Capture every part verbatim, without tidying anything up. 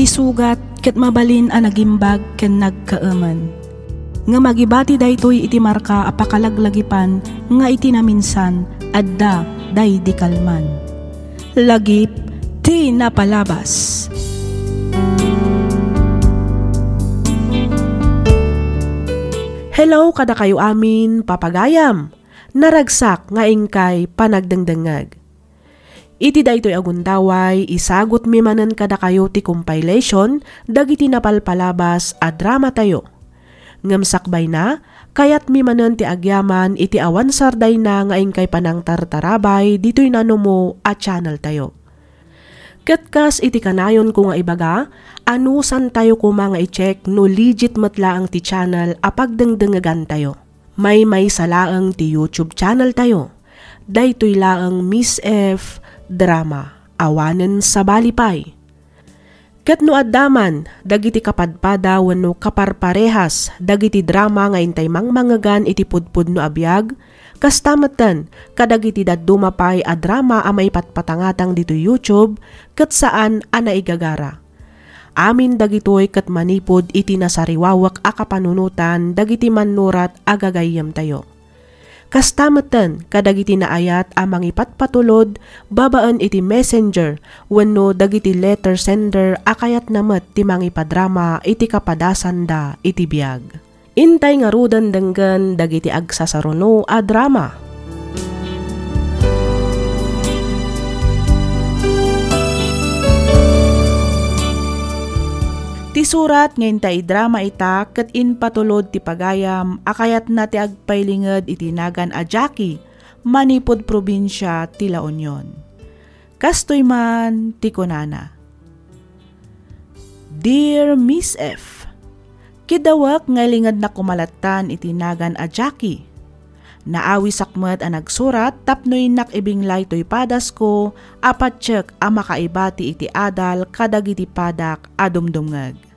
Sugat ket mabalin a nagimbag ken nagkaemen. Ngem agibati daytoy iti marka a pakalaglagipan nga iti naminsan, adda daydi kalman. Lagip ti napalabas. Hello kadakayo amin, papagayam! Naragsak nga inkay panagdengdengngeg. Iti daytoy a gundaway, isagutmi manen kadakayo ti compilation dagiti napalpalabas a dramatayo. Ngem sakbayna, kayatmi manen ti agyaman iti awan sardayna nga inkay panangtartarabay ditoy nanumo a channeltayo. Ket kas iti kanayonko nga ibaga, anusantayo koma nga i-check no legit met laeng ti channel a pagdengdengegantayo. Maymaysa laeng ti YouTube channeltayo. Daytoy laeng Miss F Drama. Awanen sabali pay. Ket no adda man dagiti kapadpada wenno kaparparehas dagiti drama nga intay mangmangegan iti pudpudno a biag, kasta metten kadagiti dadduma pay a drama a maipatpatangatang ditoy YouTube ket saan a naigagara. Amin dagitoy ket manipud iti nasariwawek a kapanunotan dagiti mannurat a gagayyemtayo. Kasta metten kadagiti naayat a mangipatpatulod babaen iti messenger wenno dagiti letter sender a kayatna met ti mangipadrama iti kapadasanda iti biag. Intay ngaruden denggen dagiti agsasaruno a drama. Ti surat nga intay idrama ita ket impatulod ti pagayam a kayatna ti agpailinged iti nagan a Jackie manipud probinsia ti La Union. Kastoy man ti kunana, "Dear Miss F, kidawek nga ilingednak koma lattan iti nagan a Jackie. Naawisak met a nagsurat tapno innak ibinglay toy padasko a patiek a makaibati iti adal kadagiti padak a dumdumngeg.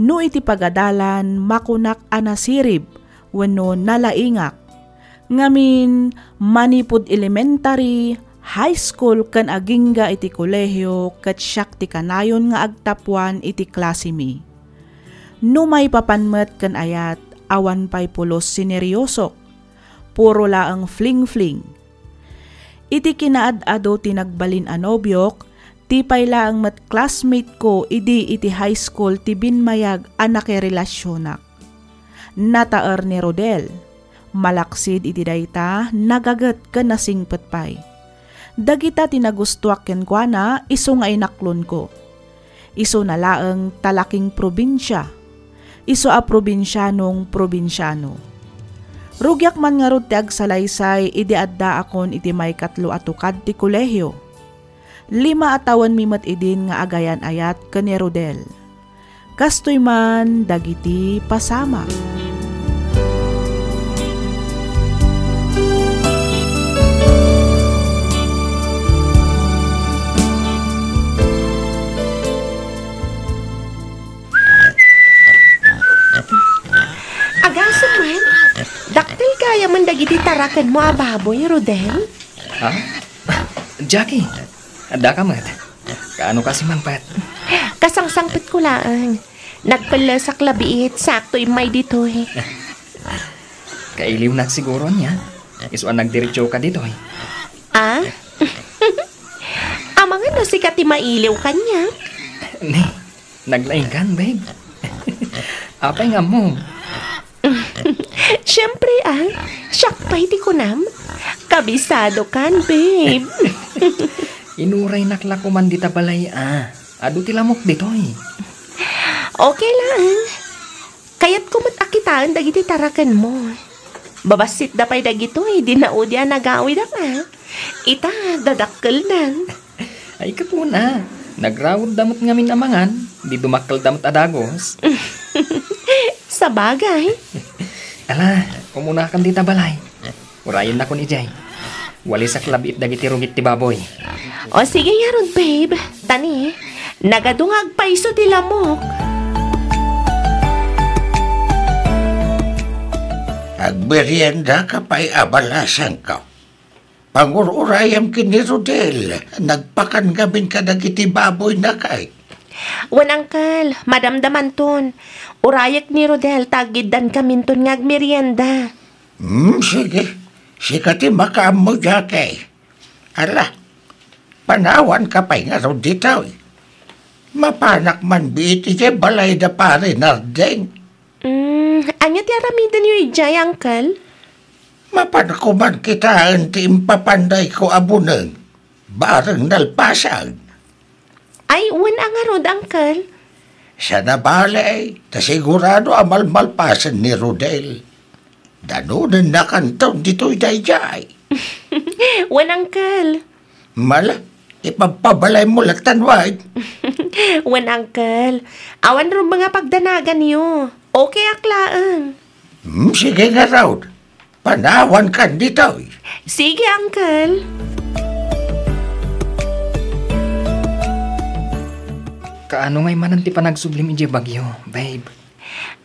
No iti pagadalan, makunak a nasirib wenno nalaingak. Ngamin, manipud elementary, high school ken agingga iti kolehio ket siak ti kanayon nga agtapuan iti klasemi. No maipapan met ken ayat, awan pay pulos sineryosok. Puro laeng fling-fling. Iti kinaad-adu ti nagbalin a nobiok, ti pay laeng met classmate ko idi iti high school ti binmayag a nakerelasionak. Nataer ni Rodel. Malaksid iti dayta, nagaget ken nasingpet pay. Dagita ti nagustuak kenkuana isu nga inaklonko. Isuna laeng talaking probinsia. Isu a probinsianong probinsiano. Rugiak man ngarud ti agsalaysay idi addaakon iti maikatlo a tukad ti kolehio. Lima a tawenmi met idin nga agayan-ayat ken ni Rodel. Kastoy man dagiti pasamak. Agasem man, dakkel gayamen dagiti tarakenmo a baboy, Rodel? Ha? Jackie, adda ka met. Kaano ka simangpet? Kasangsangpetko laeng. Nagpellesak labiit, sakto immay ditoy. Kailiwnak siguro nia. Isu a nagdiretso ka ditoy. Ah? Amangan no sika ti mailiw kaniak? Ni, naglaingkan, babe. Apay nga ammom? Siyempre, ah. Siak pay ti kunam. Kabisado kan, babe. Inuraynak la koman dita balay, ah. Adu ti lamok ditoy. Okay lang. Kayatko met a kitaen dagiti tarakenmo. Babassit da pay dagitoy, di naudi a nagawid a ka. Ita, dadakkeldan. Ay, ket kuna, nagrawod da met ngamin a mangan, di dumakkel da met a dagus. Sabagay. Ala, umunakan dita balay. Urayennakon idiay. Walisak labiit dagiti rugit ti baboy. O sige ngarud, babe. Tani, nagadu nga agpayso ti lamok. Agmerienda ka pay a balasangko. Pangur-urayam ken ni Rodel, nagpakan ngamin kadagiti baboy na kay. Wen, Uncle, madamdamanton. Urayek ni Rodel ta aggiddankaminton nga agmerienda. Hmm, sige. Sika ti makaammo, Jackie. Ala, panawanka pay ngarud ditoy. Mapanak man biit idiay balay da Pari Nardeng. Hmm, ania ti aramidenyo idiay, Uncle? Mapanko man kitaen ti impapandayko a buneng, bareng nalpasan. Ay, wen a ngarud, Uncle. Saan a bale, ta sigurado a malmalpasen ni Rodel. Danonennakanton ditoy daydiay. Wen, Uncle. Mala, ipagpabalaymo lattan, wait. Wen, Uncle. Awan rumbeng a pagdanaganyo. Okay ak laeng. Hmm, sige ngarud. Panawankan ditoy. Sige, Uncle. Kaano ngay manen ti panagsublim idiay bagyo, babe?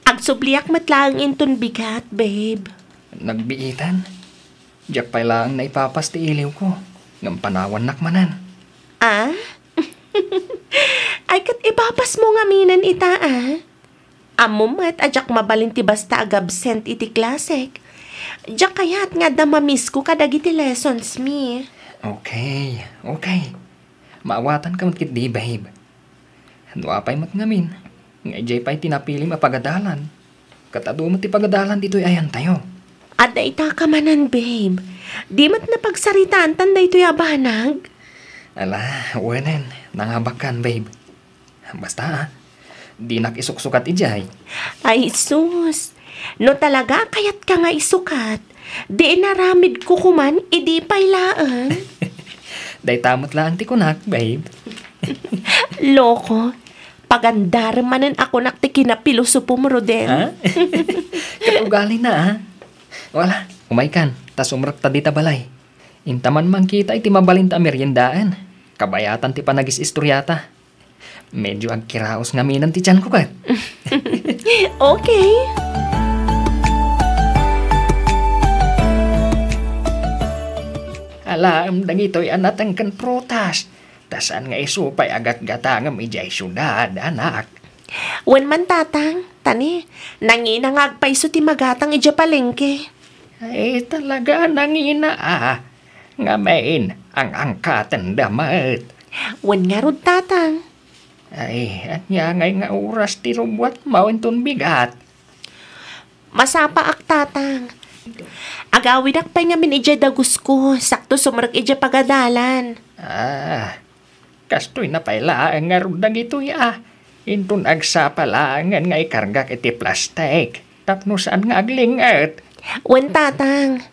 Agsubliak met laeng inton bigat, babe. Nagbiitan? Diak pay laeng naipapas ti iliwko, ngem panawannak manen. Ah? Ay, ket ipapasmo ngaminen ita, ah? Ammom met a diak mabalin ti basta agabsent iti klasek. Diak kayat nga adda mamisko kadagiti lessons mi. Okay, okay. Maawatanka met ketdi, babe. No apay met ngamin, nga idiay pay ti napilim a pagadalan, ket adu met ti pagadalan ditoy ayantayo. Adda itaka manen, babe. Di met napagsaritaantan daytoy a banag? Ala, wenen, nangabakkan, babe. Basta, ah, dinak isuksukat idiay. Ay, sus! No talaga a kayatka nga isukat, di inaramidko koman idi pay laeng. Dayta met laeng ti kunak, babe. Loko, pagandarem manen a kunak ti kinapilosopom, Rodel. Ha? Ket ugalina, ha? Wala, umaykan, ta sumrekta dita balay. Inta man mangkita iti mabalinta a meriendaen. Kabayatan ti panagis-istoriata. Medyo agkiraos ngaminen ti tianko ket. Okay. Alaem dagitoy a nateng ken prutas, ta saan nga isu pay a gatgatangem idiay siudad, anak. Wen man, Tatang, ta ni, nangina nga agpayso ti magatang idiay palengke. Ay, talaga a nangina, a. Ngamin, ang-angkatenda met. Wen ngarud, Tatang. Ay, ania ngay nga oras ti rubbuatmo inton bigat? Masapaak, Tatang. Agawidak pay ngamin idiay dagusko, sakto sumrek idiay pagadalan. Ah, kastoy na pay laeng ngarud dagitoy, a. Inton agsapa laengen nga ikargak iti plastik, tapno saan nga agling-et. Wen, Tatang.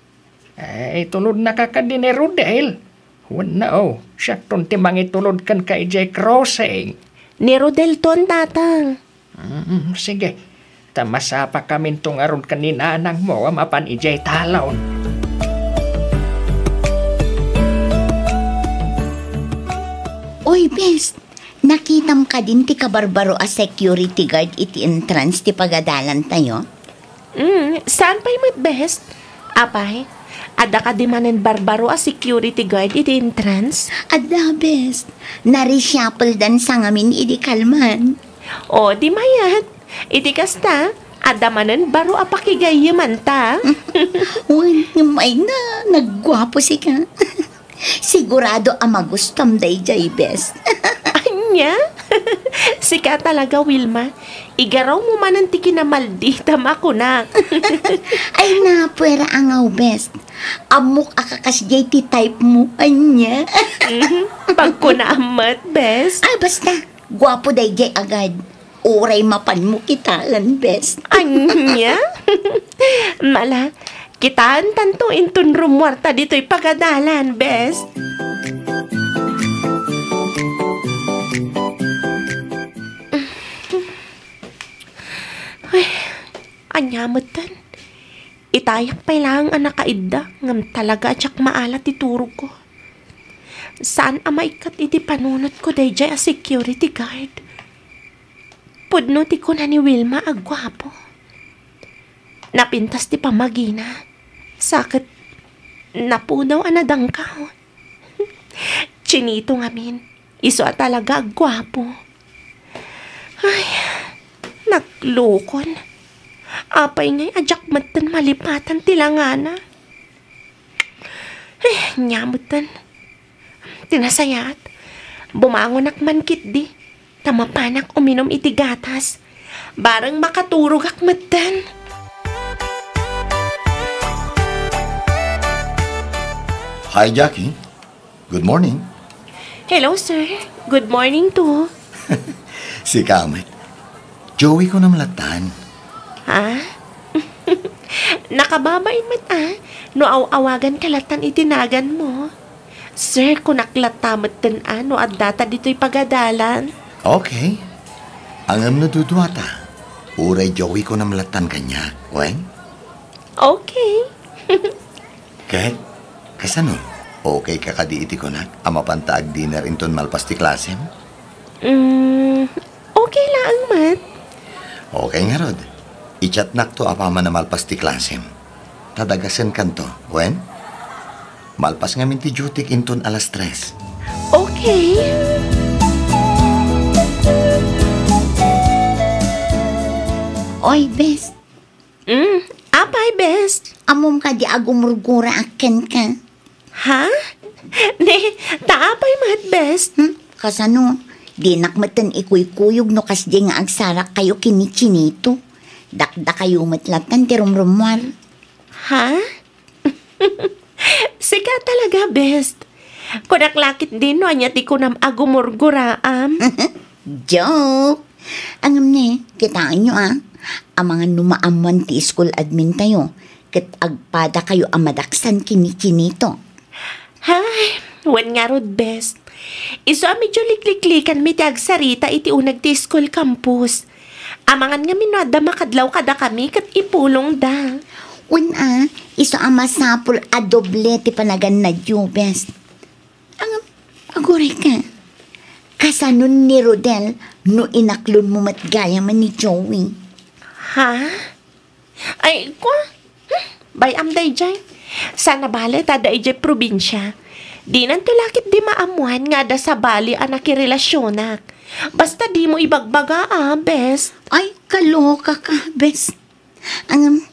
Eh, itulodnaka kadi ni Rodel? Wenno, siakton ti mangitulod kenka idiay crossing. Ni Rodelton, Tatang. Mm, sige. Ta masapakaminto ngarud ken ni nanangmo a mapan idiay talon. Oy, bes, nakitam kadin ti kabarbaro a security guard iti entrance ti pagadalantayo? Mm, saan pay met, bes? Apay, adda kadi manen barbaro a security guard iti entrance? Adda, bes. Nareshuffledan sa ngamin idi kalman. O, di mayat. Iti kasta, adda manen baro a pakigayyemanta. Wen, ngem ay na, nagguapo sika. Sigurado a magustom daydiay, bes. Ania? Sika talaga, Wilma. Igarawmo manen ti kinamalditam a kunak. Ay, napuera a ngaw, bes. Ammok a kakasdiay ti type mo. Ania? Mhm. Pagkunaam met, bes. Ay, basta. Guapo daydiay agad. Uray mapanmo kitaen, bes. Ania? Mala, kitaentanto inton rummuarta ditoy pagadalan, bes. Ay, ania metten? Itayak pay laeng a nakaidda, ngem talaga a diak maala ti turogko. Saan a maikkat iti panunotko daydiay a security guard. Pudno ti kuna ni Wilma a guapo. Napintas ti pammagina. Sa ket napudaw a nadangkaw. Chinito ngamin, isu a talaga a guapo. Ay, naglukon. Apay ngay a diak metten malipatan ti langana? Eh, nia metten. Ti nasayaat, bumangonak man ketdi, ta mapanak uminum iti gatas. Bareng makaturogak metten. Hi, Jackie. Good morning. Hello, sir. Good morning too. Sika met. Joey ko namlatan. Ha? Nakababain met a, no aw-awagan ka latan iti naganmo. Sir, kunak latta metten a, no adda ta ditoy pagadalan. Okay. Ngem no duduata, uray Joey ko namlatan kaniak, wen? Okay. Ket, kasano? Okay ka kadi iti kunak a mapanta agdinner inton malpas ti klasem? Mm, okay laeng met. Okay ngarud. I-chatnakto apaman a malpas ti klasem. Ta dagasenkanto, wen? Malpas ngamin ti dutyk inton alas tres. Okay. Oy, bes. Mm, apay, bes? Ammom kadi a gumurguraak kenka? Ha? Ne, ta apay met, bes? Hmm? Kasano? Dinak metten ikuykuyog no kasdiay nga agsarakkayo ken ni Chinito. Dakdakayo met latan ti rumrummuar. Ha? Sika talaga, bes. Kunak la ketdin no ania ti kunam a gumurguraam. Joke! Ngem ne, kitaenyo a, amangan no maammoan ti school admin tayo, ket agpadakayo a madaksan ken ni Chinito. Hay, wen ngarud, bes. Isu a medyo likliklikanmi ti agsarita iti uneg ti school campus. Amangan ngamin no adda makadlaw kadakami ket ipulongda. Wen a, isu a masapul a doble ti panagannayo, bes. Ngem, agurayka. Kasanon ni Rodel no inaklonmo met gayam ni Joey? Ha? Ay, kua? Hmm, bay-am daydiay. Saan a bale ta adda idiay probinsia. Dinanto la ketdi maammoan nga adda sabali a nakirelasionak. Basta dimo ibagbaga a, bes. Ay, kaloka ka, bes. Ngem,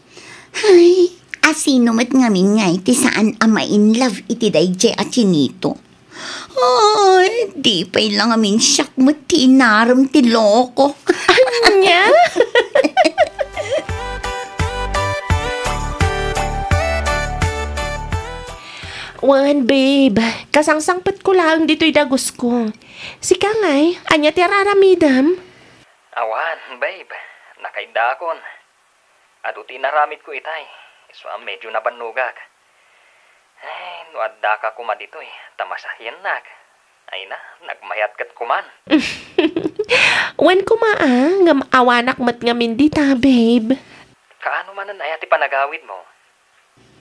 ay, asino met ngamin ngay ti saan a ma-in love iti daydiay a Chinito? Ay, di pay la ngamin siak met ti inarem ti loko. Ania? Wen, babe, kasangsangpetko laeng ditoy dagusko. Sika ngay, ania ti ar-aramidem? Awan, babe, nakaiddaakon. Adu ti inaramidko itay, isu a medyo nabannogak. Ay, no addaka koma ditoy, ta masahiennak. Ay na, nagmayat ket koman. Wen koma a, ngem awanak met ngamin dita, babe. Kaano manen aya ti panagawidmo?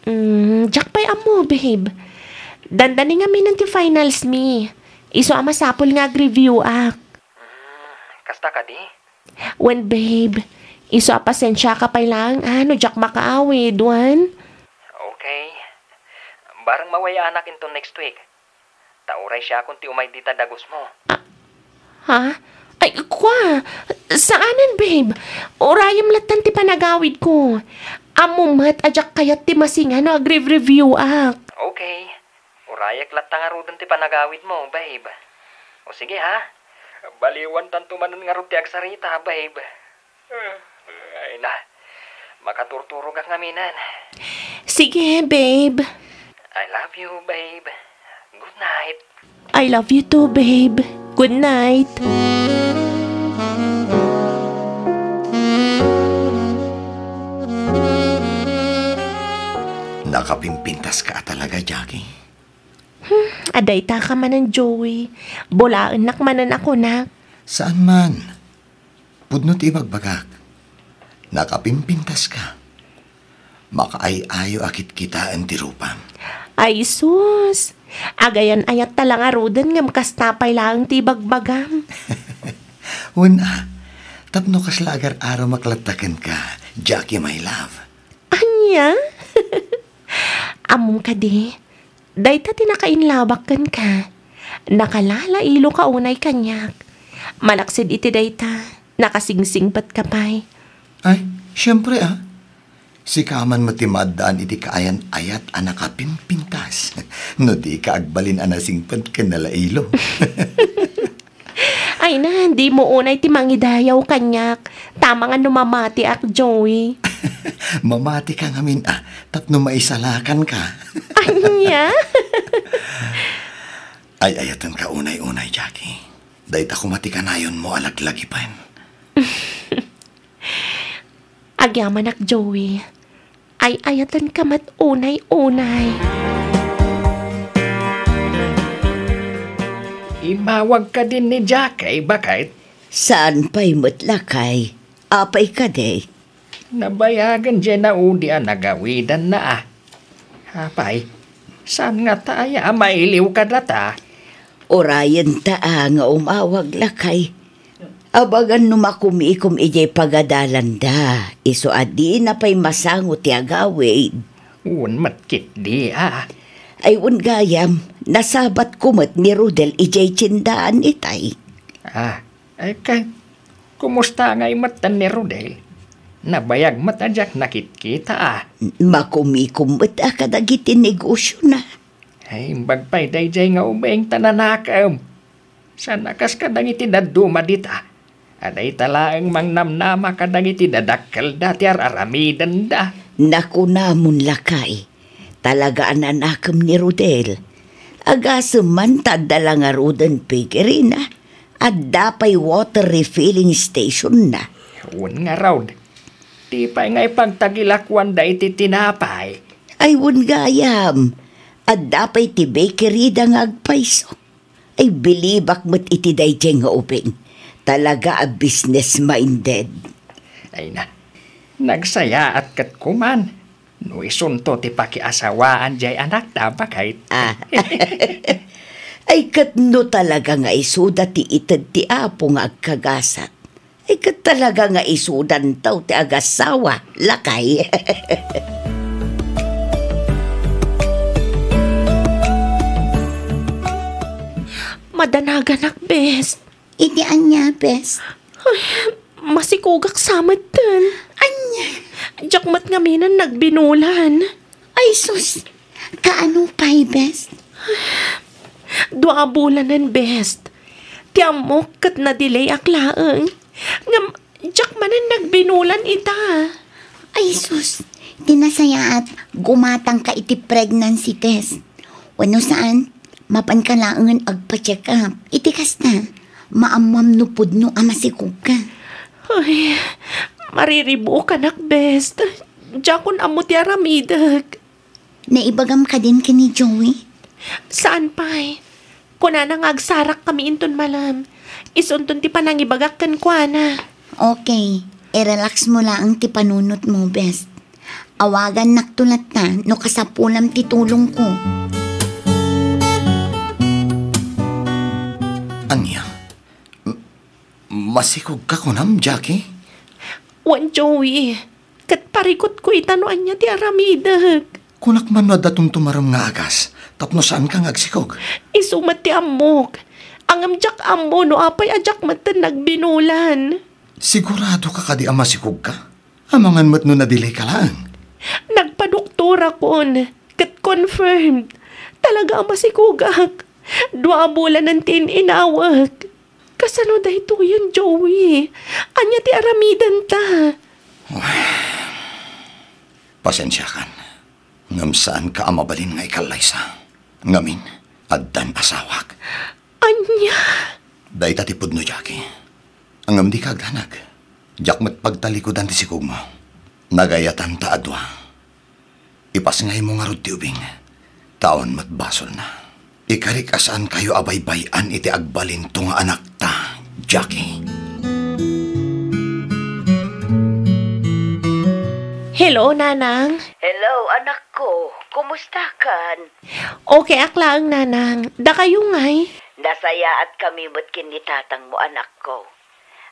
Mm, diak pay ammo, babe. Dandani ngaminen ti finals mi. Isu a masapul nga agreviewak. Mm, kasta kadi? Wen, babe, isu a pasensiaka pay laeng a no diak makaawid, wen? Okay. Bareng mawayaanak inton next week. Ta uray siakon ti umay dita dagusmo. Ah, ha? Ay, kua, saanen, babe. Urayem lattan ti panagawidko. Ammom met a diak kayat ti masinga no agrev-reviewak. Okay. Urayek latta ngaruden ti panagawidmo, babe. O sige, ha? Baliwantanto manen ngarud ti agsarita, babe. Ay na, makaturturogak ngaminen. Sige, babe. I love you, babe. Good night. I love you too, babe. Good night. Nakapimpintas ka talaga, Jackie. Hmm, adda ita ka manen, Joey. Bulaennak manen a kunak. Saan man? Pudno ti ibagbagak. Nakapimpintas ka. Makaay-ayo a kitkitaen ti rupam. Ay, sus! Agayan-ayat ta la ngaruden ngem kasta pay laeng ti ibagbagam. Wen a, tapno kasla agar-aramak latta kenka, Jackie, my love. Ania? Ammom kadi, dayta ti nakainlabak kenka. Nakalalailo ka unay kaniak. Malaksid iti dayta, Nakasingsingpetka pay? Ay, siempre, ah. Sika man met ti maaddaan iti kaayan-ayat a nakapimpintas. No dika agbalin a nasingpet ken nalailo. Ay na, dimo unay ti mangidayaw kaniak. Tama nga no mamatiak, Joey. Mamatika ngamin, ah, tapno maisalakanka. Ania? Ay, ayatenka unay-unay, Jackie. Dayta koma ti kanayonmo a laglagipen. Agyamanak, Joey. Ay-ayatenka met unay-unay. Immawag kadin ni Jack, ay, baket? Saan pay met, lakay? Apay kadi? Nabayagen diay naudi a nagawidanna, a. Apay, saan ngata aya a mailiw kadata? Urayenta, a, nga umawag, lakay. Abagan no makumikom idiay pagadalanda, isu a dina pay masango ti agawid. Wen met ketdi, a. Ay, wen gayam, nasabatko met ni Rodel idiay tiendaan itay. A, ay ket, kumusta ngay metten ni Rodel? Nabayag met a diak nakitkita, a. Makumikom met a kadagiti negosiona. Ay, imbag pay daydiay nga ubing ta nanakem. Saan a kas kadagiti dadduma dita, a dayta laeng mangnamnama kadagiti dadakkelda ti ar-aramidenda. Nakunamon, lakay, talaga a nanakem ni Rodel. Agasem man ta adda la ngaruden piggeryna, adda pay water refilling stationna. Wen ngarud, di pay nga ipagtagilakuanda iti tinapay. Ay, wen gayam, adda pay ti bakeryda nga agpayso. Ay, bilibak met iti daydiay nga ubing. Talaga a business-minded. Ay na, nagsayaat ket kuman. No isunto ti pakiasawaan diay anakta, baket. A. Ay, ket no talaga nga isuda ti ited ti Apo nga agkagasat, ay, ket talaga nga isudanto ti agassawa, lakay. Madanaganak, bes. Iti ania, bes? Ay, masikogak sa metten. Ania? Diak met ngamin a nagbinulan. Ay, sus! Kaano pay, bes? Dua a bulanen, bes. Ti ammok ket na-delay-ak laeng. Ngem, diak manen nagbinulan ita. Ay, sus! Ti nasayaat, gumatangka iti pregnancy test. Wenno saan, mapanka laengen agpa-check up. Iti kasta, maammoam no pudno a masikogka. Ay, mariribuokanak, bes. Diakon ammo ti aramidek. Naibagam kadin ken ni Joey? Saan pay. Kunana nga agsarakkami inton malem. Isunton ti panangibagak kenkuana. Okay. I-relax mo laeng ti panunotmo, bes. Awagannakto latta no kasapulam ti tulongko. Ania? M-, masikogka kunam, Jackie? Wen, Joey. Ket parikutko ita no ania ti aramidek. Kunak man no adda tumtumarem nga agas, tapno saanka nga agsikog. Isu met ti ammok. Ngem diak ammo no apay a diak metten nagbinulan. Siguradoka kadi a masikogka? Amangan met no na-delay ka laeng. Nagpadoktorakon, ket confirmed. Talaga a masikogak. Dua a bulanen ti in-inawek. Kasano daytoyen, Joey? Ania ti aramidenta? Pasensiakan. Ngem saanka a mabalin nga ikallaysa. Ngamin, addan asawak. Ania? Dayta ti pudno, Jackie. Ngem dika agdanag. Diak met pagtalikudan ti sikogmo. Nagayatanta a dua. Ipasngaymo ngarud ti ubing, ta awan met basolna. Ikarik a saankayo a baybay-an iti agbalinto nga anakta, Jackie. Hello, Nanang. Hello, anakko. Kumustakan? Okay ak laeng, Nanang. Dakayo ngay? Nasayaatkami met ken ni tatangmo, anakko.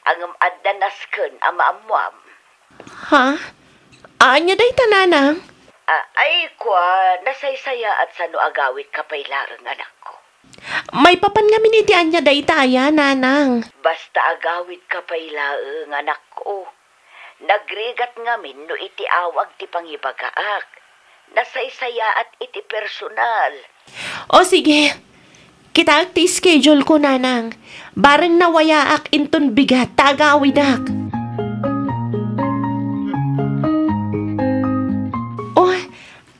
Ngem adda nasken a maammuam. Ha? Ania dayta, Nanang? A-, ay, kua, nasaysayaat sano agawidka pay laeng, anakko. Maipapan ngamin iti ania dayta aya, nanang? Basta agawidka pay laeng, anakko. Nagrigat ngamin no iti awag ti pangibagaak. Nasaysayaat iti personal. O sige, kitaek ti schedule ko, nanang. Bareng nawayaak inton bigat ta agawidak. O,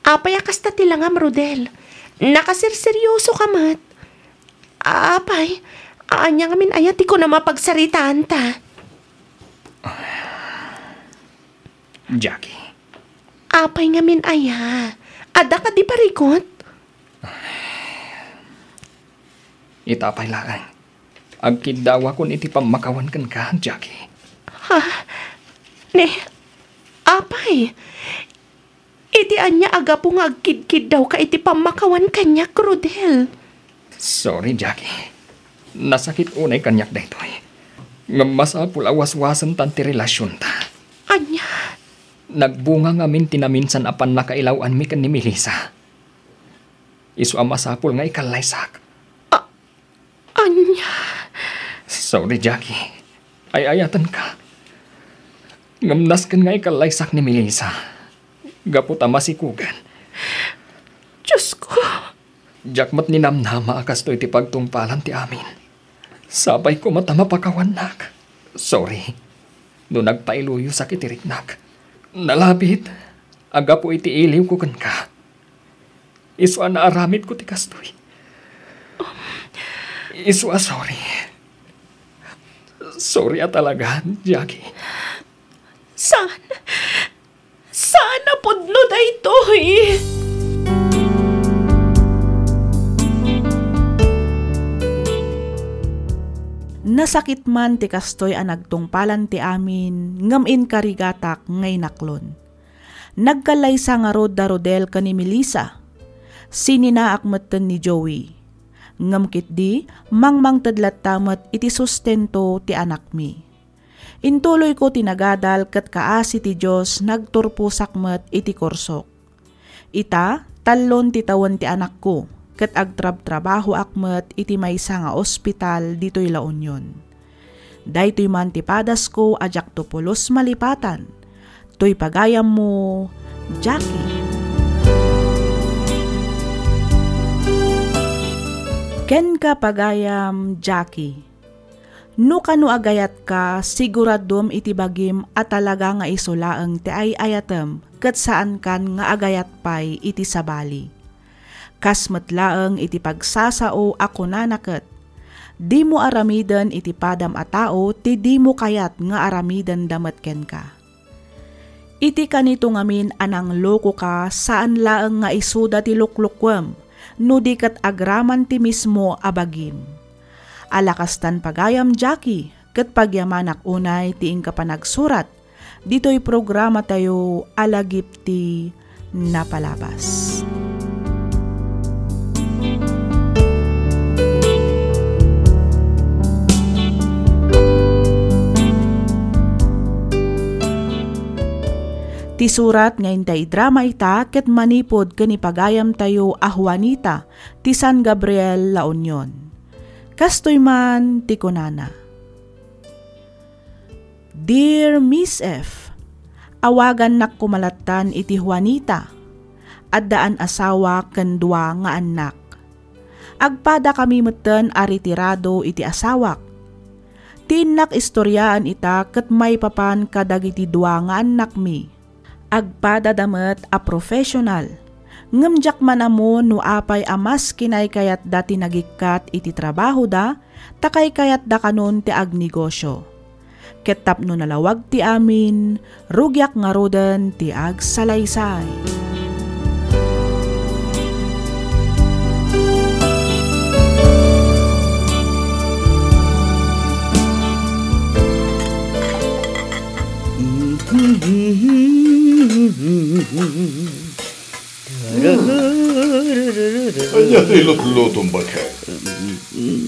apay a kasta ti langam, Rodel? Nakaserseryoso ka met. Apay, ania ngamin aya ti kunam a pagsaritaanta? Jackie. Apay ngamin aya? Adda kadi parikut? Ita pay laeng. Agkiddawakon iti pammakawan kenka, Jackie. Ha? Ne, apay? Iti ania a gapu nga agkidkiddawka iti pammakawan kaniak, Rodel? Sorry, Jackie. Nasakit unay kaniak daytoy. Ngem masapul a waswasentan ti relasionta. Ania? Nagbunga ngamin ti naminsan a pannakailaw-anmi ken ni Melissa. Isu a masapul nga ikallaysak. A-, ania? Sorry, Jackie. Ay-ayatenka. Ngem nasken nga ikallaysak ni Melissa. Gapu ta masikugan. Diosko! Diak met ninamnama a kastoy ti pagtungpalan ti amin. Sapay koma ta mapakawannak. Sorry no nagpailuyosak iti riknak. Nalabit a gapu iti iliwko kenka. Isu a naaramidko ti kastoy. Isu a sorry. Sorry a talaga, Jackie. Saan? Saan a pudno daytoy? Nasakit man ti kastoy a nagtungpalan ti amin, ngem inkarigatak nga inaklon. Nagkallaysa ngarud da Rodel ken ni Melissa. Sininaak metten ni Joey. Ngem ketdi, mangmangted latta met iti sustento ti anakmi. Intuloyko ti nagadal ket kaasi ti Dios nagturposak met iti kursok. Ita, tallon ti tawen ti anakko, ket agtrabtrabahoak met iti maysa nga ospital ditoy La Union. Daytoy man ti padasko a diakto pulos malipatan. Toy pagayammo, Jackie. Kenka pagayam, Jackie. No kano a gayatka, siguradom iti bagim a talaga nga isu laeng ti ay-ayatem ket saankan nga agayat pay iti sabali. Kas met laeng iti pagsasao a kunana ket, dimo aramiden iti padam a tao ti dimo kayat nga aramidenda met kenka. Iti kanito ngamin a nanglokoka, saan laeng nga isuda ti luklokuem, no di ket agraman ti mismo a bagim. Ala kastan pagayam, Jackie, ket pagyamanak unay ti inka panagsurat ditoy programatayo a Lagip ti Napalabas. Ti surat nga inta idrama ita ket manipud ken ni pagayamtayo a Juanita ti San Gabriel, La Union. Kastoy man ti kunana, Dear Miss F, awagannak koma lattan iti Juanita. Addaan asawa ken dua nga annak. Agpadakami metten a retirado iti asawak. Ti innak istoriaan ita ket maipapan kadagiti dua nga annakmi. Agpadada met a professional, ngem diak man ammo no apay a mas kinaykayatda ti nagikkat iti trabahoda ta kaykayatda kanon ti agnegosio. Ket tapno nalawag ti amin, rugiak ngaruden ti agsalaysay. Ania ti lutlutom, baket?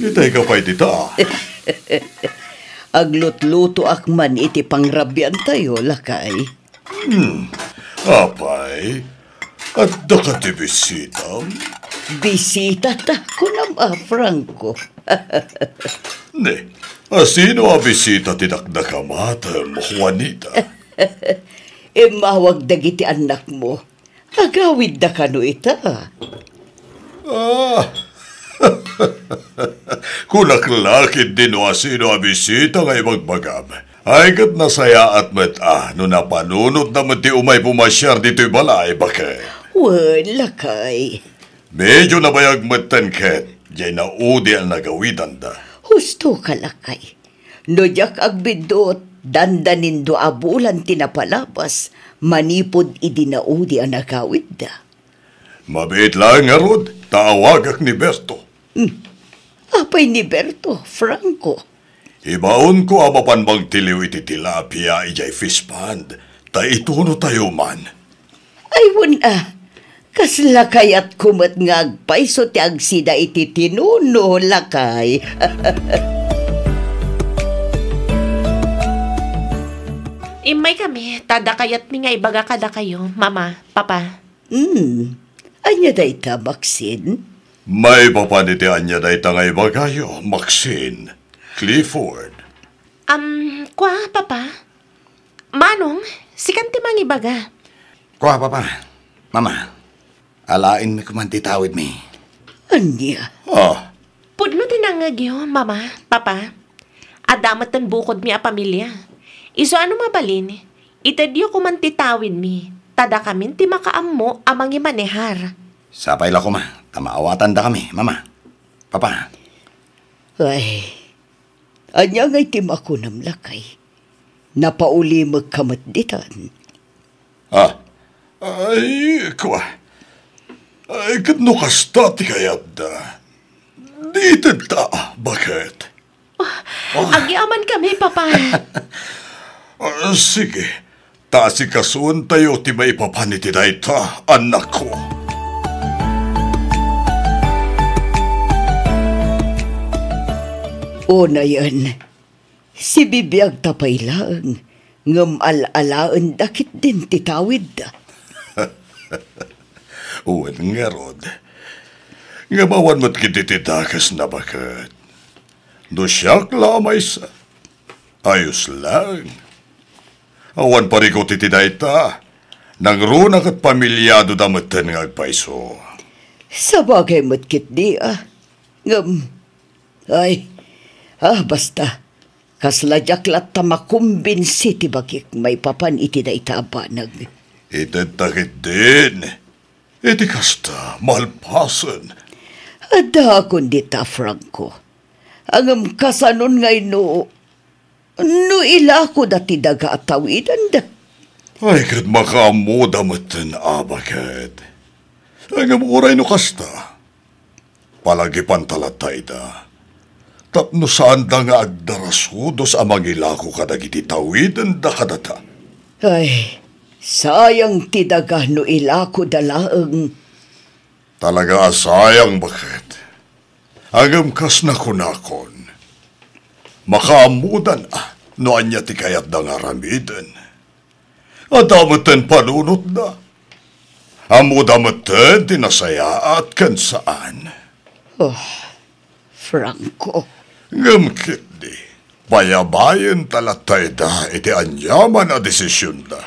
Itay ka pay dita. Aglutlutoak man iti pangrabiantayo, lakay. Hmm. Apay, adda ka ti bisitam? Bisitata, kunam a, Franco. Ne, asino a bisita ti dakdakamatem, Juanita? Immawag dagiti annakmo. Agawidda kano ita. Ah. Kunak la ketdi no asino a bisita nga ibagbagam. Ay, ket nasayaat met a no napanunotda met ti umay pumasiar ditoy balay, baket. Wen, lakay. Medio nabayag metten ket, diay naudi a nagawidanda. Husto ka, lakay. No diak agbiddut, dandanin dua a bulan ti napalabas, manipud idi naudi a nagawidda. Mabiit laeng ngarud, ta awagak ni Berto. Hmm. Apay ni Berto, Franco? Ibaonko a mapan mangtiliw iti tilapia idiay fish pond, ta itunotayo man. Ay, wen a, kasla kayatko met nga agpayso ti agsida iti tinuno, lakay. Immaykami, ta adda kayatmi nga ibaga kadakayo, Mama, Papa. Hmm. Ania dayta, Maxine? Maipapan iti ania dayta nga ibagayo, Maxine, Clifford. Am, kua, Papa? Manong, sikan ti mangibaga. Kua, Papa. Mama, alaenmi koma ti tawidmi. Ania? Ah. Pudno ti nangngegyo, Mama, Papa. Adda metten bukodmi a pamilia. Isu a no mabalin, itedyo koman ti tawidmi, ta dakamin ti makaammo a mangimanehar. Sapay la koma, ta maawatandakami, Mama, Papa. Ay, ania ngay ti makunam, lakay? Napaulimekka met ditan. Ah, ay, kua. Ay, ket no kasta ti kayatda, di itedta, baket? Ah, agyamankami, Papa. Ah, sige, ta asikasuentayo ti maipapan iti dayta, annakko. Unayen, sibibiagta pay laeng, ngem al-alaenda ketdin ti tawidda. Wen ngarud, ngem awan met ketdi ti dakesna, baket. No siak la a maysa, ayos laeng. Awan parikut iti dayta. Nangruna ket pamiliadoda metten nga agpayso. Sabagay met ketdi a. Ngem, ay, ah, basta. Kasla diak latta makumbinsi ti bagik maipapan iti dayta a banag. Itedta ketdin. Iti kasta, malpasen. Addaakon dita, Franco. Ngem kasanon ngay no, no ilakoda ti daga a tawidenda? Ay, ket makaammoda metten, a, baket. Ngem uray no kasta, palagipanta latta ida. Tapno saanda nga agdarasudos a mangilako kadagiti tawidenda kadata. Ay, sayang ti daga no ilakoda laeng. Talaga a sayang, baket. Ngem kas nakunakon, makaammodan a no ania ti kayatda nga aramiden. Adda metten panunotda. Ammoda metten ti nasayaat ken saan. Oh, Franco. Ngem ketdi, bayabayenta latta ida iti aniaman a desisionda.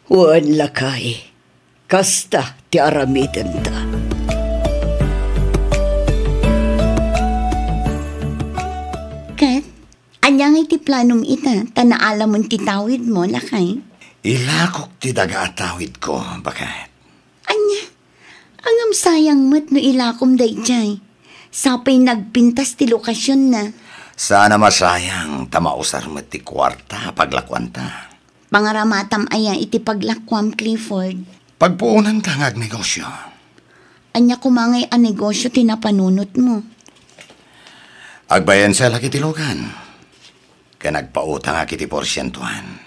Wen, lakay. Kasta ti aramidenta. Ket, ania ngay ti planom ita, ta naalamen ti tawidmo, lakay? Ilakok ti daga a tawidko, baket. Ania? Ngem sayang met no ilakom daydiay. Sapay nagpintas ti lokasionna. Saan a masayang, ta mausar met ti kuarta a paglakuanta. Pangaramatam aya iti paglakuam, Clifford? Pagpuonanta nga agnegosio. Ania koma ngay a negosio ti napanunotmo? Agbuy and sell-ak iti lugan, ken agpautangak iti porsientuan.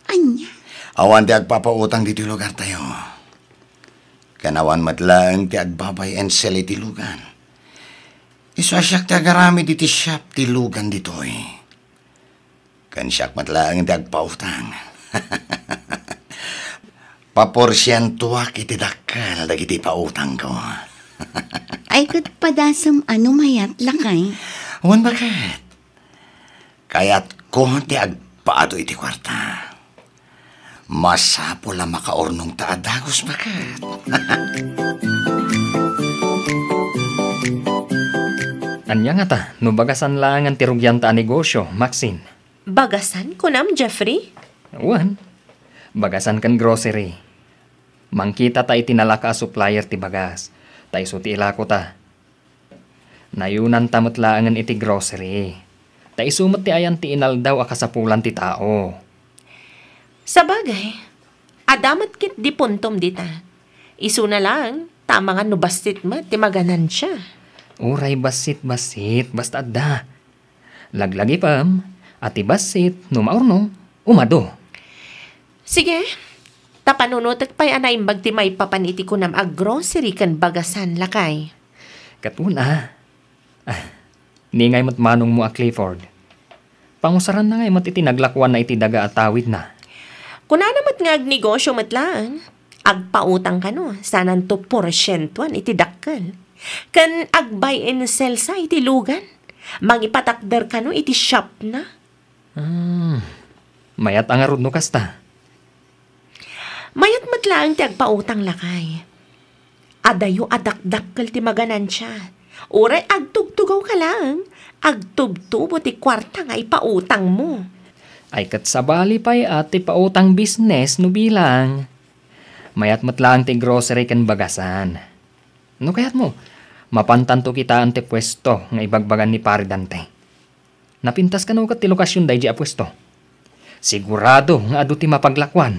Ania? Awan ti agpapautang ditoy lugartayo. Ken awan met laeng ti agba-buy and sell iti lugan. Isu a siak ti agaramid iti shop ti lugan ditoy. Ken siak met laeng ti agpautang. Paporsientuak iti dakkel dagiti pautangko. Ay, ket padasem a no mayat, lakay? Wen, baket. Kayatko ti agpaado iti kuarta. Masapul a makaurnongta a dagus, baket. Ania ngata, no bagasan laengen ti rugianta a negosio, Maxine? Bagasan, kunam, Jeffrey? Wen, bagasan ken grocery. Mangkitata iti nalaka a supplier ti bagas, ta isu ti ilakota. Nayunanta met laengen iti grocery, ta isu met ti ayan ti inaldaw a kasapulan ti tao. Sabagay, adda met ketdi puntom dita. Isuna laeng, ta amangan no bassit met ti maganansia. Uray bassit-bassit, basta adda. Laglagipem a ti bassit no maurnong, umadu. Sige, ta panunotek pay a naimbag ti maipapan iti kunam a grocery ken bagasan, lakay. Ket una, ah, ningay met manongmo a Clifford. Pangusaranna ngay met iti naglakuanna iti daga a tawidna. Kunana met nga agnegosio met laeng. Agpautang kano, sananto porsientuan iti dakkel. Ken ag-buy and sell sa iti lugan. Mangipatakder kano iti shopna. Ah, mayat a ngarud no kasta. Mayat met laeng ti agpautang, lakay. Adayo a dakdakkel ti maganansia. Uray agtugtugaw ka laeng, agtubtubo ti kuarta nga ipautangmo. Ay, ket sabali pay a ti pautang business no bilang. Mayat met laeng ti grocery ken bagasan. No kayatmo, mapantanto kitaen ti puesto nga ibagbagan ni Pare Dante. Napintas kano ket ti lokasion daydi a puesto. Sigurado nga adu ti mapaglakuan.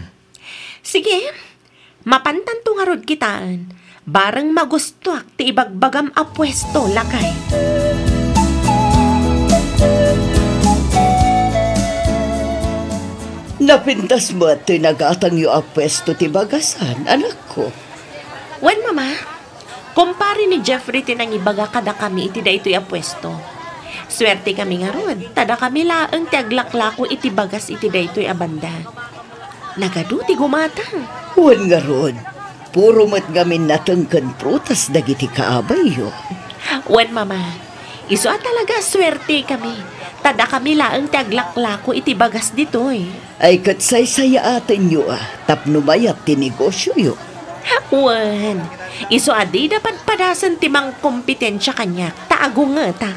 Sige, mapantanto ngarud kitaen. Bareng magustoak ti ibagbagam a puesto, lakay. Napintas met ti nagatangyo a puesto ti bagasan, anakko. Wen, Mama. Kumpare ni Jeffrey ti nangibaga kadakami iti daytoy a puesto. Suertekami ngarud, ta dakami laeng ti aglaklako iti bagas iti daytoy a banda. Nagadu ti gumatang. Wen ngarud, puro met ngamin nateng ken prutas dagiti kaabayyo. Wen, Mama, isu a talaga a suertekami, ta dakami laeng ti aglaklako iti bagas ditoy. Ay ket saysayaatenyo a tapno mayat ti negosioyo. Wen, isu a dida padpadasen ti mangkompetensya kaniak ta agungetak.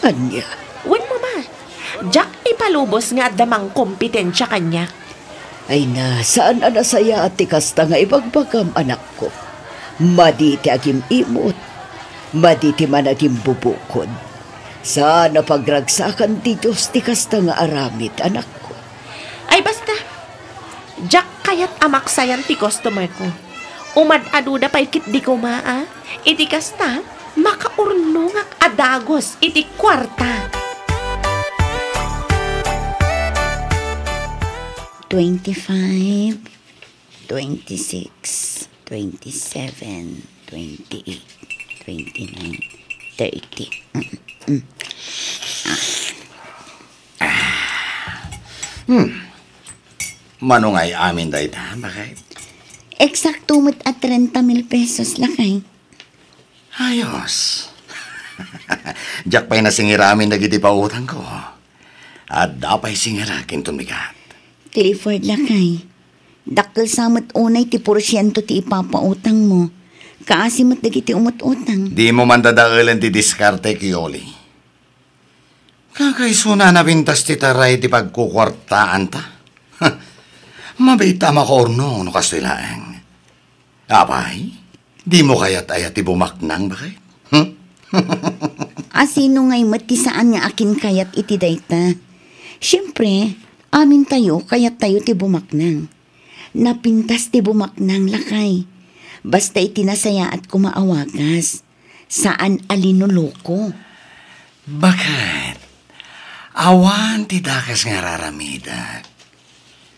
Ania? Wen, Mama, diak ipalubos nga adda mangkompetensya kaniak. Ay na, saan a nasayaat ti kasta nga ibagbagam, anakko. Madi ti agim-imot, madi ti managimbubukod. Saan a pagragsakan ti Dios ti kasta nga aramid, anakko. Ay, basta. Diak kayat a maksayan ti customer ko. Umad-aduda pay ketdi koma, a. Iti kasta, makaurnongak a dagus iti kuarta. Twenty-five, twenty-six, twenty-seven, twenty-eight, twenty-nine, thirty. Mm, mm. Ah. Hmm. Mano ngay amin dayta, baket? Eksakto met a trenta mil pesos, lakay. Ayos. Diak pay nasingir amin dagiti pautangko. Adda pay singirak inton bigat. Clifford, lakay. Dakkel sa met unay ti porsiento ti ipapautangmo. Kaasi met dagiti umut-utang. Dimo man dadaelen ti diskartek, Yoli. Kakaisuna a napintas ti taray ti pagkukuartaanta. Mabiit a makaurnong no kastoy laeng. Apay, dimo kayat aya ti bumaknang, baket? Hmm? A sino ngay met ti saan nga akinkayat iti dayta? Siempre, amintayo, kayattayo ti bumaknang. Napintas ti bumaknang, lakay. Basta iti nasayaat koma a wagas. Saan a linoloko. Baket, awan ti dakes nga ar-aramidek.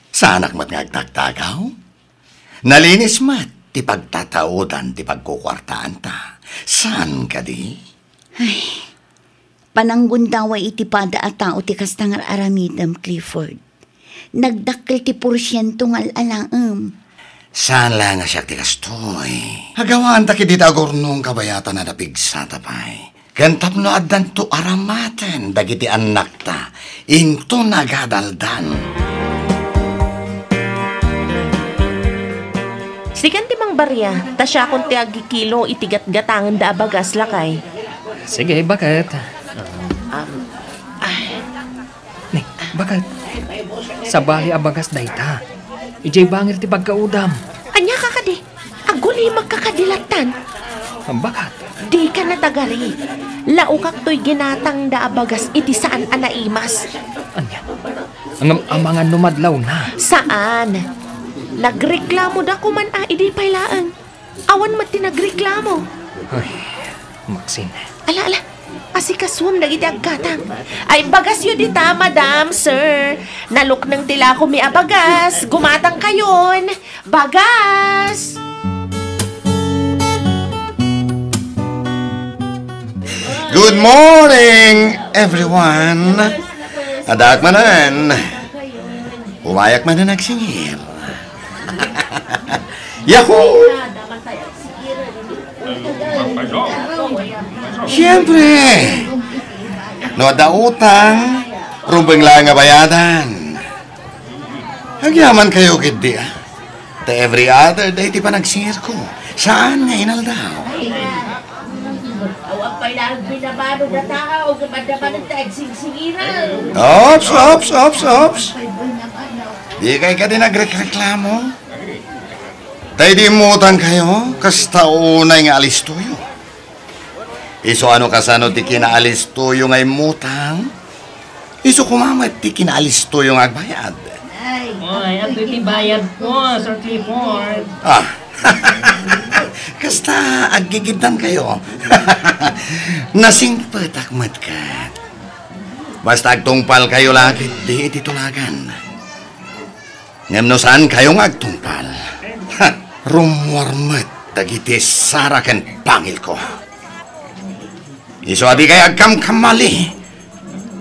Saanak met nga agdagdagaw? Nalinis met ti pagtataudan ti pagkukuartaanta. Saan kadi? Ay, pananggundaway iti pada a tao ti kasta nga ar-aramidem, Clifford. Nagdakkel ti porsiento nga al-alaem. Saan laeng a siak ti kastoy. Agawanta ketdi ta agurnong kabayatan a napigsata pay. Ken tapno addanto aramaten dagiti annakta, inton agadaldan. Sikan ti mangbaria, ta siakon ti agkikilo iti gatgatangenda a bagas, lakay. Sige, baket. Um, ay. Ni, baket? Sabali a bagas dayta. Idiay bangir ti pagkaudam. Ania ka kadi? Agulimagka kadi lattan? Baket? Dika natagari. Laokak toy ginatangda a bagas iti saan a naimas. Ania? Ngem amangan no madlawna? Saan. Nagreklamoda koman a idi pay laeng. Awan met ti nagreklamo. Ay, Maxine. Ala, ala. Asikasuem dagiti aggatang. Ay, bagasyo dita, madam, sir. Nalukneng ti lakomi a bagas. Gumatangkayon. Bagas! Good morning, everyone. Addaak manen. Umayak manen agsingir. Yahoo! Siempre, no adda utang, rumbeng laeng a bayadan. Agyamankayo ketdi, a. Ta every other day ti panagsingirko. Saan nga inaldaw? Awan pay laeng binabano da tao, ket adda manen ti agsingsingiran. Ops, ops, ops, ops. Dikay kadi nagrekreklamo? Ta idi immutangkayo, kasta unay nga alistoyo. Isu a no kasano ti kinaalistoyo nga immutang, isu koma met ti kinaalistoyo nga agbayad. Ay, adtoy ti bayadko, Sir Clifford. Ah. Kasta aggigiddankayo. Nasingpetak met ket. Basta agtungpalkayo la ketdi iti tulagan. Ngem no saankayo nga agtungpal, ha, rummuar met dagiti sara ken pangilko. Isu a dikay agkamkamali,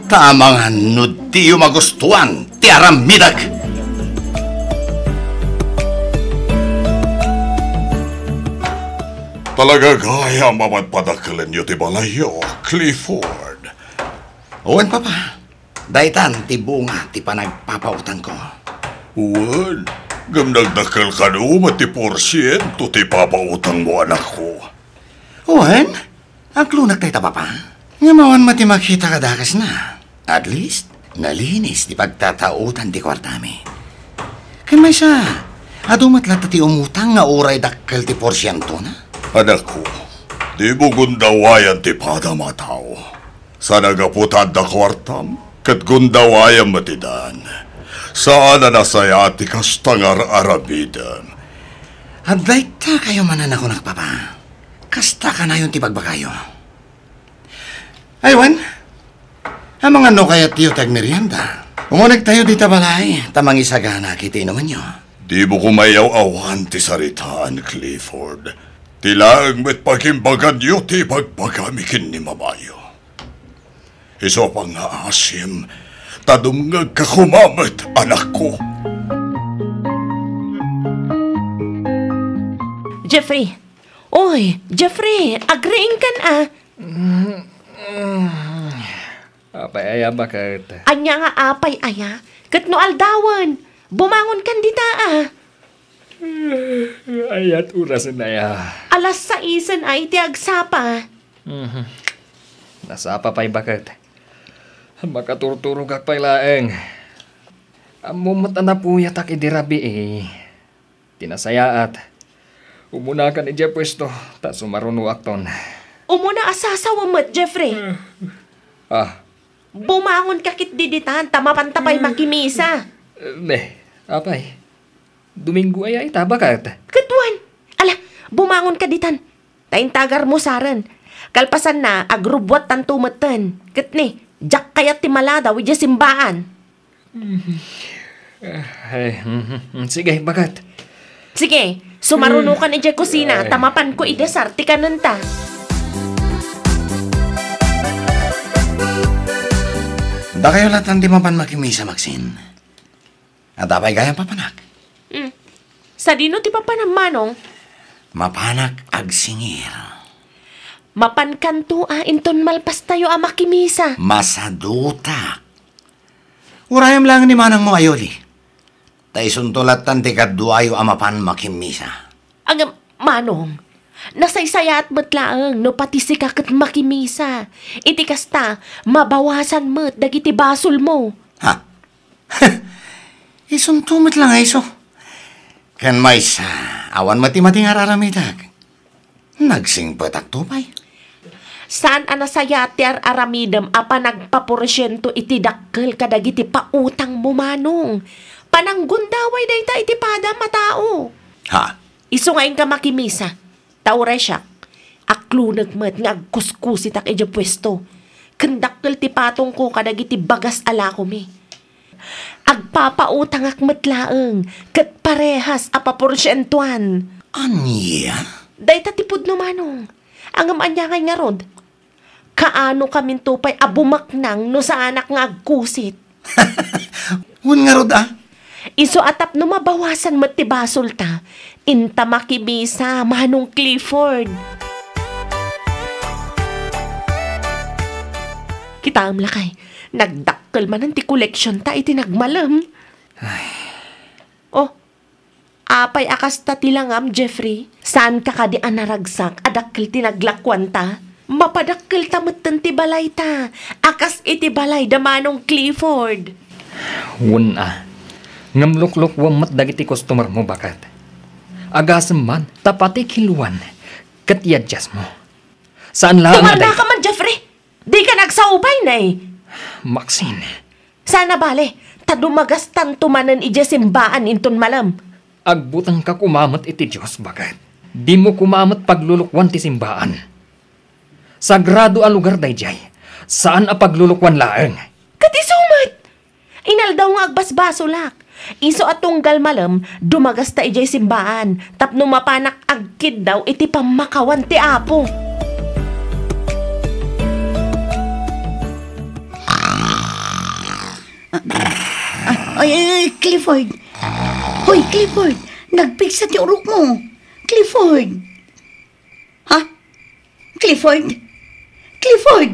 ta amangan no diyo magustuan ti aramidek. Talaga gayam a madpadakelenyo ti balayyo, Clifford. Wen, Papa. Daytan ti bunga ti panagpapautangko. Wen, ngem nagdakkel kano met ti porsiento ti papautangmo, anakko. Wen, aglunak dayta, Papa. Ngem awan met ti makita kadakesna. At least, nalinis ti pagtatautan ti kuartami. Ken maysa, adu met latta ti umutang nga uray dakkel ti porsientona? Anakko, dimo gundawayan ti padam a tao. Sana gapu ta adda kuartam, ket gundawayam met ti daan. Saan a nasayaat ti kasta nga ar-aramidem. Adda ita kayo manen a kunak, Papa. Kasta kanayon ti bagbagayo. Ay, wen, amangan no kayatyo ti agmerienda. Umunegtayo dita balay, ta mangisagana kiti inumenyo. Dimo koma iyaw-awan ti saritaan, Clifford. Ti laeng met pagimbaganyo ti ibagbagami ken ni mamayo. Isu a pangngaasim, ta dumngegka koma met, anakko. Jeffrey. Oy, Jeffrey, agriingkan a. Apay aya, baket? Ania nga apay aya? Ket no aldawen, bumangonkan dita a. Ayat orasen aya? Alas saisen a iti agsapa. Mhm. Nasapa pay, baket. Makaturturogak pay laeng. Ammom met a napuyatak idi rabii. Ti nasayaat, umunakan idiay puesto, ta sumarunoakton. Umuna a sasawa met, Jeffrey. Ah. Bumangonka ketdi ditan, ta mapanta pay makimisa. Ne, apay. Domingo aya ita, baket? Ket wen. Ala, bumangonka ditan. Ta intagarmo saren. Kalpasanna, agrubbuattanto metten. Ket ne, diak kayat ti maladaw idiay simbaan. Ay, mhm, sige, baket. Sige, sumarunokan idiay kusina, ta mapanko idasar ti kanenta. Dakayo latta ti mapan makimisa, Maxine. Adda pay gayam papanak? Mm. Sadino ti papanam, Manong? Mapanak agsingir. Mapankanto a inton malpastayo a makimisa. Masadutak. Urayem laeng ni manangmo a Yoli. Ta isunto lattan ti kaduayo a mapan makimisa. Agam, Manong, nasaysayaat met laeng no pati sika ket makimisa. Iti kasta, mabawasan met dagiti basolmo. Ha? Isunto met la nga isu. Ken maysa, awan met ti mati nga ar-aramidek. Nagsingpetakto pay. Saan a nasayaat ti ar-aramidem a panagpaporsiento iti dakkel kadagiti pautangmo, Manong. Pananggundaway dayta iti padam a tao. Ha? Isu nga inka makimisa. Ta uray siak, akluneg met nga agkuskusitak idiay puesto. Ken dakkel ti patongko kadagiti bagas a lakomi. Agpapautangak met laeng ket parehas a paporsientuan. Ania? Dayta ti pudno, Manong. Ngem ania ngay ngarud? Kaano kaminto pay a bumaknang no saanak nga agkusit? Wen ngarud a? Isu a tapno mabawasan met ti basolta, inta makimisa, Manong Clifford. Kitaem lakay, nagdakkel manen ti koleksionta iti nagmalem. Ay. Oh, apay a kasta ti langam, Jeffrey? Saanka kadi a naragsak a dakkel ti naglakuanta? Mapadakkelta metten ti balayta, a kas iti balay da Manong Clifford. Wen a, ngem luklukuem met dagiti customermo, baket. Agasem man, ta pati kiluan, ket iadjasmo. Saan laeng a Tumalna dayta ka man, Jeffrey! Dika nagsaubay, nay. Maxine. Sana bale, ta dumagastanto manen idiay simbaan inton malem. Agbutengka koma met iti Dios, baket. Dimo koma met paglulukuan ti simbaan. Sagrado a lugar daydiay. Saan a paglulukuan laeng. Ket isu met! Inaldaw nga agbasbasolak. Isu a tunggal malem, dumagasta idiay simbaan tapno mapanak agkiddaw iti pammakawan ti Apo. Ah, ay, ay, ay, Clifford! Hoy, Clifford! Nagpigsa ti urokmo! Clifford! Ha? Clifford? Clifford!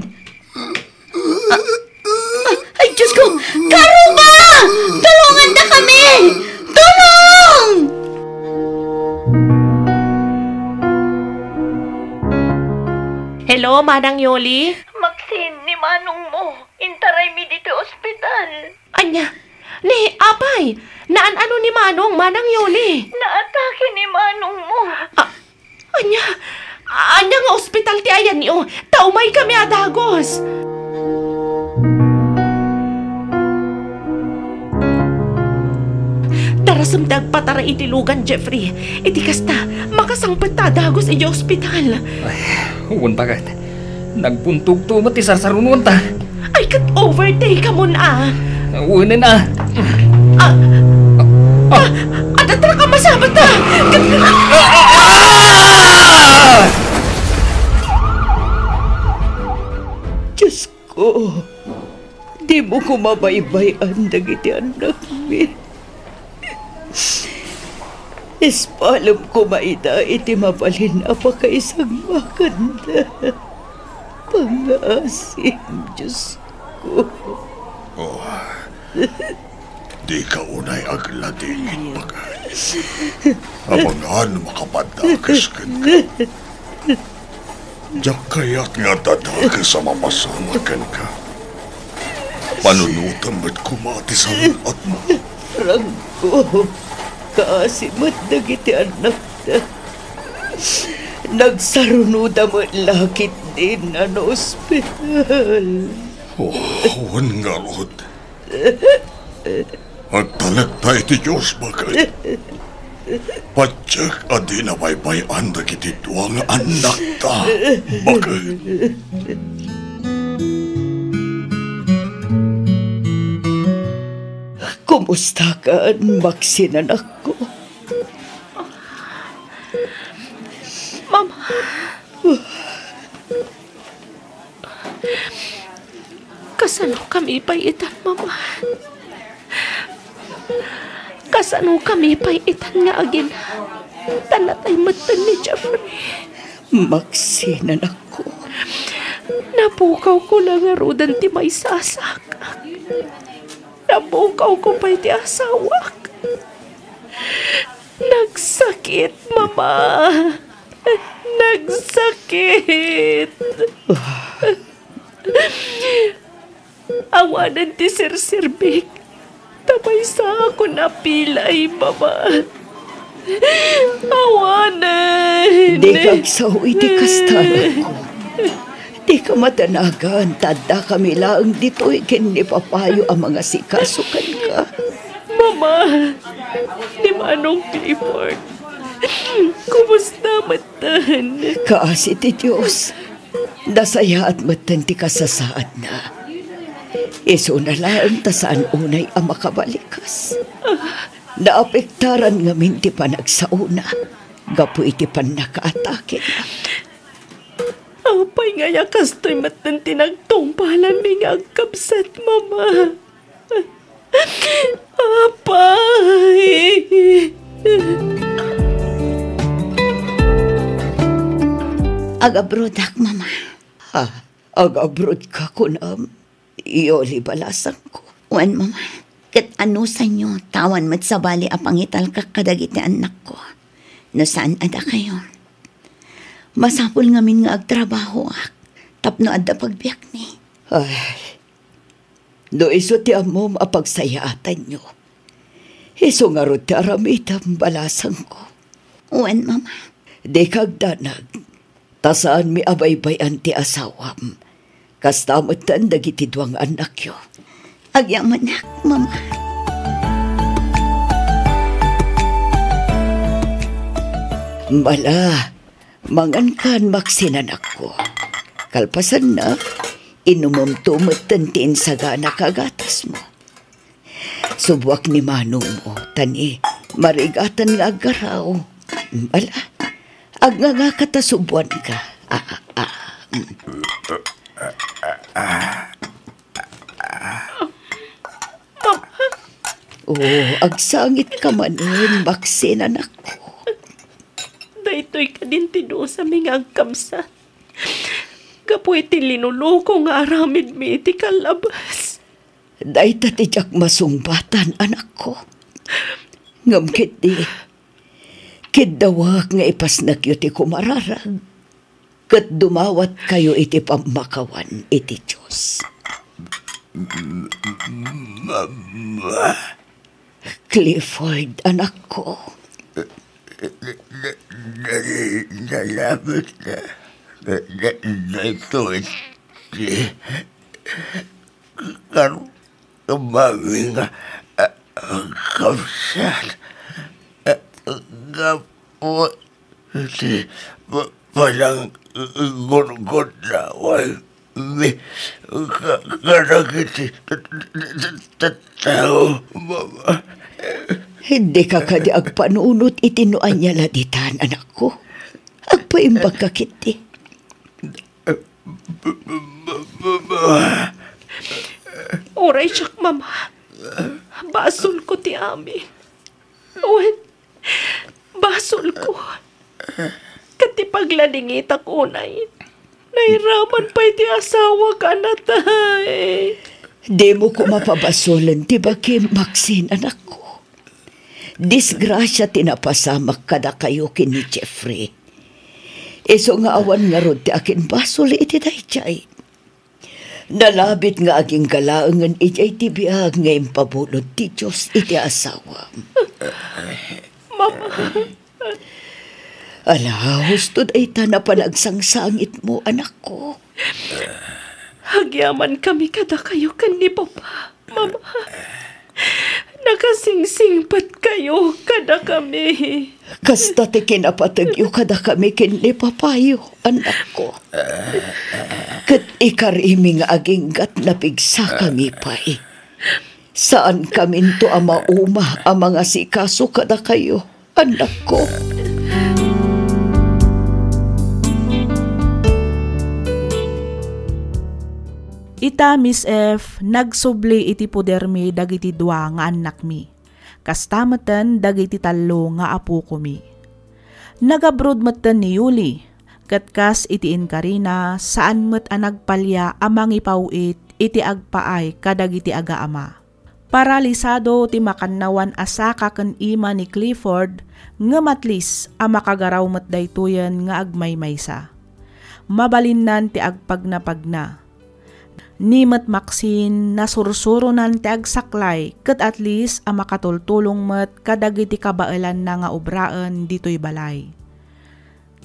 Ah, ah, ay, Diyos ko! Karuba! Tulungandakami! Tulong! Hello, Manang Yoli? Maxine, ni manongmo. Intaraymi ditoy ospital. Ania? Ni, apay, naan-ano ni Manong, Manang Yoli? Naatake ni manongmo. Ah, ania? Ania nga ospital ti ayanyo? Ta umaykami a dagus. Darasem ti agpataray iti lugan, Jeffrey. Iti kasta, makasangpet ta a dagus idiay ospital. Ay, wen, baket. Nagbuntogto met ti sarsarunoanta. Ay, ket overtake ka mon a. Wenen a. Ah, ah, adda ka masabet a. Ket, ah! Diyos ko, dimo koma baybay-an dagiti annakmi. Ispalem koma ida iti mabalin a pakaisagmakanda. Pangngaasim, Diosko. Oh, dika unay agladingit, baket. Amangan no makapadakes kenka. Diak kayat nga adda dakes a mamasawat kenka. Panunotem met koma ti sarun-atmo. Franco, kaasi met dagiti annakda. Nagsarunoda met la ketdin a naospital. Oh, wen ngarud. Agtalekta iti Dios, baket. Patiek a dina baybay-an dagiti dua nga annakta, baket. Kumustakan, Maxine, anakko? Mama. Kasanokami pay itan, Mama? Kasanokami pay itan nga agina? Ta natay metten ni Jeffrey. Maxine, anakko. Napukawko la ngaruden ti maysa a sakak. Napukawko pay ti asawak. Nagsakit, Mama. Nagsakit. Awanen ti serserbik. Ta maysaakon a pilay, Mama. Awanen. Dika agsao iti kasta, anakko. Dika madanagan ta addakami laeng ditoy ken ni Papayo a mangasikaso kenka. Mama, ni Manong Clifford, kumusta metten? Kaasi ti Dios. Nasayaat metten ti kasasaadna. Isuna laeng ta saan unay a makabalikas. Naapektaran ngamin ti panagsaona gapu iti pannakaatakena. Apay ngay a kastoy metten ti nagtungpalanmi nga agkabsat, Mama? Apay! Agabrodak, Mama. Ha? Agabrodka, kunam? Yoli, balasangko. Wen, Mama. Ket anusanyo, tawan met sabali a pangitalkak kadagiti annakko. No saan a dakayo. Masapul ngamin nga agtrabahoak tapno adda pagbiagmi. Ay, no isu ti ammom a pagsayaatanyo, isu ngarud ti aramidem, balasangko. Wen, Mama. Dika agdanag, ta saanmi a baybay-an ti asawam. Kasta metten dagiti dua nga annakyo. Agyamanak, Mama. Mala, mangankan, Maxine, anakko. Kalpasanna, inumemto metten ti insagana a gatasmo. Suboak ni manongmo, ta ni marigatan nga aggaraw. Ala, agngangaka ta suboanka. Ah, ah, ah. Mm. Oh, agsangitka manen, Maxine, anakko. Daytoy kadin ti dusami nga agkabsat gapu iti linuluko nga aramidmi iti kallabes. Dayta ti diak masungbatan, anakko. Ngem ketdi, kiddawek nga ipasnekyo ti kumararag, ket dumawatkayo iti pammakawan iti Dios. Mama. Clifford, anakko. Salamat na. Daytoy ti Kar-, kamami nga, ah, kabsat, ah, gapu iti pa-, pananggurgurnawanmi ka-, kadagiti t-, t-, t-, tattao, Mama. Dika kadi agpanunot iti no ania la ditan, anakko. Agpaimbagka ketdi. Uray siak, Mama. Basolko ti amin. Wen, basolko. Ket ti pagladingitak unay, nairaman pay ti asawak a natay. Dimo koma pabasolen ti bakim, Maxine, anakko. Disgrasia ti napasamak kadakayo ken ni Jeffrey. Isu nga awan ngarud ti akinbasol iti daydiay. Nalabit nga agingga laengen idiay ti biag nga impabulod ti Dios iti asawam. Mama. Ala, husto dayta a panagsangsangitmo, anakko. Agyamankami kadakayo ken ni Papa. Mama, nakasingsingpetkayo kadakami. Kasta ti kinapategyo kadakami ken ni Papayo, anakko. Ket ikarimi nga aginggat napigsakami pay. Saankaminto a mauma a mangasikaso kadakayo, annakko. Ita, Miss F, nagsubli iti podermi dagiti dua nga annakmi. Kasta metten dagiti tallo nga apokomi. Nag-abroad metten ni Yuli, ket kas iti inkarina, saan met a nagpalia a mangipaw-it iti agpaay kadagiti agaama. Paralisado ti makannawan a saka ken ima ni Clifford, ngem at least a makagaraw met daytoyen nga agmaymaysa. Mabalinnan ti agpagnapagna. Ni met Maxine, nasursuronan ti agsaklay ket at least a makatultulong met kadagiti kabaelanna nga obraen ditoy balay.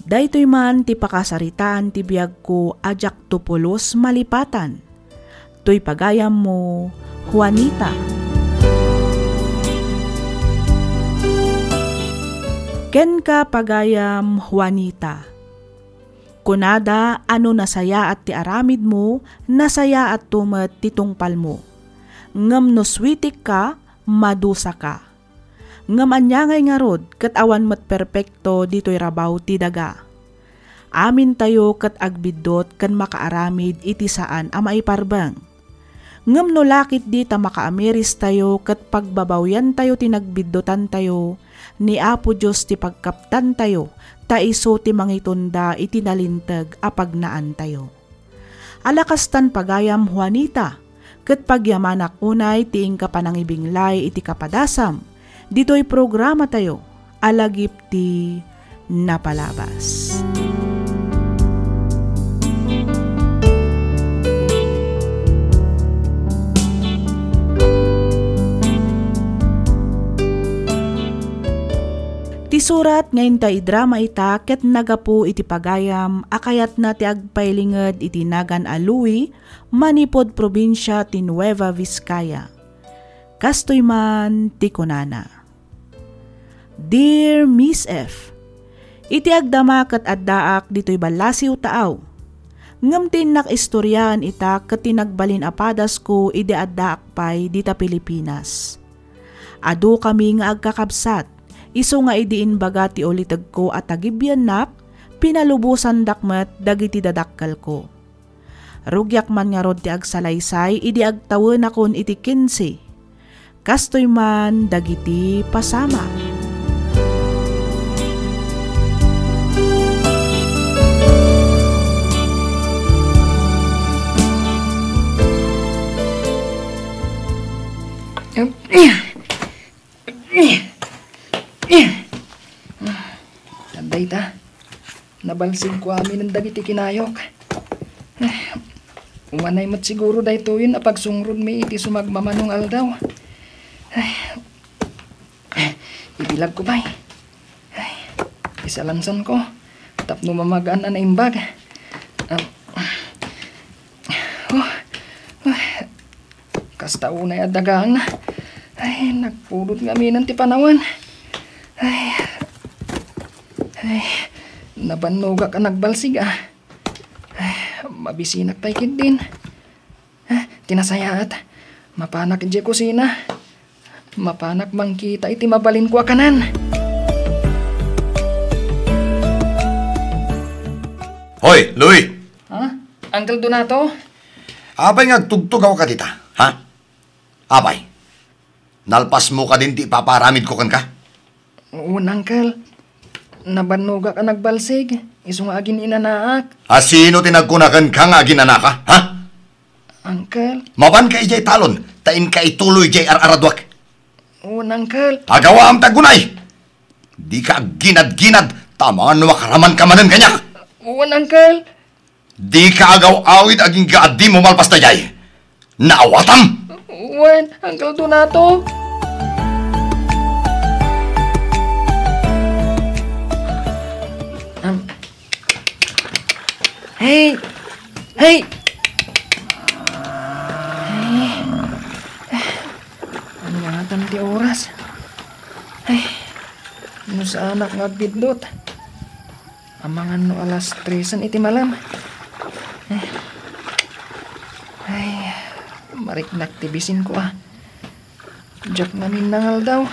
Daytoy man ti pakasaritaan ti biagko a diakto pulos malipatan. Toy pagayammo, Juanita. Kenka, pagayam Juanita. Kunada a no nasayaat ti aramidmo, nasayaatto met ti tungpalmo. Ngem no suitikka, madusaka. Ngem ania ngay ngarud ket awan met perpekto ditoy rabaw ti daga. Amintayo ket agbiddut ken makaaramid iti saan a maiparbeng. Ngem no lakitdi ta makaamiristayo ket pagbabawiantayo ti nagbiddutantayo, ni Apo Dios ti pagkaptantayo, ta isu ti mangitunda iti nalinteg a pagnaantayo. Ala kastan pagayam, Juanita, ket pagyamanak unay ti inka panangibinglay iti kapadasam ditoy programatayo a Lagip ti Napalabas. Ti surat nga inta idrama ita ket nagapu iti pagayam a kayatna ti agpailinged iti nagan a Louie manipud probinsia ti Nueva Vizcaya. Kastoy man ti kunana, "Dear Miss F, iti agdama ket addaak ditoy ballasiw taaw. Ngem ti innak istoriaan ita ket ti nagbalin a padasko idi addaak pay dita Pilipinas. Adu kami nga agkakabsat, isu nga idi imbaga ti ulitegko a tagibiannak, pinalubosandak met dagiti dadakkelko. Rugiak man ngarud ti agsalaysay idi agtawenakon iti kinse. Kastoy man dagiti pasamak." Adda ita, nabalsigko aminen dagiti kinayok. Umanay met siguro daytoyen a pagsungrodmi iti sumagmamano nga aldaw. Ibilagko pay. Ay, isalansanko tapno mamagaan a naimbag. Ah, oh, oh. Kasta unay a dagaangna. Ay, nagpudot ngaminen ti panawen. Ay, ay, nabannogak a nagbalsig, ah. Ay, mabisinak pay ketdin. Ah, ti nasayaat, mapanak idiay kusina. Mapanak mangkita iti mabalinko a kanan. Hoy, Louie! Ha? Uncle Donato? Apay nga agtugtugawka dita, ha? Apay, nalpasmo kadin ti ipaparamidko kenka? Wen, Uncle. Nabannogak a nagbalsig, isu nga agin-inanaak. A sino ti nagkuna kenka nga aginanaka, ha? Uncle. Mapanka idiay talon, ta inka ituloy diay ar-araduak. Wen, Uncle. Agawaam ta agunay! Dika agginadginad, ta amangan no makaramanka manen kaniak. Wen, Uncle. Dika agaw-awid agingga a dimo malpas daydiay. Naawatam! Wen, Uncle Donato. Am, hey! Hey! Ay. Ania ngatan ti oras? Ay. No saanak nga agbiddut. Amangan no alas tresen iti malem. Ay, mariknak ti bisinko, ah. Diak ngamin nangaldaw.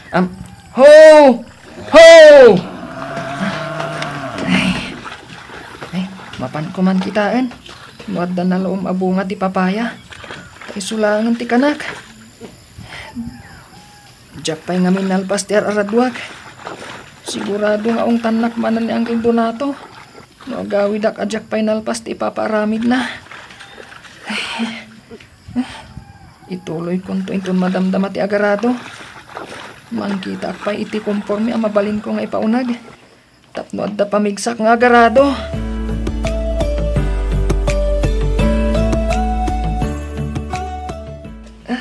Am, ho! Ho! Ay, ay, mapanko man kitaen no adda nalaom a bunga ti papaya. Ta isu laengen ti kanak. Diak pay ngamin nalpas ti ar-araduak. Sigurado nga ungtannak manen ni Uncle Donato no agawidak a diak pay nalpas ti ipapaaramidna. Ituloykonto inton madamdama ti agarado. Mangkitaak pay iti komporme a mabalinko nga ipauneg tapno adda pamigsak nga agarado.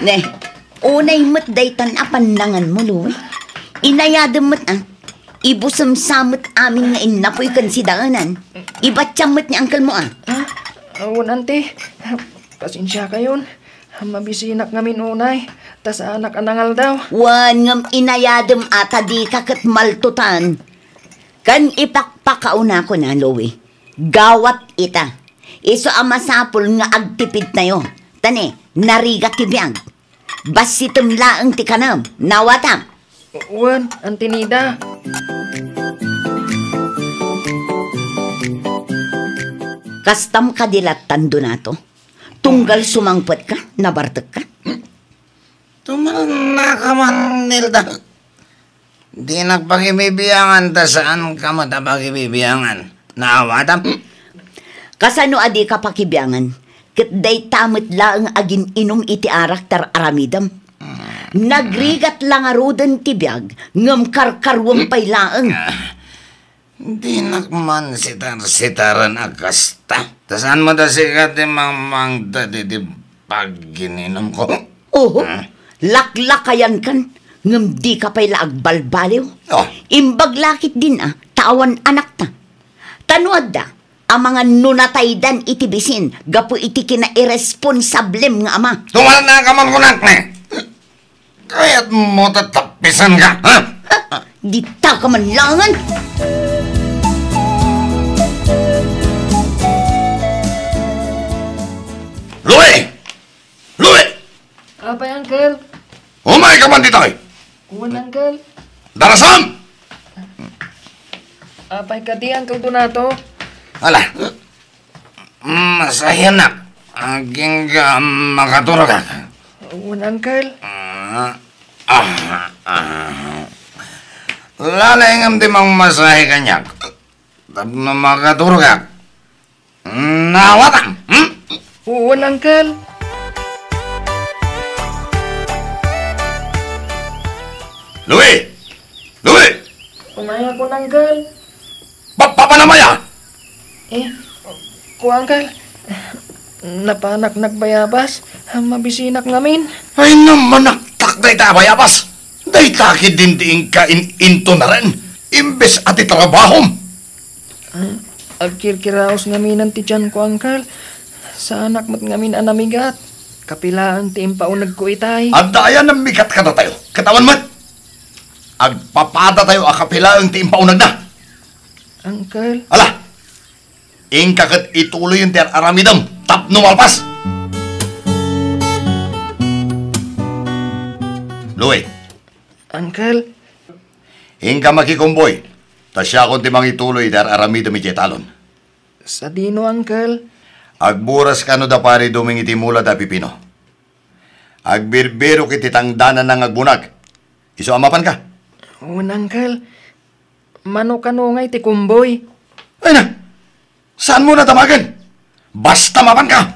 Ne, unay met daytan a pannanganmo, Louie. Inayadem met, a. Ibusem sa met amin nga innapoy ken sidaenan. Ibatiam met ni uncle mo, a. Ah, awan, auntie. Pasensiakayon. Mabisinak ngamin unay, ta saanak a nangaldaw. Wen, ngem inayadem a ta dika ket maltutan. Ken ipakpakaunakon a, Louie, gawat ita. Isu a masapul nga agtipidtayo. Ta ne, narigat ti biag. Bassitem laeng ti kanem. Nawatam. Wen, Auntie Nida. Kastam kadi lattan, Donato? Tunggal sumangpetka, nabartekka? Tumalnaka man, Nilda. Dinak pakibibiangan ta saan ka met a pakibibiangan. Naawatam? Kasano a dika pakibiangan? Ket dayta met laeng a gin-inum iti arak ti ar-aramidem. Nagrigat la ngaruden ti biag, ngem karkaruem pay laeng. Ah, dinak man sitar-sitaren a kasta. Ta saan met a sika ti mangmangted iti paggininumko? Oho, Ah? laklakayankan, ngem dika pay la agbalbaliw. Oh. Imbag la ketdin a, ta awan anakta. Ta no adda, amangan no nataydan iti bisin gapu iti kinairesponsablem nga ama. Tumalnaka man kunak, ne. Kayatmo ta tapisanka, ha? Dita ka man laengen. Louie! Louie! Apay, Uncle? Umayka man ditoy! Wen, Uncle. Darasam! Apay kadi, Uncle Donato? Ala, masahianak. Agingga makaturogak. Wen, Uncle. Ah, ah, ah. Lalengem ti mangmasahe kaniak. Tapno makaturogak. Nawatam, hmm? Wen, Uncle. Louie! Louie! Umayakon, Uncle. Pa-, papanam aya? Eh, ko, Uncle. Napanak nagbayabas. Mabisinak ngamin. Ay, namanaktak dayta a bayabas. Dayta ketdin ti inka in-, intunaran. Imbes a ti trabahom. Ah, agkirkiraos ngaminen ti tianko, Uncle. Saanak met ngamin a namigat. Kapilaen ti impaunegko itay. Adda aya namigat kadatayo? Ket awan met. Agpapadatayo a kapilaen ti impaunegna. Uncle. Ala! Inka ket ituloyen ti ar-aramidem tapno malpas. Louie. Uncle. Inka makikumboy, ta siakon ti mangituloy iti ar-aramidem idiay talon. Sadino, Uncle? Agburas kano da Pari Doming iti mula da pipino. Agbirbirok iti tangdananna nga agbunag. Isu a mapanka? Wen, Uncle. Mano kano ngay ti kumboy? Ay na! Saanmo na damagen? Basta mapanka!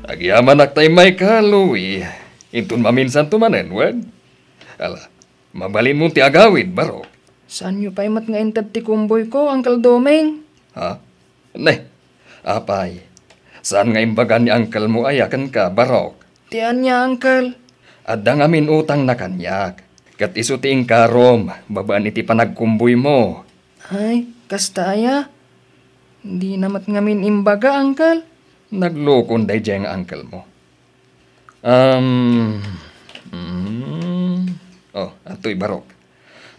Agyamanak tay mayka, Louie. Inton maminsanto manen, wen? Ala, mabalinmo ti agawid, Barok. Saanyo pay met nga inted ti kumboyko, Uncle Doming? Ha? Ne, apay, saan nga imbaga ni uncle mo aya kenka, Barok? Ti ania, Uncle? Adda ngamin utangna kaniak, ket isu ti inkarom babaen iti panagkumboymo. Ay, kasta aya? Dina met ngamin imbaga, Uncle. Naglukon daydiay nga uncle mo. Um, mm, oh, adtoy, Barok.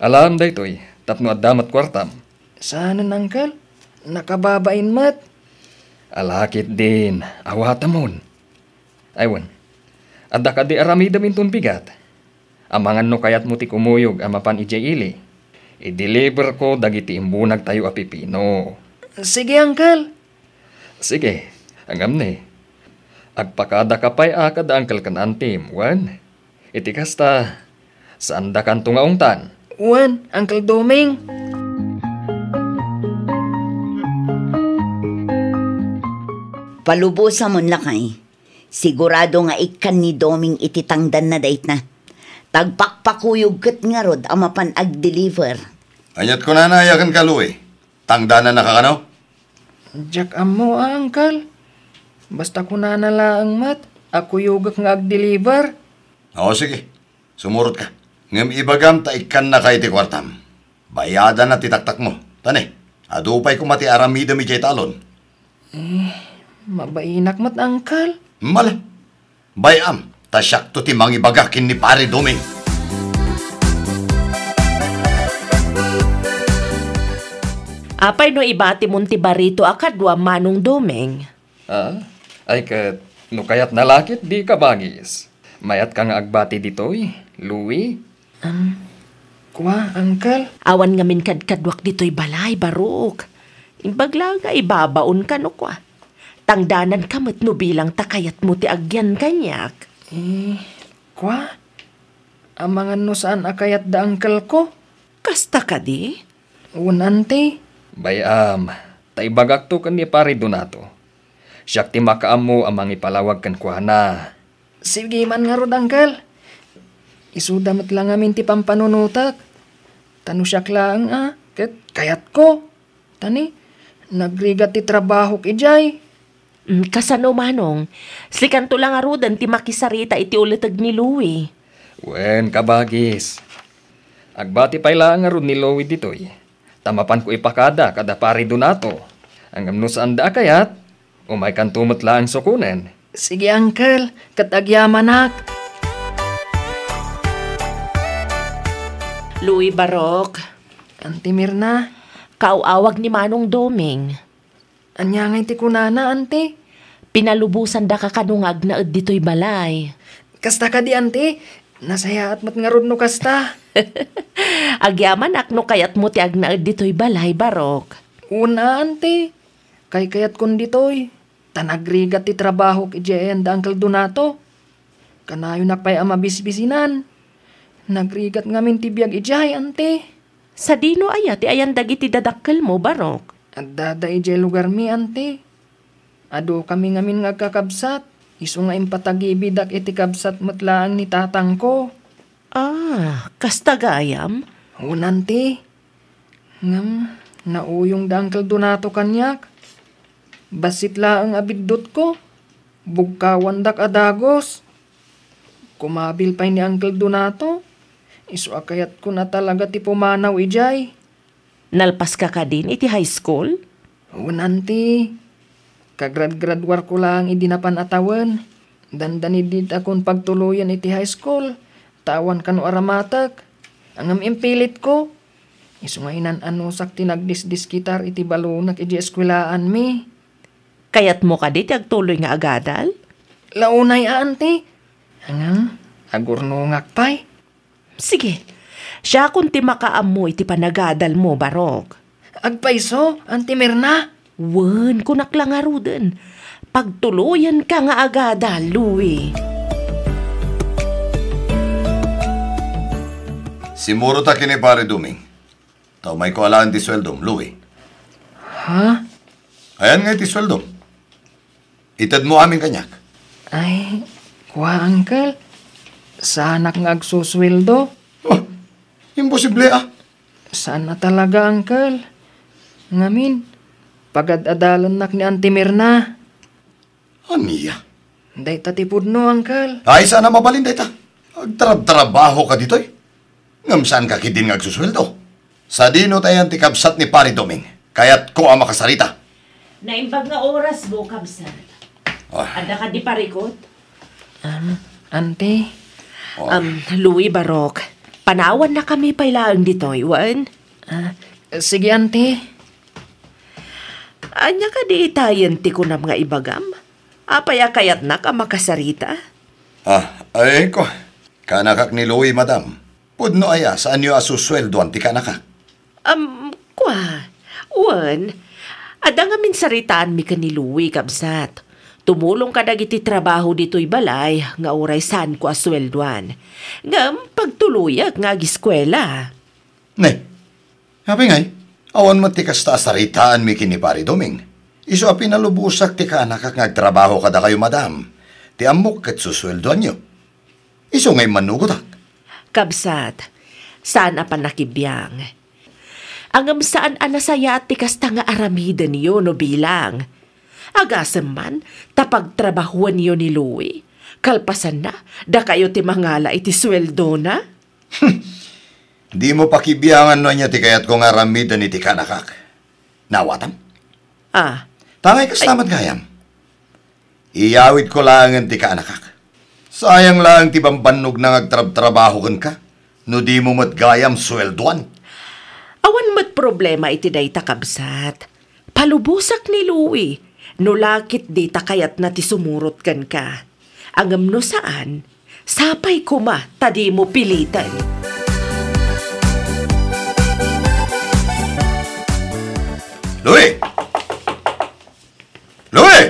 Alaem daytoy, tapno adda met kuartam. Saanen, Uncle. Nakababain met. Ala ketdin, awatamon. Ay wen, adda kadi aramidem inton bigat? Amangan no kayatmo ti kumuyog a mapan idiay ili. Ideliverko dagiti imbunagtayo a pipino. Sige, Uncle. Sige, ngem ne, Agpakadaka pay a kada uncle ken antim, wen? Iti kasta, saandakanto nga ungtan. Wen, Uncle Doming. Palubosamon, lakay. Sigurado nga ikkan ni Doming iti tangdanna dayta. Tagpakpakuyog ket ngarud a mapan agdeliver. Ania't kunana aya kenka, Louie? Tangdanannaka kano? Diak ammo, a, Uncle. Basta kunana laeng met a kuyogek nga agdeliver. O, sige. Sumurotka. Ngem ibagam ta ikkannaka iti kuartam. Bayadanna ti taktakmo. Tani, adu pay koma ti aramidem idiay talon. Eh, mabainak met, Uncle. Mala. Bay-am, ta siakto ti mangibaga ken ni Pare Doming. Apay no ibatimon ti barito a kaduam, Manong Doming? Ah, ay ket, no kayatna la ketdi, kabagis. Mayatka nga agbati ditoy, Louie? Am, kua, Uncle? Awan ngamin kadkaduak ditoy balay, Barok. Imbag laeng nga ibabaonka no kua. Tangdananka met no bilang ta kayatmo ti agyan kaniak. Eh, kua? Amangan no saan a kayat da uncle ko? Kasta kadi? Wen, Auntie. Bay-am, ta ibagakto ken ni Pare Donato. Siak ti makaammo a mangipalawag kenkuana. Sige man ngarud, Uncle. Isuda met la ngamin ti pampanunotek. Ta no siak laeng a, ket kayatko. Ta ni, nagrigat ti trabahok idiay. Mm, kasano, Manong? Sikanto la ngaruden ti makisarita iti uleteg ni Louie. Wen, kabagis. Agbati pay laeng ngarud ni Louie ditoy. Ta mapanko ipakada kada Pare Donato. Ngem no saanda a kayat, umaykanto met laeng sukonen. Sige, Uncle, ket agyamanak. Louie, Barok. Auntie Mirna. Kaaw-awag ni Manong Doming. Ania ngay ti kunana, Auntie? Pinalubosandaka kano nga agnaed ditoy balay. Kasta kadi, Auntie? Nasayaat met ngarud no kasta. Agyamanak no kayatmo ti agnaed ditoy balay, Barok. Wen a, Auntie. Kaykayatkon ditoy. Ta nagrigat ti trabahok idiay ayan da Uncle Donato. Kanayonak pay a mabisbisinan. Nagrigat ngamin ti biag idiay, Auntie. Sadino aya ti ayan dagiti dadakkelmo, Barok? Addada idiay lugarmi, Auntie. Adukami ngamin nga agkakabsat. Isu nga impatagibidak iti kabsat met laeng ni tatangko. Ah, kasta gayam? Wen, Auntie. Ngem, nauyong da Uncle Donato kaniak. Bassit laeng a biddutko. Bugkawandak a dagus. Kumabil pay ni Uncle Donato. Isu a kayatkon a talaga ti pumanaw idiay. Nalpaska kadin iti high school? Wen, Auntie. Kagragraduarko laeng idi napan a tawen. Dandani ditakon pagtuloyen iti high school, ta awan kano aramatek. Ngem impilitko. Isu nga inan-anusak ti nagdisdiskitar iti balonek iti eskuelaanmi. Kayatmo kadi ti agtuloy nga agadal? La unay a, Auntie. Ngem, agurnongak pay. Sige, siakon ti makaammo iti panagadalmo, Barok. Agpayso, Auntie Mirna? Wen, kunak la ngaruden. Pagtuloyenka nga agadal, Louie. Simurota ken ni Pare Doming. Ta umayko alaen ti sueldom, Louie. Ha? Ayan nga iti sueldom. Itedmo amin kaniak. Ay, kua, Uncle. Saanak nga agsusueldo. Oh, imposible, ah. Saan a talaga, Uncle. Ngamin, pagad-adalennak ni Auntie Mirna. Ania? Dayta ti pudno, Uncle. Ay, saan a mabalin dayta. Agtrabtrabahoka ditoy. Ngem saanka ketdin nga agsusueldo. Sadino ti ayan ti kabsat ni Pare Doming? Kayatko a makasarita. Naimbag nga orasmo, kabsat. Ah. Adda kadi parikut? Um, Auntie. Oh. Um, Louie, Barok, panawannakami pay laeng ditoy, wen? Ah, sige, Auntie. Ania kadi itayen ti kunam nga ibagam? Apay a kayatnak a makasarita? Ah, ay, kua. Kaanakak ni Louie, madam. Pudno aya, saanyo a susueldoan ti kaanakak? Am, kua. Wen, adda ngamin saritaanmi ken ni Louie, kabsat. Tumulongka dagiti trabaho ditoy balay nga uray saanko a sueldoan. Ngem pagtuloyak nga agiskuela. Ne, apay ngay, awan met ti kasta a saritaanmi ken ni Pari Doming. Isu a pinalubosak ti kaanakak nga agtrabaho kadakayo, madam. Ti ammok ket susueldoanyo. Isu ngay mannugotak. Kabsat, saan a pannakibiang. Ngem saan a nasayaat ti kasta nga aramidenyo no bilang. Agasem man ta pagtrabahuenyo ni Louie, kalpasanna, dakayo ti mangala iti sueldona? Dimo pakibiangan no ania ti kayatko nga aramiden iti kaanakak. Naawatam? Ah. Tangay kasta met gayam. Iyawidko laengen ti kaanakak. Sayang laeng ti bambannogna nga agtrabtrabaho kenka, no dimo met gayam sueldoan. Awan met problema iti dayta, kabsat. Palubosak ni Louie, no la ket dita kayatna ti sumurot kenka. Ngem no saan, sapay koma ta dimo piliten. Louie! Louie!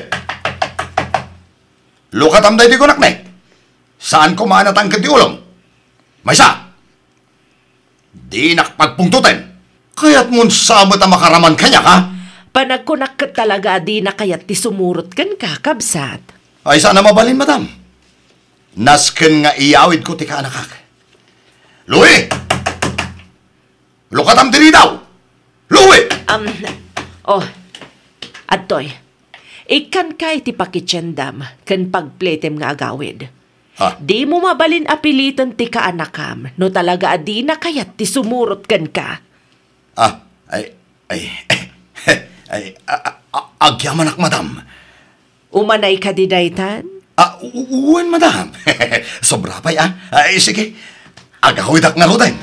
Lukatam daytoy kunak ne. Saan koma a natangked ti ulom. Maysa! Dinak pagpungtoten. Kayatmon sa met a makaraman kaniak, a? Panagkunak ket talaga a dina kayat ti sumurot kenka, kabsat. Ay, saan a mabalin, madam. Nasken nga iyawidko ti kaanakak. Louie! Lukatam diri daw! Louie! Um, oh, adtoy. Ikkanka iti pakitiendam ken pagpletem nga agawid. Ha? Dimo mabalin a piliten ti kaanakam no talaga a dina kayat ti sumurot kenka. Ah, ay, ay, ay, a, a, a, agyamanak, madam. Umanay kadi daytan? Ah, u-, u-, wen, madam. Sobra pay, ah. Ay, sige. Agawidak ngaruden.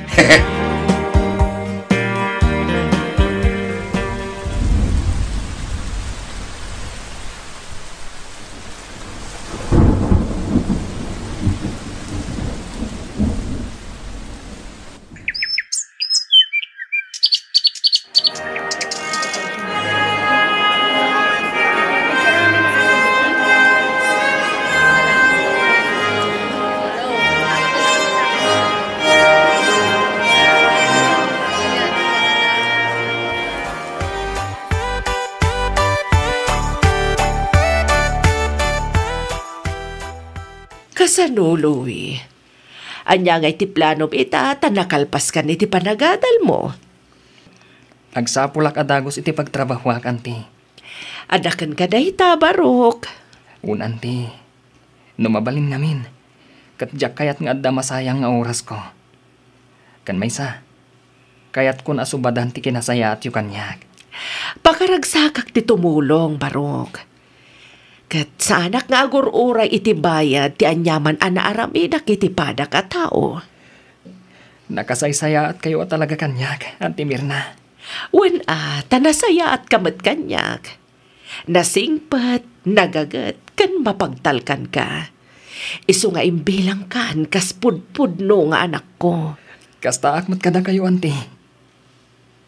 Kasano, Louie? Ania ngay ti planom ita ta nakalpaskan iti panagadalmo? Agsapulak a dagus iti pagtrabahuak, anti. Adda kenka dayta, Barok. Wen, anti. No mabalin ngamin, ket diak kayat nga adda masayang nga orasko. Ken maysa, kayatkon a subadan ti kinasayaatyo kaniak. Pakaragsakak ti tumulong, Barok. Ket saanak nga agur-uray iti bayad ti aniaman a naaramidak iti padak a tao. Nakasaysayaatkayo a talaga kaniak, Anti Mirna. Wen a, ta nasayaatka met kaniak. Nasingpet, nagaget, ken mapagtalkanka. Isu nga imbilangkan kas pudpudno nga anakko. Kastaak met kadakayo, anti.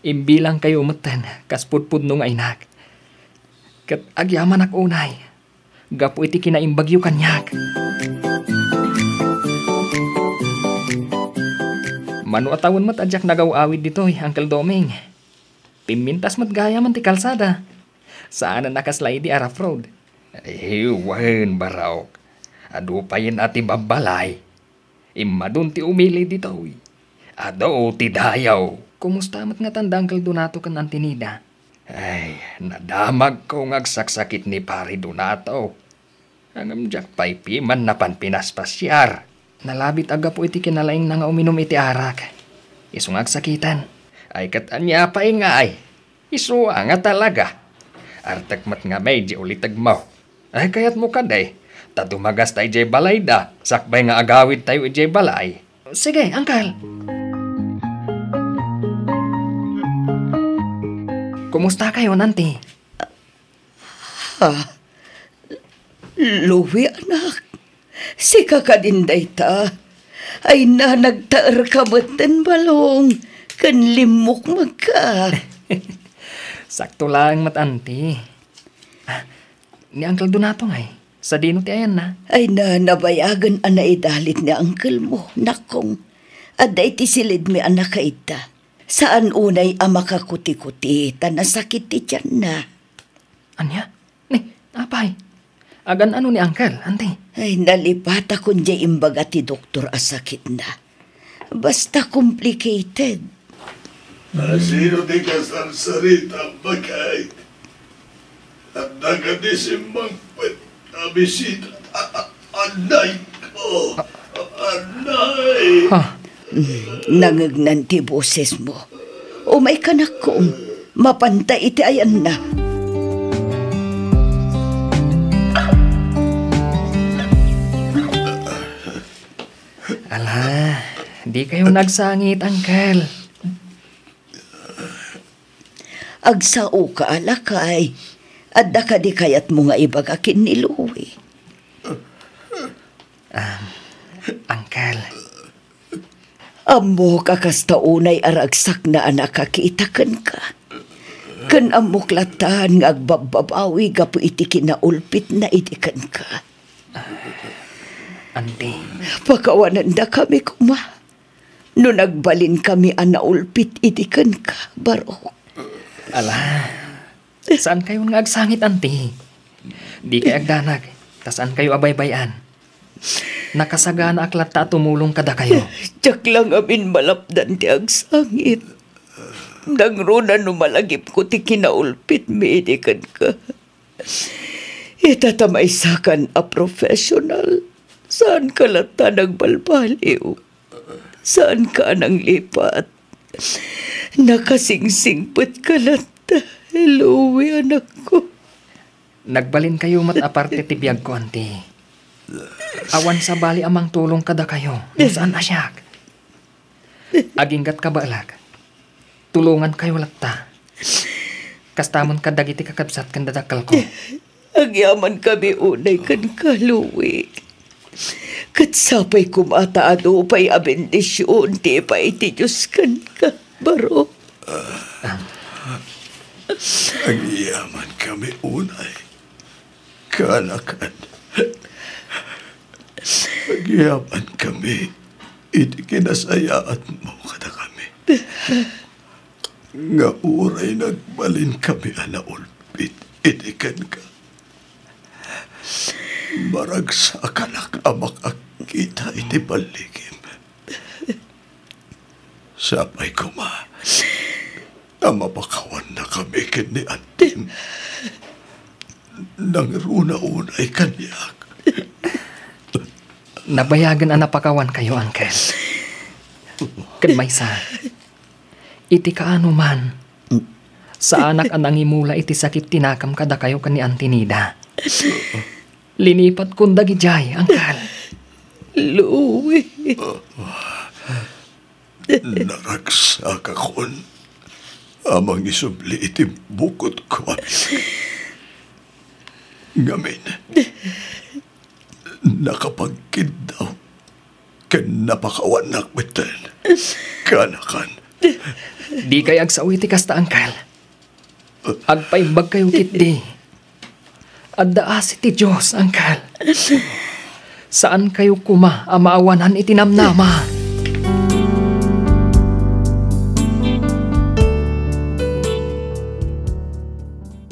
Imbilangkayo metten kas pudpudno nga inak. Ket agyamanak unay gapu iti kinaimbagyo kaniak. Mano a tawen met a diak nagaw-awid ditoy, Uncle Doming. Pimmintas met gayam ti kalsada. Saan a nakasla idi a rough road. Ay, wen, Barok. Adu payen a ti babbalay. Immadun ti umili ditoy. Adu ti dayaw. Kumusta met ngatan da Uncle Donato ken Auntie Nida? Ay, nadamagko nga agsaksakit ni Pari Donato. Ngem diak pay piman napan pinaspasiar. Nalabit a gapu iti kinalaingna nga uminum iti arak. Isu nga agsakiten. Ay, ket ania pay ngay? Isu a nga talaga. Artek met ngamin diay ulitegmo. Ay, kayatmo kadi, ta dumagasta idiay balayda, sakbay nga agawidtayo idiay balay. Sige, Uncle. Kumusta kayo, Auntie? Ha? Louie, anak, sika kadin dayta? Ay, na, nagtaerka metten balong ken limmukmegka. Sakto laeng met, Auntie. Ah, ni Uncle Donato ngay? Sadino ti ayanna? Ay na, nabayagen a naidalit ni uncle mo, nakong. Adda iti silidmi a nakaidda. Saan unay a makakuti-kuti ta nasakit ti tianna. Ania? Ni, apay? Agan-ano ni uncle, auntie? Ay, nalipatakon diay imbaga ti doktor a sakitna. Basta complicated. Asino ti kasarsarita, baket? Adda kadi simmangpet a bisita? A-, a-, anay ko. Anay. Ha? Mm, nangegnan ti bosesmo. Umay ka, nakong. Mapanta iti ayanna. Ala, di kayo nagsangit, uncle. Agsao ka, lakay. Adda kadi kayatmo nga ibaga ken ni Louie? Ah, uncle. Ammok a kasta unay a ragsakna a nakakita kenka. Ken ammok lattan nga agbabbabawi gapu iti kinaulpitna idi kenka. Auntie. Pakawanandakami koma. No nagbalinkami a naulpit idi kenka, Barok. Ala, saan kayon nga agsangit, auntie? Di kay agdanag, ta saan kayo a baybay-an. Nakasaganaak latta a tumulong kadakayo. Diak la ngamin malapdan ti agsangit. Nangruna no malagipko ti kinaulpitmi idi kenka. Ita ta maysakan a professional, saanka latta nagbalbaliw. Saanka a nanglipat. Nakasingsingpetka latta, Louie, anakko. Nagbalinkayo met a parte ti biagko, auntie. Awan sabali a mangtulong kadakayo, no saan a siak. Aginggat kabaelak. Tulongankayo latta. Kasta met kadagiti kakabsat ken dadakkelko. Agyamankami unay kenka, Louie. Ket sapay koma ta adu pay a bendision ti ipaay ti Dios kenka, Barok. Agyamankami unay. Kaanakan, agyamankami iti kinasayaatmo kadakami. Nga uray nagbalinkami a naulpit iti kenka, maragsakanak a makakita iti balligim. Sapay koma a mapakawannakami ken ni antim. Nangruna unay kaniak. Nabayagen a napakawankayo, uncle. Ken maysa, iti kaano man, saanak a nangimula iti sakit ti nakam kadakayo ken ni Auntie Nida. Linipatkon dagidiay, uncle. Louie. Naragsakakon a mangisubli iti bukotko a biag. Ngamin, nakapagkiddaw ken napakawannak metten. Kaanakan. Dikay agsao iti kasta, uncle. Agpaimbagkayo ketdi. Adda asi ti Dios, uncle. Saankayo koma a maawanan iti namnama.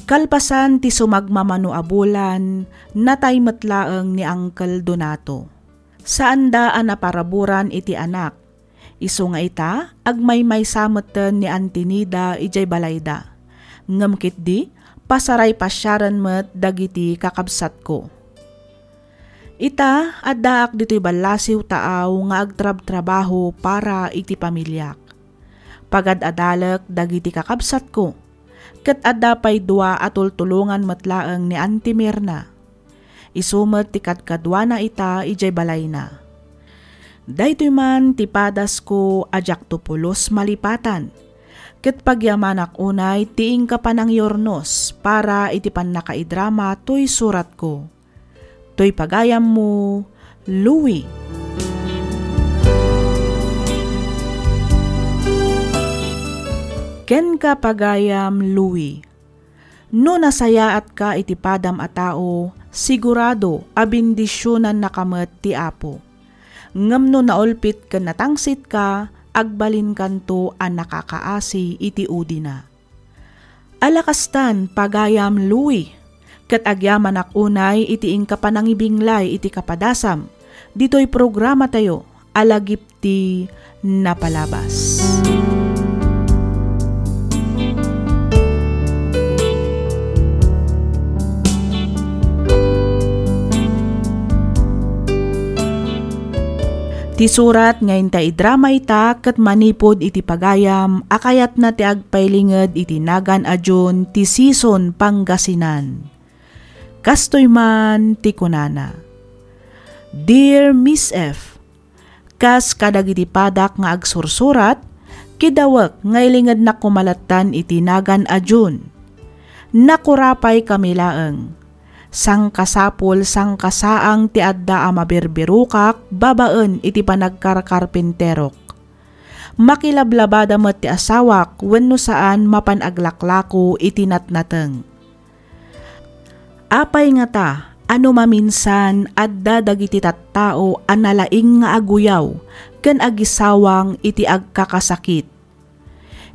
Kalpasan ti sumagmamano a bulan, natay met laeng ni Uncle Donato. Saanda a naparaburan iti anak. Isu nga ita, agmaymaysa metten ni Auntie Nida idiay balayda. Ngem ketdi, pasaray pasiaren met dagiti kakabsatko. Ita, addaak ditoy ballasiw taaw nga agtrabtrabaho para iti pamiliak. Pagad-adalek dagiti kakabsatko, ket adda pay dua a tultulongan met laeng ni Auntie Mirna. Isu met ti kadkaduana ita idiay balayna. Daytoy man ti padasko a diakto pulos malipatan, ket pagyamanak unay ti inka panangyurnos para iti pannakaidrama toy suratko. Toy pagayammo, Louie. Kenka, pagayam Louie. No nasayaatka iti padam a tao, sigurado a bendisionannaka met ti Apo. Ngem no naulpit ken natangsitka, agbalinkanto a nakakaasi iti udina. Ala kastan, pagayam Louie, ket agyamanak unay iti inka panangibinglay iti kapadasam ditoy programatayo a Lagip ti Napalabas. Ti surat nga inta idrama ita ket manipud iti pagayam a kayatna ti agpailinged iti nagan a June ti Sison, Pangasinan. Kastoy man ti kunana, "Dear Miss F, kas kadagiti padak nga agsursurat, kidawek nga ilingednak koma lattan iti nagan a June. Nakurapay kami laeng. Sangkasapul, sangkasaang ti adda a mabirbirokak babaen iti panagkarkarpinterok. Makilablabada met ti asawak wenno saan mapan aglaklako iti natnateng. Apay ngata a no maminsan adda dagiti tattao a nalaing nga aguyaw ken agisawang iti agkakasakit?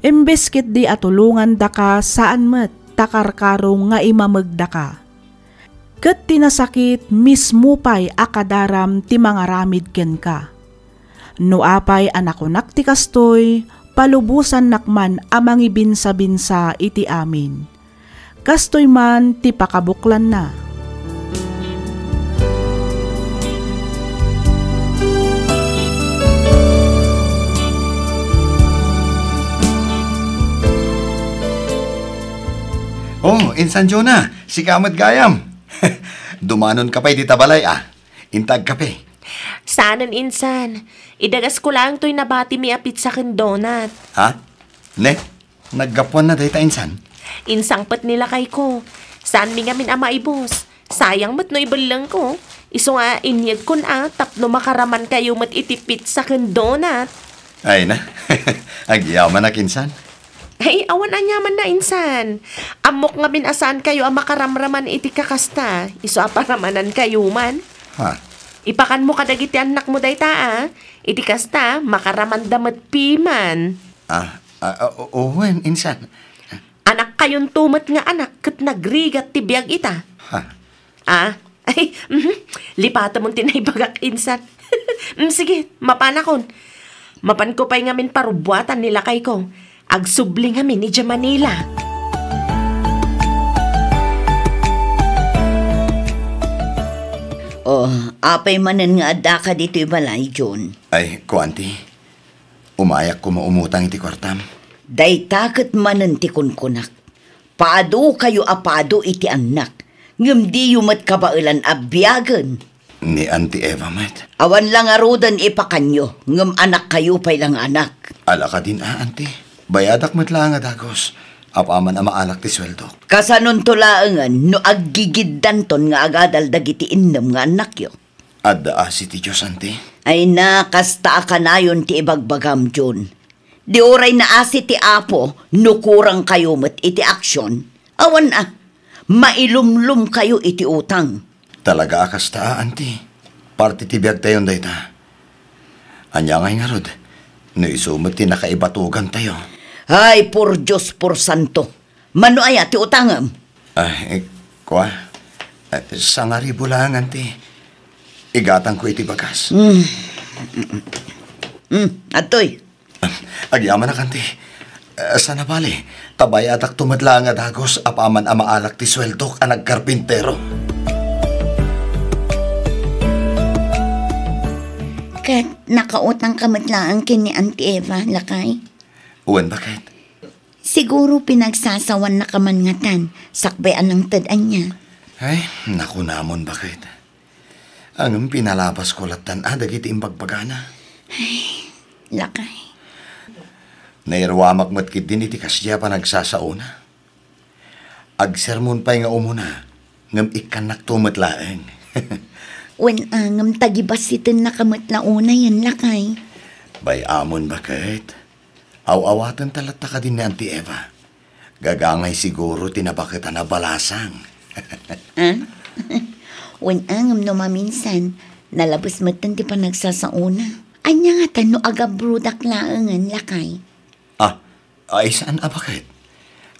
Imbes ketdi a tulongandaka, saan met ta karkaro nga imamegdaka. Ket ti nasakit mismo pay a kadaram ti mangaramid kenka. No apay a nakunak ti kastoy, palubosannak man a mangibinsabinsa iti amin." Kastoy man ti pakabuklanna. Oh, Insan Jonah, sika met gayam. Dumanonka pay dita balay, a. Inta agkape. Saanen, Insan. Idagasko laeng toy nabatimi a pizza ken donut. Ha? Ne? Naggapuanna dayta, Insan? Insangpet ni lakayko. Saanmi ngamin a maibus. Sayang met no ibellengko. Isu nga inyegkon a tapno makaramankayo met iti pizza ken donut. Ay na. Agyamanak, Insan. Ay, awan aniamanna, Insan. Ammok ngamin a saankayo a makaramraman iti kakasta. Isu a paramanankayo man. Ha? Ipakanmo kadagiti annakmo dayta, a. Iti kasta, makaramanda met piman. Ah, ah, ah, o-, wen, Insan. Anakkayonto met nga anak ket nagrigat ti biag ita. Ha? Ah, ay, mhm. Lipatemon ti naibagak, Insan. Mm, sige, mapanakon. Mapanko pay ngamin parubbuatan ni lakayko. Agsubli ngamin idiay Manila. Oh, apay manen nga addaka ditoy balay, John? Ay, kuanti. Umayak koma umutang iti kuartam. Dayta ket manen ti kunkunak. Paadukayo a pado iti annak, ngem diyo met kabaelan a biagen. Ni Auntie Eva met. Awan la ngaruden ipakanyo, ngem anakkayo pay la nga anak. Ala kadin a, Auntie. Bayadak met la nga dagus, apaman a maalak ti sueldok. Kasanonto laengen no aggigiddanton nga agadal dagiti innem nga annakyo? Adda asi ti Dios, Auntie. Ay na, kasta a kanayon ti ibagbagam, John. Di uray naasi ti Apo no kurangkayo met iti aksyon. Awan a, mailumlomkayo iti utang. Talaga a kasta, Auntie. Parte ti biagtayon dayta. Ania ngay ngarud, no isu met ti nakaibatogantayo? Ay, por Dios, por santo. Mano aya ti utangem? Ah, eh, kua? Eh, sangaribu laeng, Auntie. Igatangko iti bagas. Mm. Mm, adtoy. Agyamanak, Auntie. Eh, sana bali, ta bayadakto met laeng a dagus apaman a maalak ti sueldok a nagkarpintero. Ket nakautangka met laeng ken ni Auntie Eva, lakay? Wen, baket? Siguro pinagsasawannaka man ngatan, sakbay a nangted ania. Ay, nakunamon, baket. Ngem pinalabasko lattan a dagiti imbagbagana. Ay, lakay. Nairuamak met ketdin iti kasdiay a panagsasaona. Agsermon pay nga umuna, ngem ikkannakto met laeng. Wen, a, ngem tagibassitennaka met la unayen, lakay. Bay-amon, baket. Aw-awaten ta latta kadin ni Auntie Eva. Gagangay siguro ti nabaket a nabalasang. Ah? Wen, ngem no maminsan, nalabes metten ti panagsasaona. Ania ngatan no agabrodak laengen, lakay? Ah, ay saan a baket?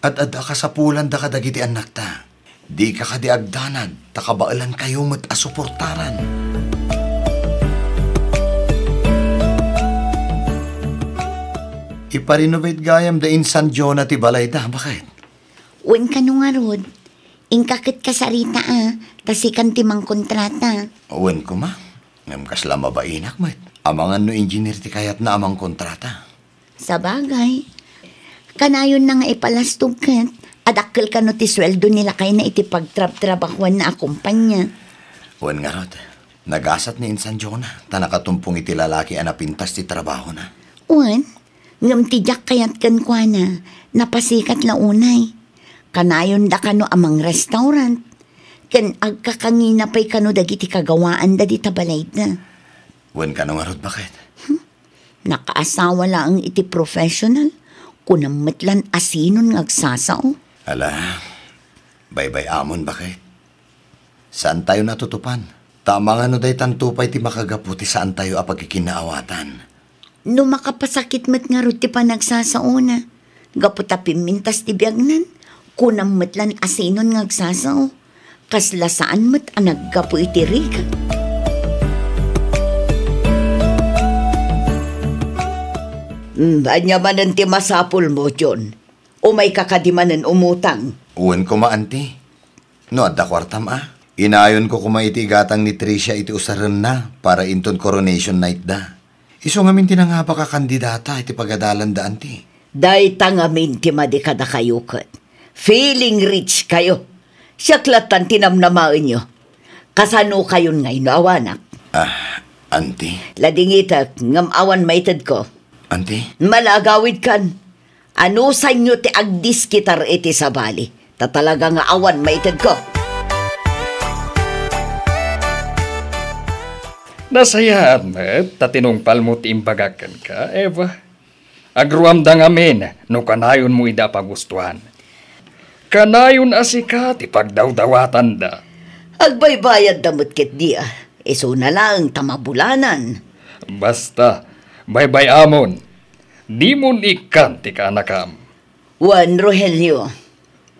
Ad-adda a kasapulanda kadagiti annakta. Dika kadi agdanag, ta kabaelankayo met a suportaran. Iparenovate gayam da insan Jonah ti balayda, baket? Wen kano ngarud, inka ket kasarita a, ta sikan ti mangkontrata. Wen koma, ngem kasla mabainak met. Amangan no engineer ti kayatna a mangkontrata. Sabagay, kanayonna nga ipalastog ket, adakkel kano ti sueldo ni lakayna iti pagtrabtrabahuanna a kompania. Wen ngarud, nagasat ni insan Jonah, ta nakatumpong iti lalaki a napintas ti trabahona. Wen, ngem ti diak kayat kenkuana, napasikat la unay. Kanayonda kano a mangrestaurant, ken agkakangina pay kano dagiti kagawaanda dita balayda. Wen kano ngarud, baket? Hmm? Nakaasawa laeng iti professional, kunam met lan asinon nga agsasao. Ala, baybay-amon, baket? Saantayo natutupan. Ta amangan no daytanto pay ti makagapu ti saantayo a pagkikinnaawatan. No makapasakit met ngarud ti panagsasaona, gapu ta pimmintas ti biagnan, kunam met lan asinon nga agsasao. Kasla saan met a naggapu iti rigat. Hmm, ania manen ti masapulmo, John? Umayka kadi manen umutang? Wen koma, anti. No adda kuartam a, inayonko koma iti igatang ni Tricia iti usarenna para inton coronation night da. Isu ngamin ti nangabak a kandidata iti pagadalanda, anti. Dayta ngamin ti madi kadakayo ket. Feeling rich kayo. Siak lattan ti namnamaenyo. Kasano kayon ngay no awanak? Ah, anti. Ladingitek, ngem awan maitedko. Anti? Malagawidkan. Anusanyo ti agdiskitar iti sabali, ta talaga nga awan maitedko. Nasayaat met ta tinungpalmo ti imbagak kenka, Eva. Agruamda ngamin no kanayonmo ida a pagustuan. Kanayon a sika ti pagdawdawatanda. Agbaybayadda met ketdi a, isuna laeng ta mabulanan. Basta, baybay-amon, dimon ikkan ti kaanakam. Wen, Rogelio.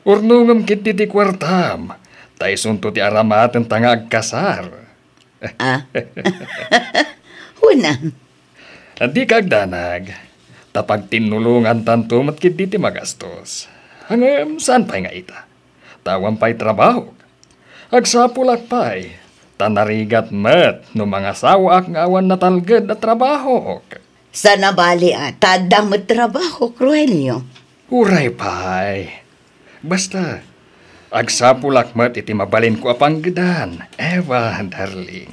Urnongem ketdi ti kuartam, ta isunto ti aramatenta nga agkasar. Ah? Wen a. Dika agdanag, ta pagtinnulongantanto met ketdi ti magastos. Ngem saan pay nga ita? Ta awan pay trabahok. Agsapulak pay, ta narigat met no mangasawaak nga awan natalged a trabahok. Saan a bali a, ta adda met trabahok, Rogelio. Uray pay. Basta, agsapulak met iti mabalinko a panggedan, Eva, darling.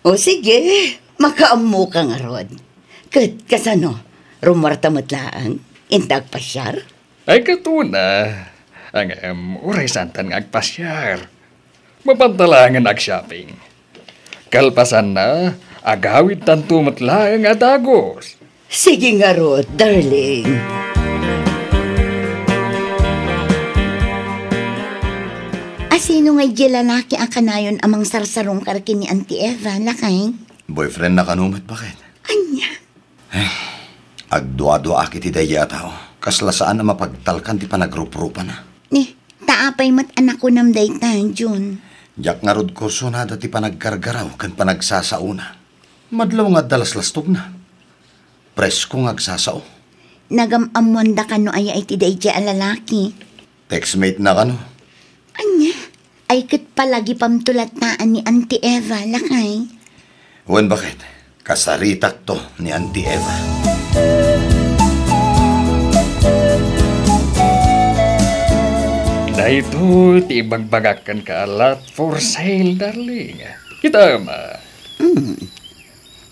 O sige, makaammoka ngarud. Ket kasano, rummuarta met laeng, inta agpasiar? Ay, ket una, ngem, uray saantan nga agpasiar. Mapanta laengen ag-shopping. Kalpasanna, agawidtanto met laeng a dagus. Sige ngarud, darling. Asino ngay diay lalaki a kanayon a mangsarsarungkar ken ni Auntie Eva, lakay? Boyfriend na kano met, baket? Ania? Eh, agduaduaak iti daydiay a tao. Kasla saan a mapagtalkan ti panagruprupana. Ni, ta apay met a nakunam dayta, Jun? Diak ngarud kursunada ti panaggargaraw ken panagsasaona. Madlaw nga adda laslastogna. Presko nga agsasao. Nagam-ammoanda kano aya iti daydiay a lalaki? Textmate na kano. Ania? Ay ket palagipamto latta a ni Auntie Eva, lakay? Wen, baket, kasaritakto ni Auntie Eva. Daytoy ti ibagbagak kenka a lot for sale, darling. Kitam a. Hmm.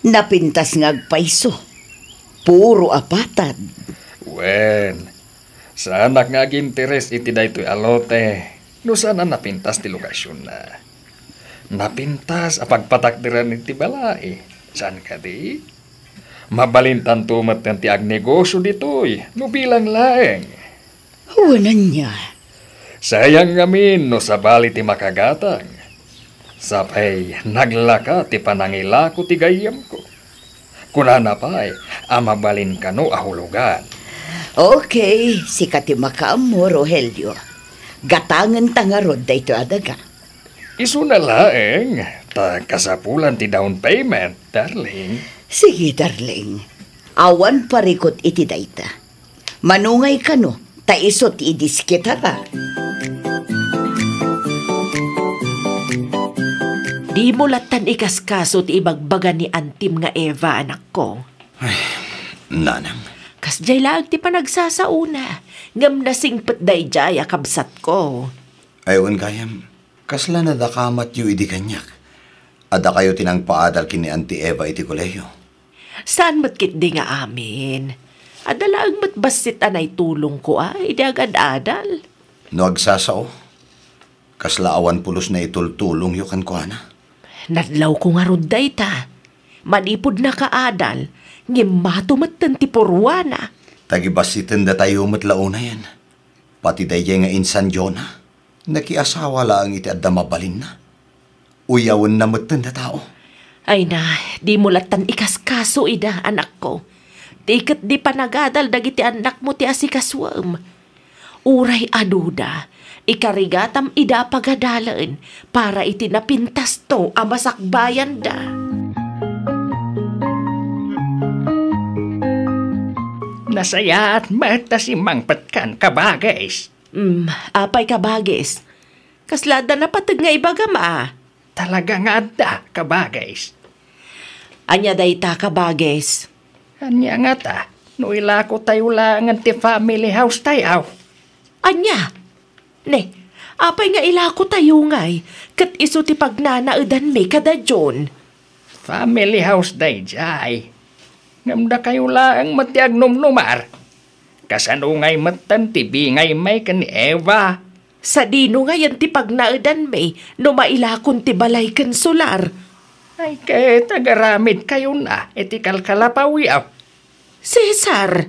Napintas nga agpayso. Puro apatad. Wen, saanak nga aginteres iti daytoy a lote no saan a napintas ti lokasionna. Napintas a pagpatakderan iti balay. Saan kadi? Mabalintanto metten ti agnegosio ditoy no bilang laeng. Wen, ania? Sayang ngamin no sabali ti makagatang. Sapay, naglaka ti panangilako ti gayyemko. Kunana pay a mabalin kano a hulugan. Okay, sika ti makaammo, Rogelio. Gatangenta ngarud daytoy a daga. Isuna laeng, ta kasapulan ti down payment, darling. Sige, darling. Awan parikut iti dayta. Manungay kano, ta isu ti idiskitara. Dimo lattan ikaskaso ti ibagbaga ni antim nga Eva, anakko. Ay, nanang. Kasdiay laeng ti panagsasaona, ngem nasingpet daydiay a kabsatko. Ay, wen gayam, kasla nadakamatyo idi kaniak? Adda kayo ti nangpaadal ken ni Auntie Eva iti kolehiyo? Saan met ketdi nga amin. Adda laeng met bassit a naitulongko a idi agad-adal. No agsasao, kasla awan pulos naitultulongyo kenkuana? Nadlawko ngarud dayta. Manipud nakaadal, ngem mato metten ti purwana. Tagibassiten datayo met la unayen. Pati daydiay nga insan Jonah, nakiasawa laeng iti adda mabalinna. Uyawenna metten a tao. Ay na, dimo lattan ikaskaso ida, anakko. Ti ketdi panagadal dagiti annakmo ti asikasuem. Uray aduda, ikarigatam ida a pagadalen para iti napintasto a masakbayanda. Nasayaat met ta simmangpetkan, kabagis. Mm, apay, kabagis? Kasla adda napateg nga ibagam a? Talaga nga adda, kabagis. Ania dayta, kabagis? Ania ngata, no ilakotayo laengen ti family house tayo? Ania? Ne, apay nga ilakotayo ngay, ket isu ti pagnanaedanmi kada John? Family house daydiay. Ngem dakayo laeng met ti agnumnumar. Kasano ngay metten ti bingay may ken ni Eva? Sadino ngayen ti pagnaedanmi no mailakon ti balay ken solar? Ay, ket agaramidkayona iti kalkalapawyo. Cesar!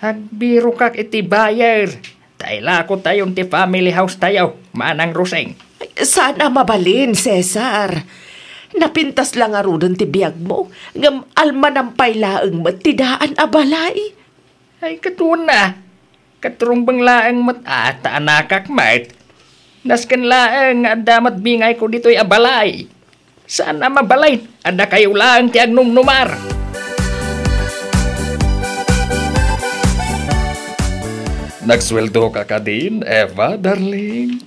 Agbirokak iti buyer, ta ilakotayon ti family house tayo, Manang Roseng. Ay, saan a mabalin, Cesar. Napintas la ngaruden ti biagmo, ngem almanam pay laeng met ti daan a balay. Ay, ket wen a, ket rumbeng laeng met a ta anakak met. Nasken laeng nga adda met bingayko ditoy a balay. Saan a mabalin a dakayo laeng ti agnumnumar. Nagsueldoka kadin, Eva, darling?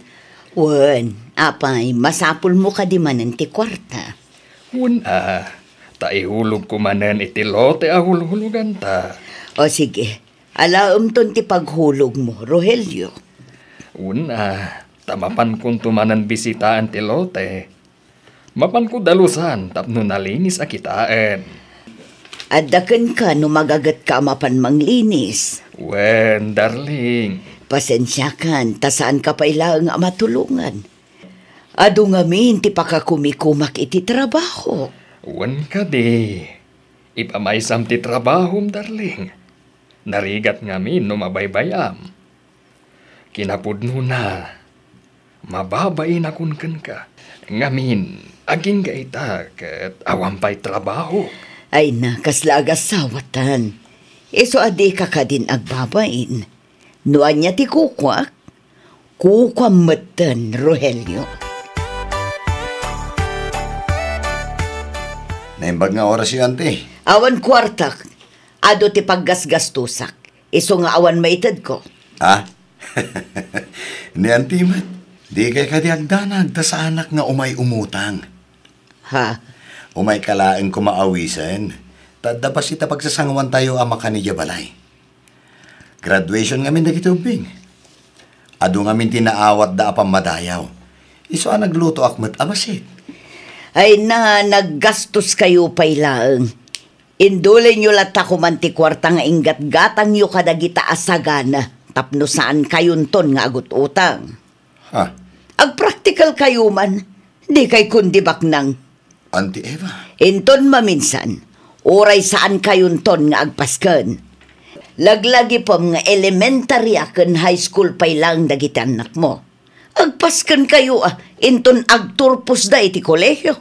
Wen, apay, masapulmo kadi manen ti kuarta? Wen a, ta ihulogko manen iti lote a hulhuloganta. O sige, alaemton ti paghulogmo, Rogelio. Wen a, ta mapankonto manen bisitaen ti lote. Mapanko dalusan tapno nalinis a kitaen. Adda kenka no magagetka a mapan manglinis. Wen, darling. Pasensiakan, ta saanka pay laeng a matulongan. Adu ngamin ti pakakumikumak iti trabaho. Wen kadi, ipamaysam ti trabahom, darling. Narigat ngamin no mabaybay-am. Kinapudnona, mababainakon kenka. Ngamin, agingga ita ket awan pay trabaho. Ay na, kasla agasawatan. Isu a dika kadin agbabain. No ania ti kukuak, kukuam metten, Rogelio. Naimbag nga orasyo, anti. Awan kuartak. Adu ti paggasgastosak. Isu nga awan maitedko. Ha? Ni anti met, dikay kadi agdanag ta saanak nga umay umutang. Ha? Umayka laeng koma awisen. Ta adda bassit a pagsasangoantayo a makan idiay balay. Graduation ngamin dagiti ubbing. Adu ngamin ti naawatda a pammadayaw. Isu a naglutoak met a bassit. Ay na, naggastoskayo pay laeng. Indulinyo latta koman ti kuarta nga inggatgatangyo kadagita a sagana tapno saankayonton nga agut-utang. Ha? Agpraktikalkayo man, dikay kundi baknang. Auntie Eva. Inton maminsan, uray saankayonton nga agpasken. Laglagipem nga elementarya ken high school pay laeng dagiti annakmo. Agpaskenkayo, a, inton agturposda iti kolehio.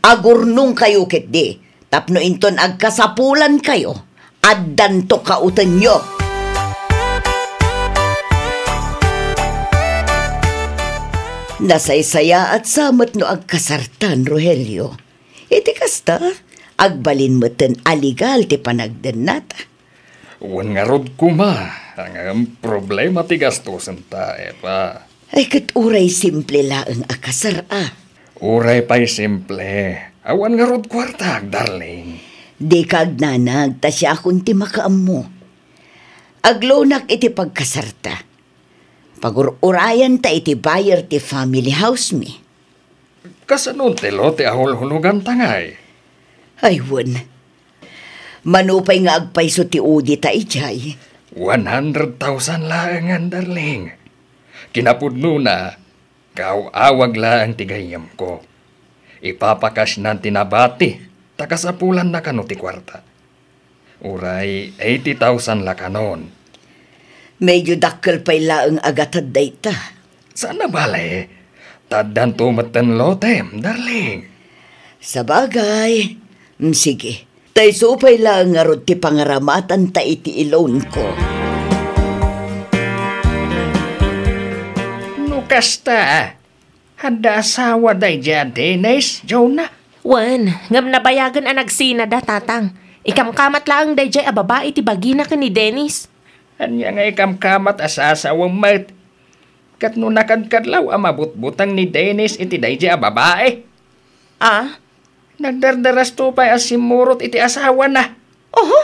Agurnongkayo ketdi, tapno inton agkasapulankayo, addanto kautenyo. Nasaysayaat sa met no agkasartan, Rogelio. Iti kasta, agbalin metten a legal ti panagdennata. Wen ngarud koma, ngem problema ti gastosen ta, Eva. Ay, ket uray simple laeng a kasar, a. Uray pay simple, awan ngarud kuartak, darling. Dika agnanag ta siakon ti makaammo. Agloanak iti pagkasarta. Pagur-urayanta iti buyer ti family house mi. Kasano ti lote a hulhuloganta ngay? Ay, wen. Mano pay nga agpayso ti udita idiay? One hundred thousand laengen, darling. Kinapudnona, kaaw-awag laeng ti gayyemko. Ipapakasnan ti nabati, ta kasapulanna kano ti kuarta. Uray eighty thousand la kanon. Medyo dakkel pay laeng a gatad dayta. Saan a bale, ta addanto metten lotem, darling. Sabagay. Mm, sige. Ta isu pay laeng ngarud ti pangaramatanta iti loanko. No kasta, adda asawa daydiay a Dennis, Jonah? Wen, ngem nabayagen a nagsinada, Tatang. Ikamkamat laeng daydiay a babai ti bagina ken ni Dennis. Ania nga ikamkamat a sasawem met? Ket no nakadkadlaw a mabutbuteng ni Dennis iti daydiay a babai? A? Nagdardarasto pay a simmurot iti asawana. Oho!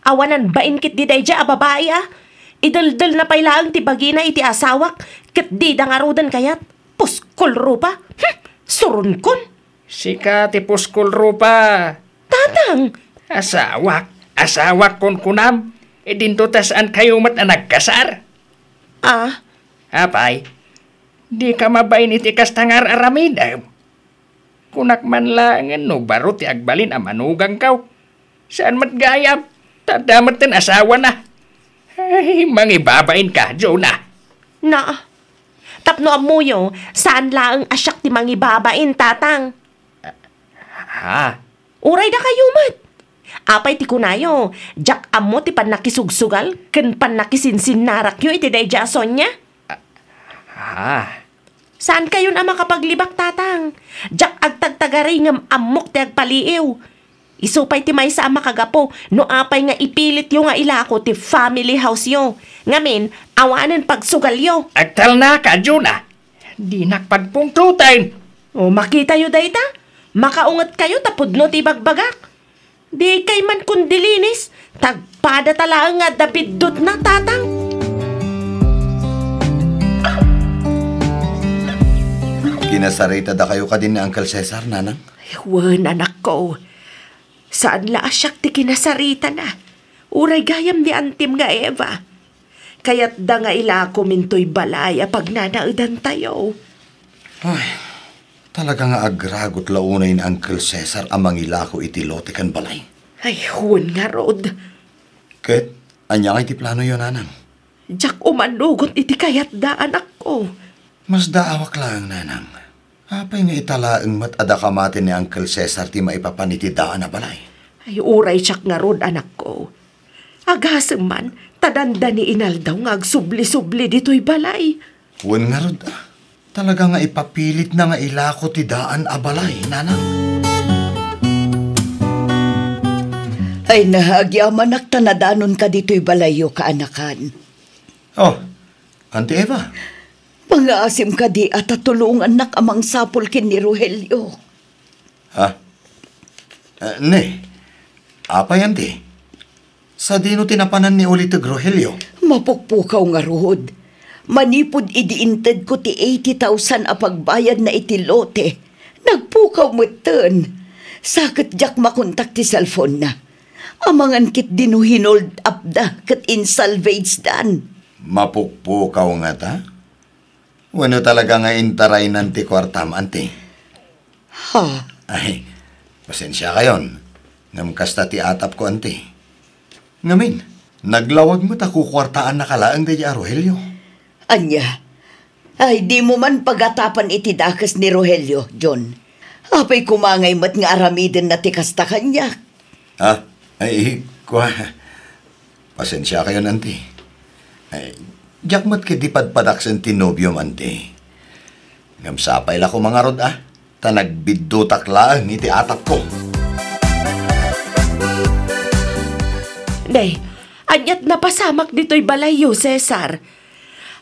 Awanan bain ketdi daydiay a babai, a. Ideldelna pay laeng ti bagina iti asawak, ket dida ngaruden kayat. Puskol rupa. Hm! Suronkon. Sika ti puskol rupa. Tatang! Asawak, asawak kunkunam. Idinto ta saankayo met a nagkasar. A? Apay, dika mabain iti kasta nga ar-aramidem. Kunak man laengen no baro ti agbalin a manugangkaw. Saan met gayam, ta adda metten asawana. Ay, mangibabainka, Jonah. Na, tapno ammoyo, saan laeng a siak ti mangibabain, Tatang. Ha? Uray dakayo met. Apay ti kunayo, diak ammo ti pannakisugsugal ken pannakisinsinnarakyo iti daydiay a Sonia? Ah. Saankayon a makapaglibak, Tatang. Diak agtagtagari ngem ammok ti agpaliiw. Isu pay ti maysa a makagapu no apay nga ipilityo nga ilako ti family house-yo. Ngamin, awanen pagsugalyo. Agtalnaka, Jonah. Dinak pagpungtoten. O, makitayo dayta. Makaungetkayo ta pudno ti ibagbagak. Dikay man kundilinis, ta agpada ta laeng nga adda biddutna, Tatang. Kinasaritadakayo kadi ni Uncle Cesar, Nanang? Ay, wen, anakko. Saan la a siak ti kinasaritana. Uray gayam ni antim nga Eva. Kayatda nga ilakom intoy balay a pagnanaedantayo. Ay, talaga nga agragot la unay ni Uncle Cesar a mangilako iti lote ken balay. Ay, wen ngarud. Ket, ania ngay ti planoyo, Nanang? Diak umanugot iti kayatda, anakko. Masdaawak laeng, Nanang. Apay nga ita laeng met a daka maten ni Uncle Cesar ti maipapan iti daan a balay? Ay, uray siak ngarud, anakko. Agasem man, ta dandani inaldaw nga agsubli-subli ditoy balay. Wen ngarud, a. Talaga nga ipapilitna nga ilako ti daan a balay, Nanang. Ay na, agyamanak ta nadanonka ditoy balayyo, kaanakan. Oh, Auntie Eva. Mangaasim kadi a ta tulongannak a mangsapul ken ni Rogelio. Ha? Eh, ne, apay, Auntie? Sadino ti napanan ni Uliteg Rogelio? Mapukpukaw ngarud. Manipud idi intedko ti eighty thousand a pagbayadna iti lote, nagpukaw metten. Sa ket diak makontak ti cellphone-na. Amangan ketdi no hinold up-da ket insalvage-dan. Mapukpukaw ngata? Wenno talaga nga intaraynan ti kuartam, Auntie? Ha? Ay, pasensiakayon. Ngem kasta ti atapko, Auntie. Ngamin, naglawag met a kukuartaannaka laeng daydiay a Rogelio. Ania? Ay, dimo man pagatapan iti dakes ni Rogelio, John. Apay koma ngay met nga aramidenna ti kasta kaniak? Ha? Ay, kua, pasensiakayon, anti. Ay, diak met ketdi padpadaksen ti nobiom, anti. Ngem sapay la koma ngarud, a, ta nagbiddutak laeng iti atapko. Nay, aniat napasamak ditoy balayyo, Cesar?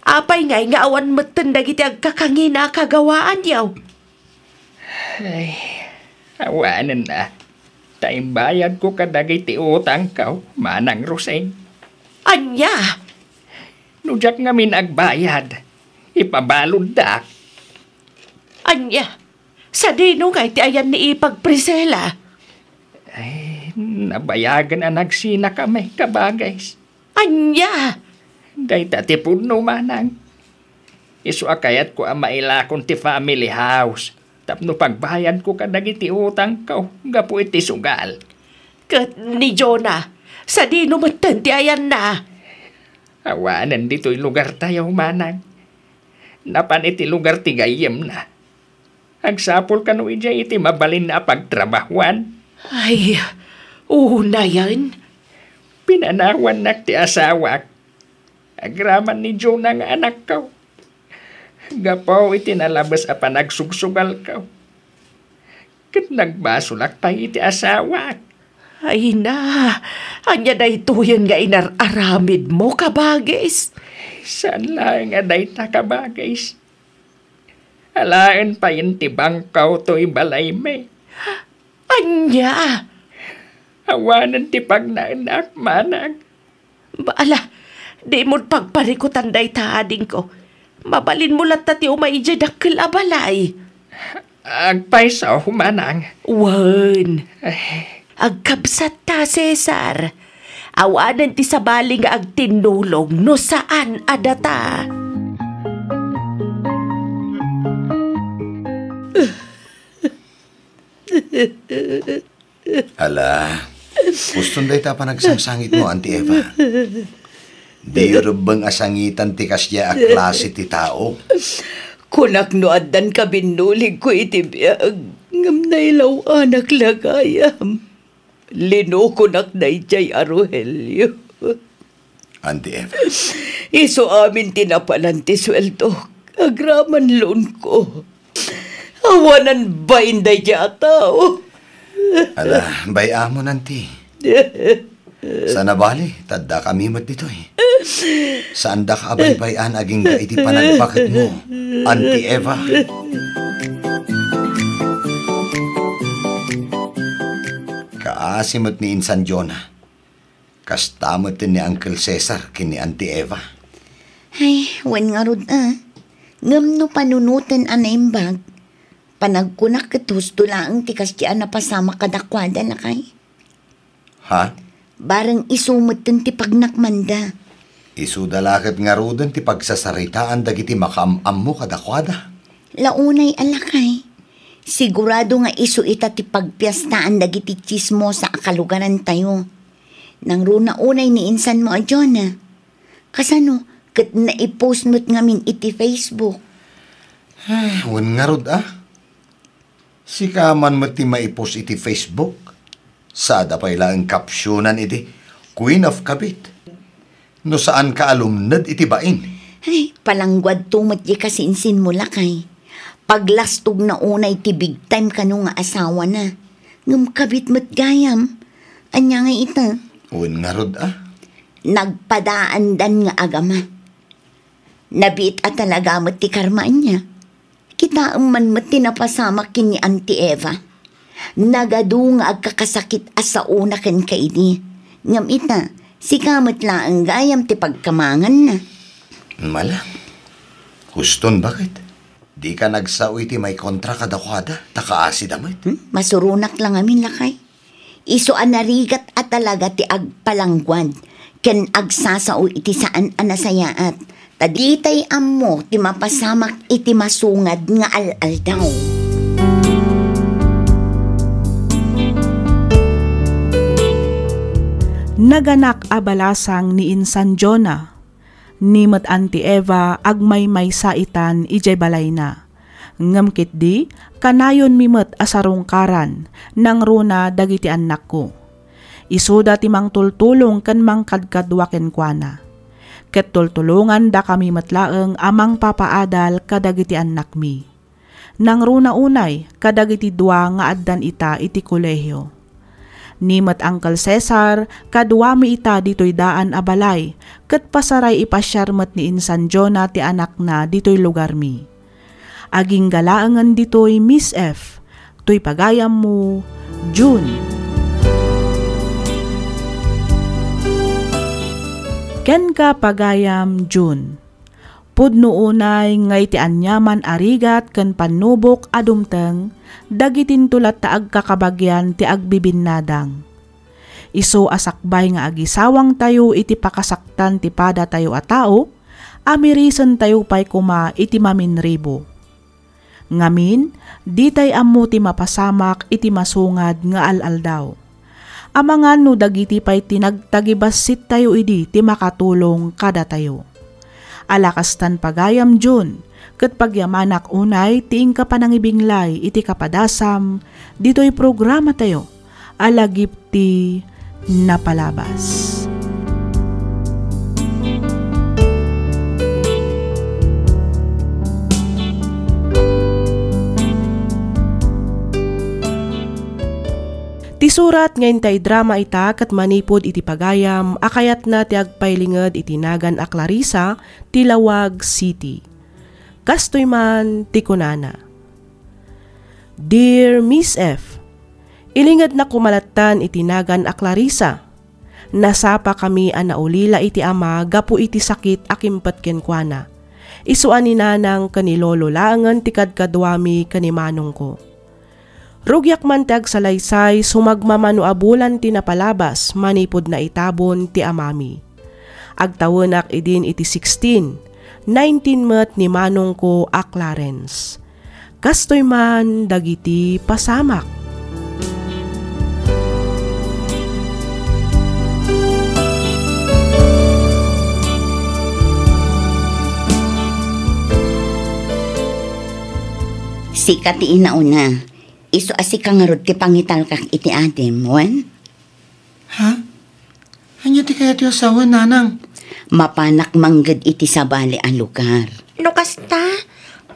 Apay ngay nga awan metten dagiti agkakangina a kagawaanyo? Ay, awanen a. Ta imbayadko kadagiti utangko, Manang Rosing. Ania? No diak ngamin agbayad, ipabaluddak. Ania? Sadino ngay ti ayan ni ipag Priscilla? Ay, nabayagen a nagsinakami, kabagis. Ania? Dayta ti pudno, manang. Isu a kayatko a mailakon ti family house tapno pagbayadko kadagiti utangko gapu iti sugal. Ket ni Jonah, sadino metten ti ayanna? Awanen ditoy lugartayo, manang. Napan iti lugar ti gayyemna. Agsapul kano idiay iti mabalinna a pagtrabahoan? Ay, unayen. Pinanawannak ti asawak. Agraman ni Jonah nga anakko. Gapu iti nalabes a panagsugsugalko. Ket nagbasolak pay iti asawak. Ay na, ania daytoyen nga inar-aramidmo, kabagis? Saan laeng a dayta, kabagis. Alaen payen ti bangko toy balaymi. Ania? Awanen ti pagnaenak, manang. Ala, dimon pagparikutan dayta, adingko. Mabalinmo latta ti umay idiay dakkel a balay. Agpayso, manang. Wen. Ay. Agkabsatta, Cesar. Awanen ti sabali nga agtinnulog no saan a data. Ala, uston dayta a panagsangsangitmo, Auntie Eva. Diyo rebbeng a sangitan ti kasdiay a klase ti tao. Kunak no addan kabinnuligko iti biag, ngem nailaw-anak la gayam. Linukonak daydiay a Rogelio. Auntie Eva. Isu amin ti napalan ti sueldok. Agraman loanko. Awanan bain daydiay a tao. Ala, bay-amon, Auntie. Saan a bali, ta addakami met ditoy. Saandak a baybay-an agingga iti panagbaketmo, Auntie Eva. Kaasi met ni insan Jonah. Kasta met ni Uncle Cesar ken ni Auntie Eva. Ay, wen ngarud a. Ngem no panunoten a naimbag, panagkunak ket husto laeng ti kasdiay a napasamak kadakuada, lakay. Ha? Bareng isu metten ti pagnakmanda. Isuda la ket ngaruden ti pagsasaritaan dagiti makaam-ammo kadakuada. La unay a lakay. Sigurado nga isu ita ti pagpiestaan dagiti tsismosa a kalugarantayo. Nangruna unay ni insanmo a Jonah. Kasano ket naipost met ngamin iti Facebook? Ay, wen ngarud a. Sika man met ti maipost iti Facebook. Sada pay laeng captionan iti Queen of Kabit. No saanka a lumned iti bain. Ay, palangguadto met di kasinsinmo, lakay. Paglastogna unay ti big time kano nga asawana. Ngem kabit met gayam. Ania nga ita? Wen ngarud a. Nagpadaandan nga agama. Nabiit a talaga met ti karma ania. Kitaem man met ti napasamak ken ni Auntie Eva. Nagadu nga agkakasakit a saona kenka idi. Ngem ita, sika met laeng gayam ti pagkamanganna. Mala. Huston, baket? Dika nagsao iti maikontra kadakuada, ta kaasida met. Hmm? Masuronak la ngamin, lakay. Isu a narigat a talaga ti agpalangguad ken agsasao iti saan a nasayaat, ta ditay ammo ti mapasamak iti masungad nga al-aldaw. Naganak a balasang ni insan Jonah. Ni met Auntie Eva agmaymaysa itan idiay balayna. Ngem ketdi, kanayonmi met a sarungkaran, nangruna dagiti annakko. Isuda ti mangtultulong ken mangkadkadua kenkuana. Ket tultulongandakami met laeng a mangpapaadal kadagiti annakmi. Nangruna unay kadagiti dua nga addan ita iti kolehio. Ni met Uncle Cesar, kaduami ita ditoy daan a balay, ket pasaray ipasiar met ni Insan Jonah ti anakna ditoy lugarmi. Agingga laengen ditoy, Miss F. Toy pagayammo, June. Kenka, pagayam, June. Pudno unay nga iti aniaman a rigat ken pannubok a dumteng, dagitinto latta agkakabagian ti agbibinnadang. Isu a sakbay nga agisawangtayo iti pakasaktan ti padatayo a tao, amirisentayo pay koma iti maminribo. Ngamin, ditay ammo ti mapasamak iti masungad nga al-aldaw. Amangan no dagiti pay ti nagtagibassittayo idi ti makatulong kadatayo. Ala kastan, pagayam June, ket pagyamanak unay ti inka panangibinglay iti kapadasam ditoy programatayo a lagip ti napalabas. Ti surat nga inta idrama ita ket manipud iti pagayam a kayatna ti agpailinged iti nagan a Clarissa ti Laoag City. Kastoy man ti kunana, Dear Miss F, ilingedna koma lattan iti nagan a Clarissa. Nasapakami a naulila iti ama gapu iti sakit a kimpet kenkuana. Isu a ni Nanang ken ni Lolo laengen ti kadkaduami ken ni Manongko. Rugiak man ti agsalaysay, sumagmamano a bulan ti napalabas manipud naitabon ti amami. Agtawenak idin iti sixteen, nineteen met ni Manongko a Clarence. Kastoy man dagiti pasamak. Sika ti inauna. Isu a sika ngarud ti pangitalkak iti adim, wen? Ha? Ania ti kayatyo a sawen, Nanang? Mapanak mangged iti sabali a lugar. No kasta,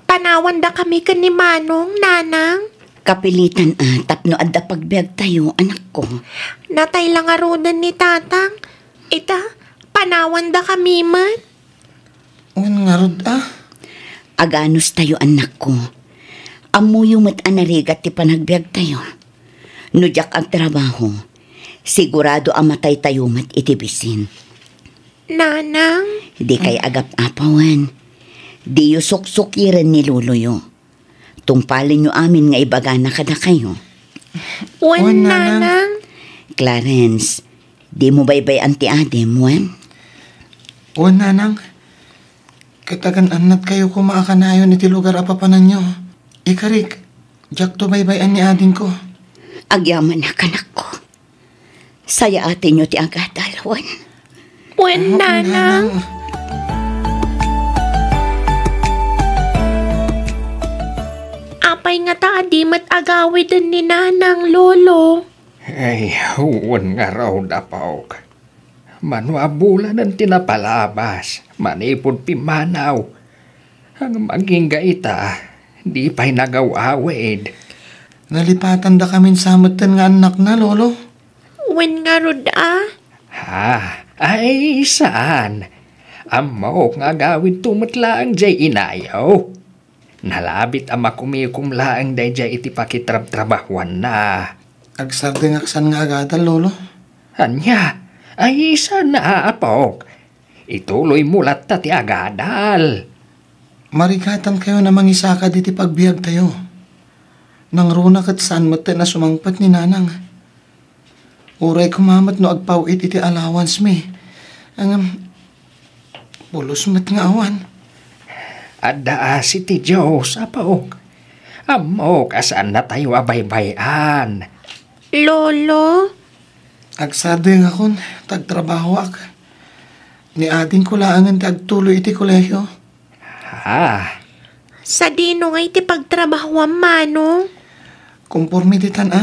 panawandakami ken ni Manong, Nanang. Kapilitan a tapno adda pagbiagtayo, anakko. Natay la ngaruden ni Tatang. Ita, panawandakami met. Wen ngarud a? Aganustayo, annakko. Ammoyo met a narigat ti panagbiagtayo. No diak agtrabaho, sigurado a mataytayo met iti bisin. Nanang? Dikay agap-apawen. Diyo suksukiren ni loloyo. Tungpalenyo amin nga ibagana kadakayo. Wen, Wen, Nanang. Nanang. Clarence, dimo baybay-an ti adim, wen? Wen, Nanang. Ket agan-annatkayo koma a kanayon iti lugar a papananyo. Ikarik, diakto baybay-an ni adingko. Agyamanak, anakko. Sayaatenyo ti agadal, wen? Wen, Nanang. Apay ngata a di met agawiden ni Nanang, Lolo? Ay, wen ngarud, apok. Mano a bulanen ti napalabas manipud pimmanaw. Ngem agingga ita, di pay nagaw-awid. Nalipatandakamin sa metten nga annakna, Lolo. Wen ngarud a? Ha? Ay, saan? Ammok nga agawidto met laeng diay inayo. Nalabit a makumikom laeng daydiay iti pakitrabtrabahuanna. Agsardengak saan nga agadal, Lolo. Ania? Ay, saan a, apok? Ituloymo latta ti agadal. Marigatankayon a mangisakad iti pagbiagtayo. Nangruna ket saan metten a sumangpet ni Nanang. Uray koma met no agpaw-it iti allowance mi. Ngem, pulos met nga awan. Adda asi ti Dios, apok. Ammok a saannatayo a baybay-an. Lolo? Agsardengakon, ta agtrabahoak. Ni adingko laengen ti agtuloy iti kolehio. Ah. Sadino ngay ti pagtrabahoam, Manong? Konforme ditan a,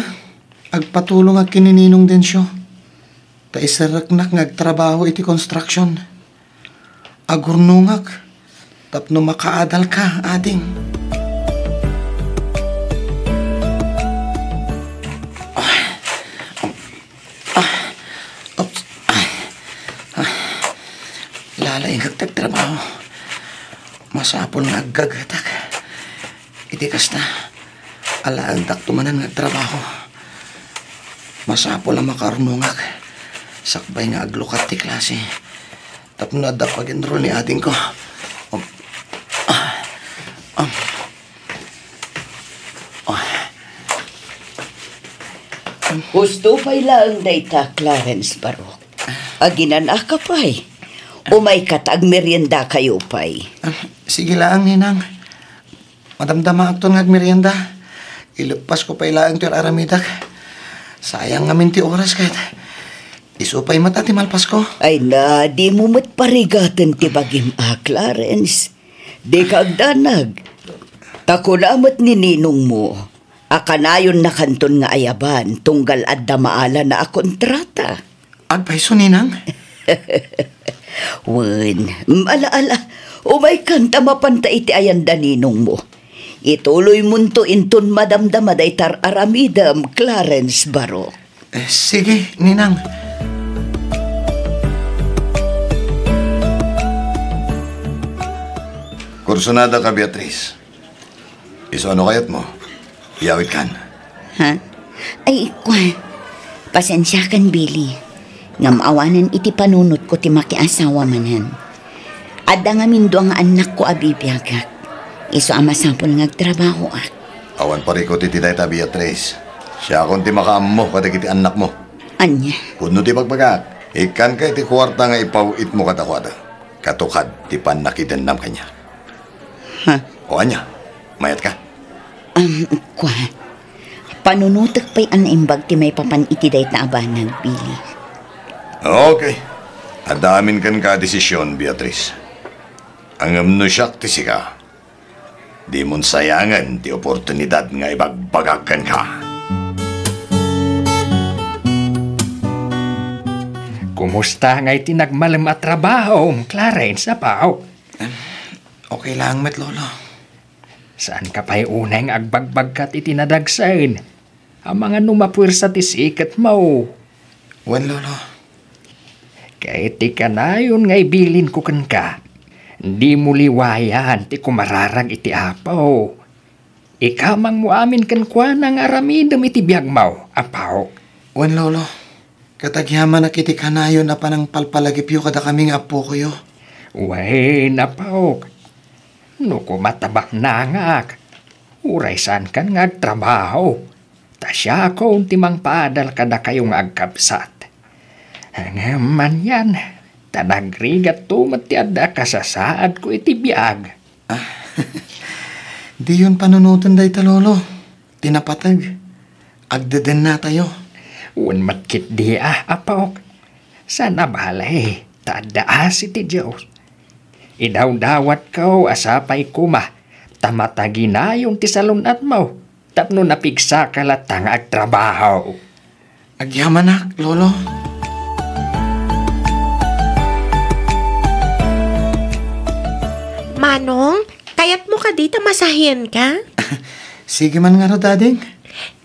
agpatulongak ken ni Ninong Dencio. Ta iserreknak nga agtrabaho iti construction. Agurnongak tapno makaadalka, ading. Ah, ah, oops. Ah, ah. Lalaingek ti agtrabaho. Masapul nga aggagetak. Iti kasta, alaentakto manen nga agtrabaho. Masapul a makaurnongak sakbay nga aglukat ti klase tapno adda pag-enroll ni adingko. Um, ah, um, ah. Husto pay laeng dayta, Clarence Barok. Aginan-aka pay. Umayka ta agmeriendakayo pay. Ah, sige laeng, Ninang. Madamdamaakton nga agmerienda. Ileppasko pay laeng ti ar-aramidak. Sayang ngamin ti oras ket isu pay met a ti malpasko. Ay na, dimo met parigaten ti bagim a, Clarence. Dika agdanag. Ta kuna met ni ninongmo a kanayonnakanton nga ayaban tunggal adda maalana a kontrata. Agpayso, Ninang? Wen, ala, ala, umaykan ta mapanta iti ayanda ninongmo. Ituloymonto inton madamdama dayta ar-aramidem, Clarence Barok. Eh, sige, Ninang. Kursunada ka, Beatriz. Isu, ano kayatmo? Iyawidkan. Ha? Ay, kua. Pasensiakan, Billy. Ngem awanen iti panunotko ti makiasawa manen. Adda ngamin dua nga annakko a bibiagak. Isu a masapul nga agtrabahoak. Awan parikut iti dayta, Beatriz. Siakon ti makaammo kadagiti annakmo. Ania? Pudno ti bagbagak. Ikkanka iti kuarta nga ipaw-itmo kadakuada. Katukad ti pannakidennam kaniak. Ha? O ania? Mayatka? Um, kua. Panunotek pay a naimbag ti maipapan iti dayta a banag, Billy. Okay. Adda amin kenka a desisyon, Beatriz. Ngem no siak ti sika, dimon sayangen ti oportunidad nga ibagbagak kenka. Kumusta ngay ti nagmalem a trabahom, Clarence, apo? Em, okay lang met, Lolo. Saanka pay unay nga agbagbagkat iti nadagsen? Amangan no mapuersa ti siketmo. Wen, Lolo. Ket ti kanayon nga ibilinko kenka, dimo liwayan ti kumararag iti Apo. Ikamangmo amin kenkuana nga aramidem iti biagmo, apo. Wen, Lolo. Ket agyamanak iti kanayon a panangpalpalagipyo kadakami nga appokoyo. Wen, apok. No koma ta baknangak, uray saankan nga agtrabaho, ta siakon ti mangpaadal kadakayo nga agkabsat. Ngem anian, ta nagrigatto met ti adda a kasasaadko iti biag. Ah, diyon panunoten dayta, Lolo. Ti napateg, agdedennatayo. Wen met ketdi a, apok. Saan a bale, ta adda asi ti Dios. Idawdawatko a sapay koma ta mataginayon ti salun-atmo tapno napigsaka latta nga agtrabaho. Agyamanak, Lolo. Manong, kayatmo kadi ta masahienka? Sige man ngarud, ading.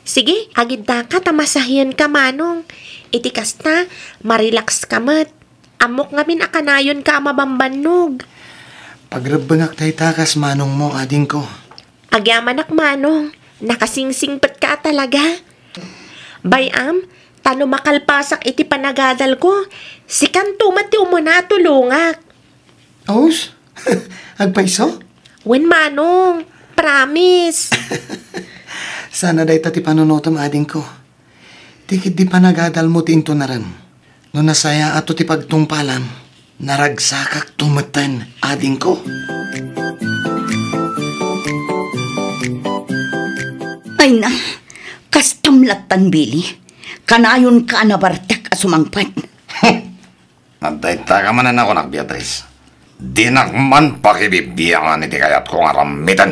Sige, agiddaka ta masahienka, Manong. Iti kasta, marelax ka met. Ammok ngamin a kanayonka a mabambannog. Pagrebbengak dayta kas manongmo, adingko. Agyamanak, Manong. Nakasingsingpetka a talaga. Bay-am, ta no makalpasak iti panagadalko, sikanto met ti umuna a tulongak. Aus? Agpayso? Wen, Manong. Promise. Saan a dayta ti panunotem, adingko. Ti ketdi panagadalmo ti intunarem. No nasayaato ti pagtungpalam, naragsakakto metten, adingko. Ay na, kastam lattan, Billy. Kanayonka a nabartek a sumangpet. Dayta ka manen a kunak, Beatrice. Dinak man pakibibiangan iti kayatko nga aramiden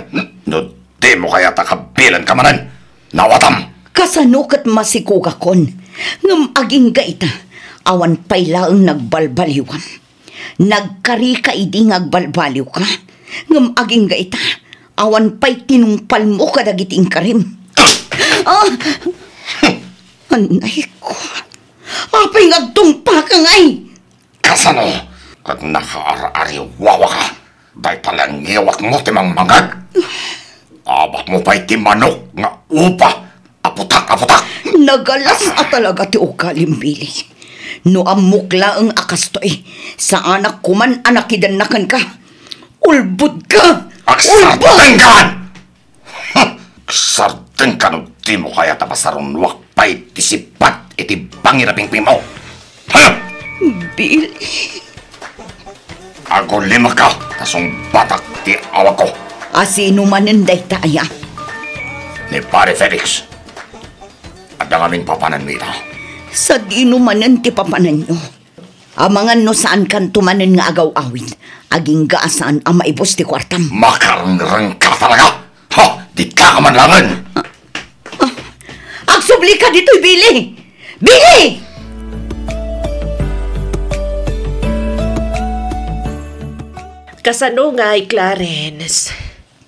no dimo kayat a kabilenka manen. Nawatam! Kasano ket masikugakon? Ngem agingga ita, awan pay laeng nagbalbaliwam. Nagkarika idi nga agbalbaliwka, ngem agingga ita, awan pay tinungpalmo kadagiti inkarim. Ah! Anayko. Apay nga agtungpaka ngay? Kasano? Ket nakaar-ariwawaka. Dayta la ngiwatmo ti mangmangag. Abakmo pay ti manok nga upa a putak a putak. Nagalas a talaga ti ugalim, Billy. No ammok laeng a kastoy, saanak koman a nakidenna kenka. Ulbodka! Ulbod! Agsardengkan! Agsardengkan no dimo kayat a pasarunoak pay ti sippat iti bangir a pingpingmo. Ha? Billy. Agulimekka ta sungbatak ti awagko. A sino manen dayta aya? Ni Pare Felix. Adda ngamin papananmi ita. Sadino manen ti papananyo? Amangan no saankanto manen nga agaw-awid, agingga a saan a maibus ti kuartam. Makarengrengka talaga! Ha! Dika ka man laengen! Ah, ah, agsublika ditoy, Billy! Billy! Kasano ngay, Clarence?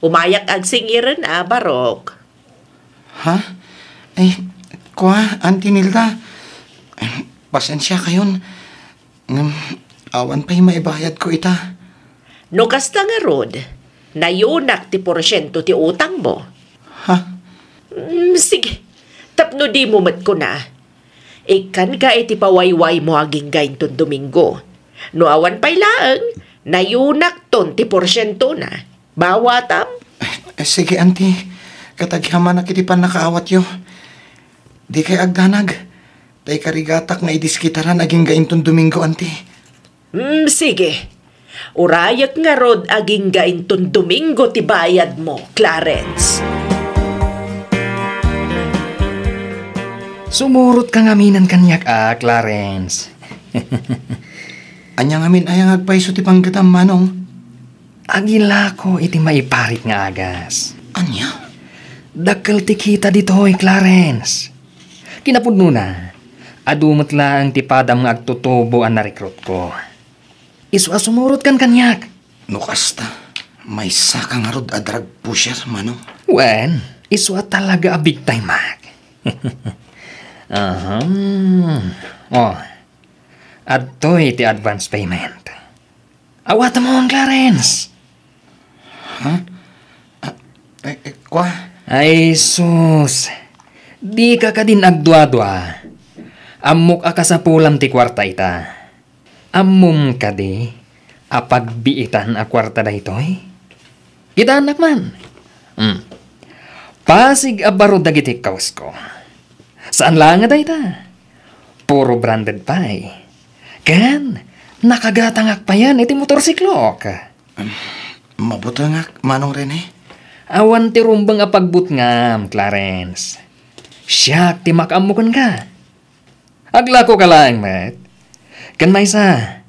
Umayak agsingiren a barok. Ha? Eh, kua, Auntie Nilda. Pasensiakayon. Ngem, awan pay maibayadko ita. No kasta ngarud, nayunak ti porsiento ti utangmo. Ha? Mm, sige. Tapno dimo met kuna, ikkanka iti pawaywaymo agingga inton Domingo. No awan pay laeng, nayunakton ti porsientona. Mawatam? Eh, sige, Auntie. Ket agyamanak iti pannakaawatyo. Dikay agdanag. Ta ikarigatak nga idiskitaran agingga inton Domingo, Auntie. Hmm, sige. Urayek ngarud agingga inton Domingo ti bayadmo, Clarence. Sumurotka ngaminen kaniak a, Clarence. Ania ngamin aya nga agpayso ti panggetam, Manong? Agilako iti maiparit nga agas. Ania? Dakkel ti kita ditoy, Clarence. Kinapudnona, adu met laeng ti padam nga agtutubo a narekrutko. Isu a sumurotkan kaniak. No kasta, maysaka ngarud a drug pusher, Manong? Wen, isu a talaga a big time, Mac. Ahem. Oh, adtoy ti advance payment. Awatam, Clarence. Ha? Ah, eh, eh, kua? Ay, sus. Dika kadin agduadua. Ammok a kasapulam ti kuarta ita. Ammom kadi a pagbiitan a kuarta daytoy? Kitaennak man. Hmm. Pasig a baro dagiti kawsko. Saan laeng a dayta. Puro branded pay. Ken, nakagatangak payen iti motorsiklok. Em, mabutengak, Manong Rene? Awan ti rumbeng a pagbutngam, Clarence. Siak ti makaammo kenka. Aglakoka laeng met. Ken maysa,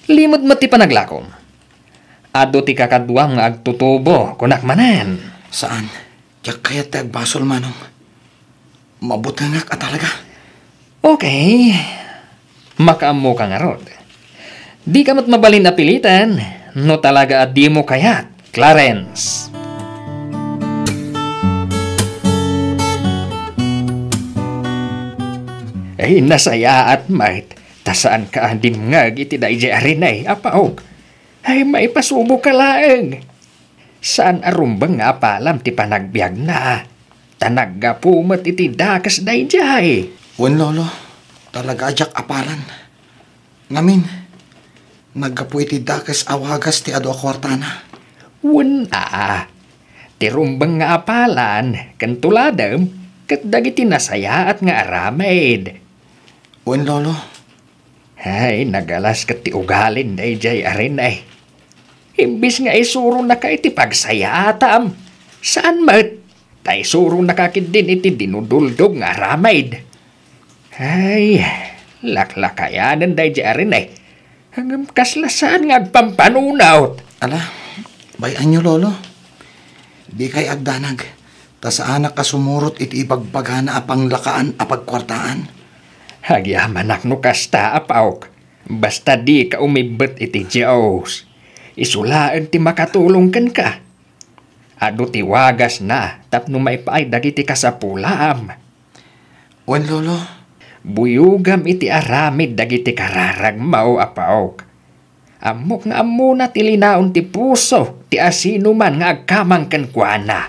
limed met ti panaglakom. Adu ti kakaduam nga agtutubo, kunak manen. Saan. Diak kayat ti agbasol, Manong. Mabutengak a talaga. Okay. Makaammoka ngarud. Dika met mabalin a piliten no talaga a dimo kayat, Clarence. Ay, nasayaat met, ta saanka a dimngeg iti daydiay a Rene, apaok. Ay, maipasuboka laeng. Saan a rumbeng nga apalam ti panagbiagna, ta naggapu met iti dakes daydiay. Wen, Lolo, talaga a diak apalan. Ngamin, naggapu iti dakes a wagas ti adu a kuartana. Wen a, ti rumbeng nga apalan ken tuladem ket dagiti nasayaat nga aramid. Wen, Lolo. Ay, nagalas ket ti ugalin daydiay a Rene. Imbis nga isuronaka iti pagsayaatam, saan met, ta isuronaka ketdin iti dinuduldog nga aramid. Ay, laklakayanen daydiay a Rene. Ngem kasla saan nga agpampanunot. Ala, bay-anyo, Lolo. Dikay agdanag, ta saanak a sumurot iti ibagbagana a panglakaan a pagkuartaan. Agyamanak no kasta, apaok. Basta dika umibbet iti Dios. Isu laeng ti makatulong kenka. Adu ti wagasna tapno maipaay dagiti kasapulaam. Wen, Lolo. Buyogam iti aramid dagiti kararagmo, apaok. Ammok nga ammona ti linaon ti puso ti asinoman nga agkamang kenkuana.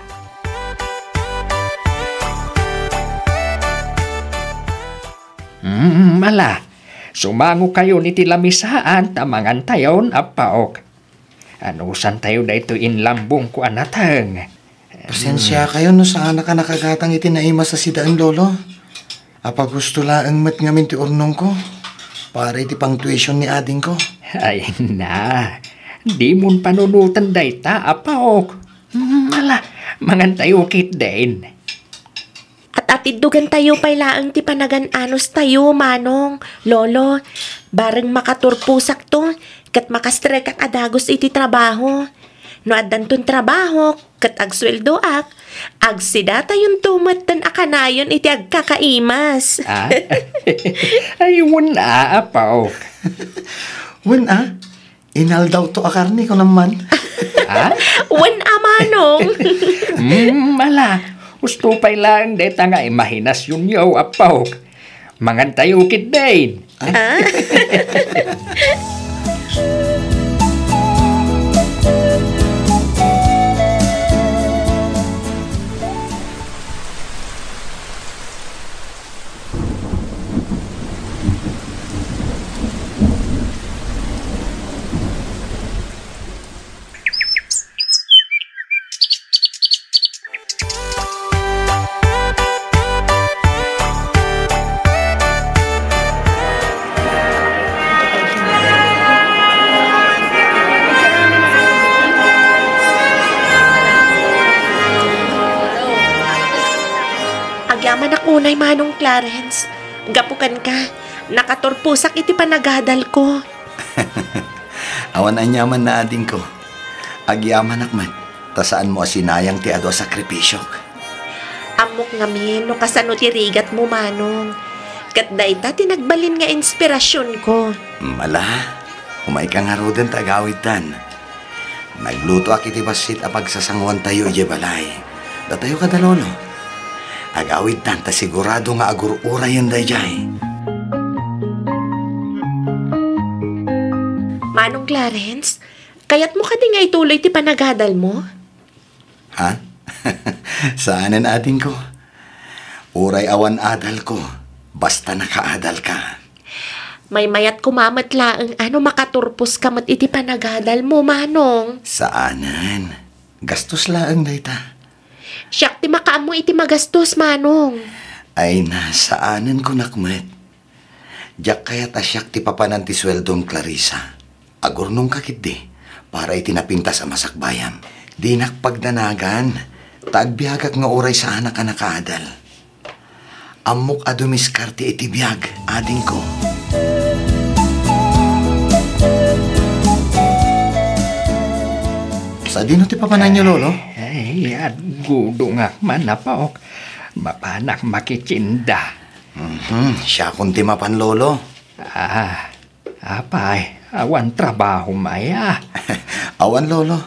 Mm, ala, sumangokayon iti lamisaan ta mangantayon, apaok. Anusantayo daytoy inlambongko a nateng. Pasensiakayo no saanak a nakagatang iti naimas a sidaen, Lolo. Apagusto laeng met ngamin ti urnongko para iti pangtuition ni adingko. Ay na, dimon panunoten dayta, apaok. Hmm, ala, mangantayo ketdin. At-atid dugantayo pay laeng ti panagan-anostayo, Manong, Lolo. Bareng makaturposakto, ket makastrekak a dagus iti trabaho. No addanton trabaho, ket agsueldoak, agsidatayonto metten a kanayon iti agkakaimas. Ah? Ay, wen a, apaok. Wen a? Inaldawto a karne, kunam man. Ah? Wen a, Manong. Mm, ala, husto pay laeng dayta nga imahinasyonyo, apaok. Mangantayo ketdin. Ah? Agyamanak unay, Manong Clarence. Gapu kenka, nakaturposak iti panagadalko. Awan aniamanna, adingko. Agyamanak met, ta saanmo a sinayang ti adu a sakripisiok. Ammok ngamin no kasano ti rigatmo, Manong. Ket dayta ti nagbalin nga inspirasionko. Mala, umayka ngaruden ta agawidtan. Naglutoak iti bassit a pagsasanguantayo idiay balay. Datayo kada Lolo. Agawidtan ta sigurado nga agur-urayen daydiay. Manong Clarence, kayatmo kadi nga ituloy ti panagadalmo? Ha? Saanen, adingko. Uray awan adalko, basta nakaadalka. Maymayat koma met laeng a no makaturposka met iti panagadalmo, Manong. Saanen. Gastos laeng dayta. Siak ti makaammo iti magastos, Manong. Ay na, saanen kunak met. Diak kayat a siak ti papanan ti sueldom, Clarissa. Agurnongka ketdi para iti napintas a masakbayam. Dinak pagdanagan, ta agbiagak nga uray saanak a nakaadal. Ammok a dumiskarte iti biag, adingko. Sadino ti papananyo, Lolo? Ay, aggudongak man, apaok. Mapanak makitinda. Mhm, siakon ti mapan, Lolo. Ah, apay, awan trabahom aya? Awan, Lolo.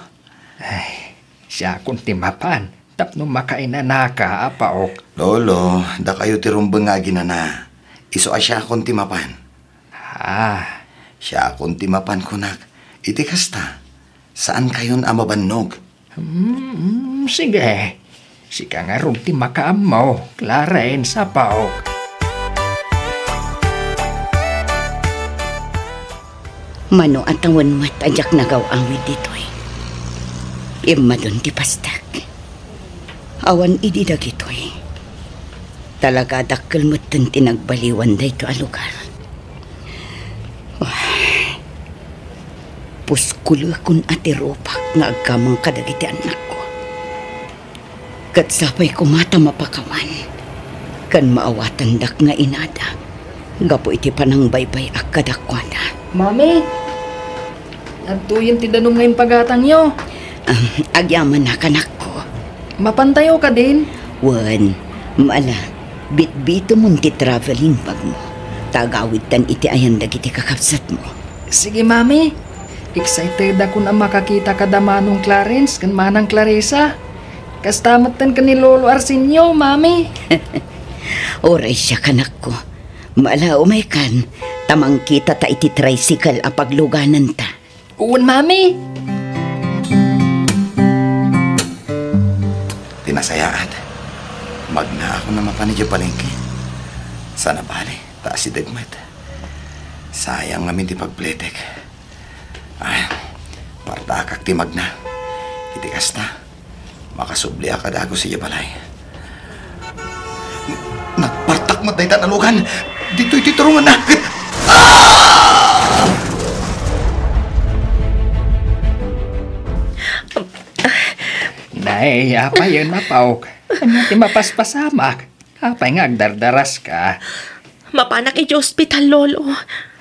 Ay, siakon ti mapan tapno makainanaka, apaok. Lolo, dakayo ti rumbeng nga aginana. Isu a siakon ti mapan. Ah. Siakon ti mapan, kunak. Iti kasta, saankayon a mabannog. Hmm, sige. Sika ngarud ti makaammo, Clarence, apaok. Mano a tawen met a diak nagaw-awid ditoy. Immadun ti pastak. Awan idi dagitoy. Talaga dakkel metten ti nagbaliwan daytoy a lugar. Puskulekon a ti rupak nga agkamang kadagiti annakko. Ket sapay koma ta mapakawan ken maawatandak nga inada gapu iti panangbaybay-ak kadakuada. Mami, Adtoyen ti danum nga impagatangyo. Ah, agyaman a, kanakko. Mapantayo kadin? Wen, ala, bitbitemon ti traveling bagmo. Ta agawidtan iti ayan dagiti kakabsatmo. Sige, Mami. Excited ako a makakita kada Manong Clarence ken Manang Clarissa. Kasta metten ken ni Lolo Arsenio, Mami. Uray siak, anakko. Ala, umaykan, ta mangkitata iti tricycle a paglugananta. Wen, Mami. Ti nasayaat, magnaakon a mapan idiay palengke. Sana bale, ta asideg met. Sayang ngamin ti pagpletek. Ay, partakak ti magna. Iti kasta, makasubliak a dagus idiay balay. Nagpartak met dayta a nalugan. Ditoy ti turunganna. Ah! Nay, apayen, apok. Ania ti mapaspasamak? Apay nga agdardaraska? Mapanak idiay ospital, Lolo.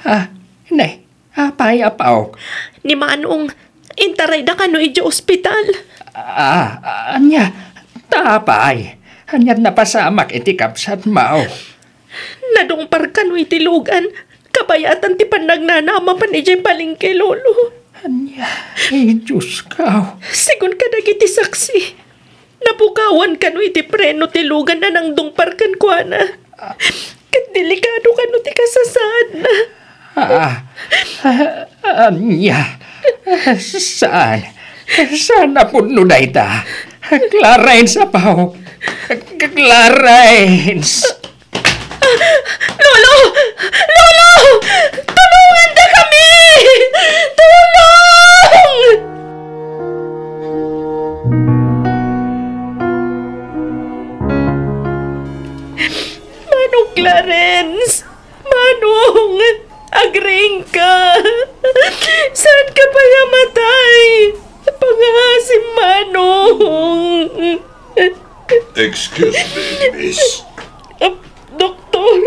Ah, nay, apay, apok? Ni Manong, intarayda kano idiay ospital. Ah, ania? Ta apay? Ania't napasamak iti kabsatmo? Nadungpar kano iti lugan, kabayatan ti pannagnana a mapan idiay palengke, Lolo. Ania? Ay, Diosko. Sigun kadagiti saksi, napukawan kano iti preno ti lugan a nangdungpar kenkuana. Ket delikado kano ti kasasaadna. Ah, ah, ania? Saan? Saan a pudno dayta? Clarence, apo! Clarence! Lolo! Lolo! Tulongandakami! Tulong! Manong Clarence! Manong! Agriingka! Saanka pay a matay! Pangaasim, Manong! Excuse me, miss. Ah, doktor.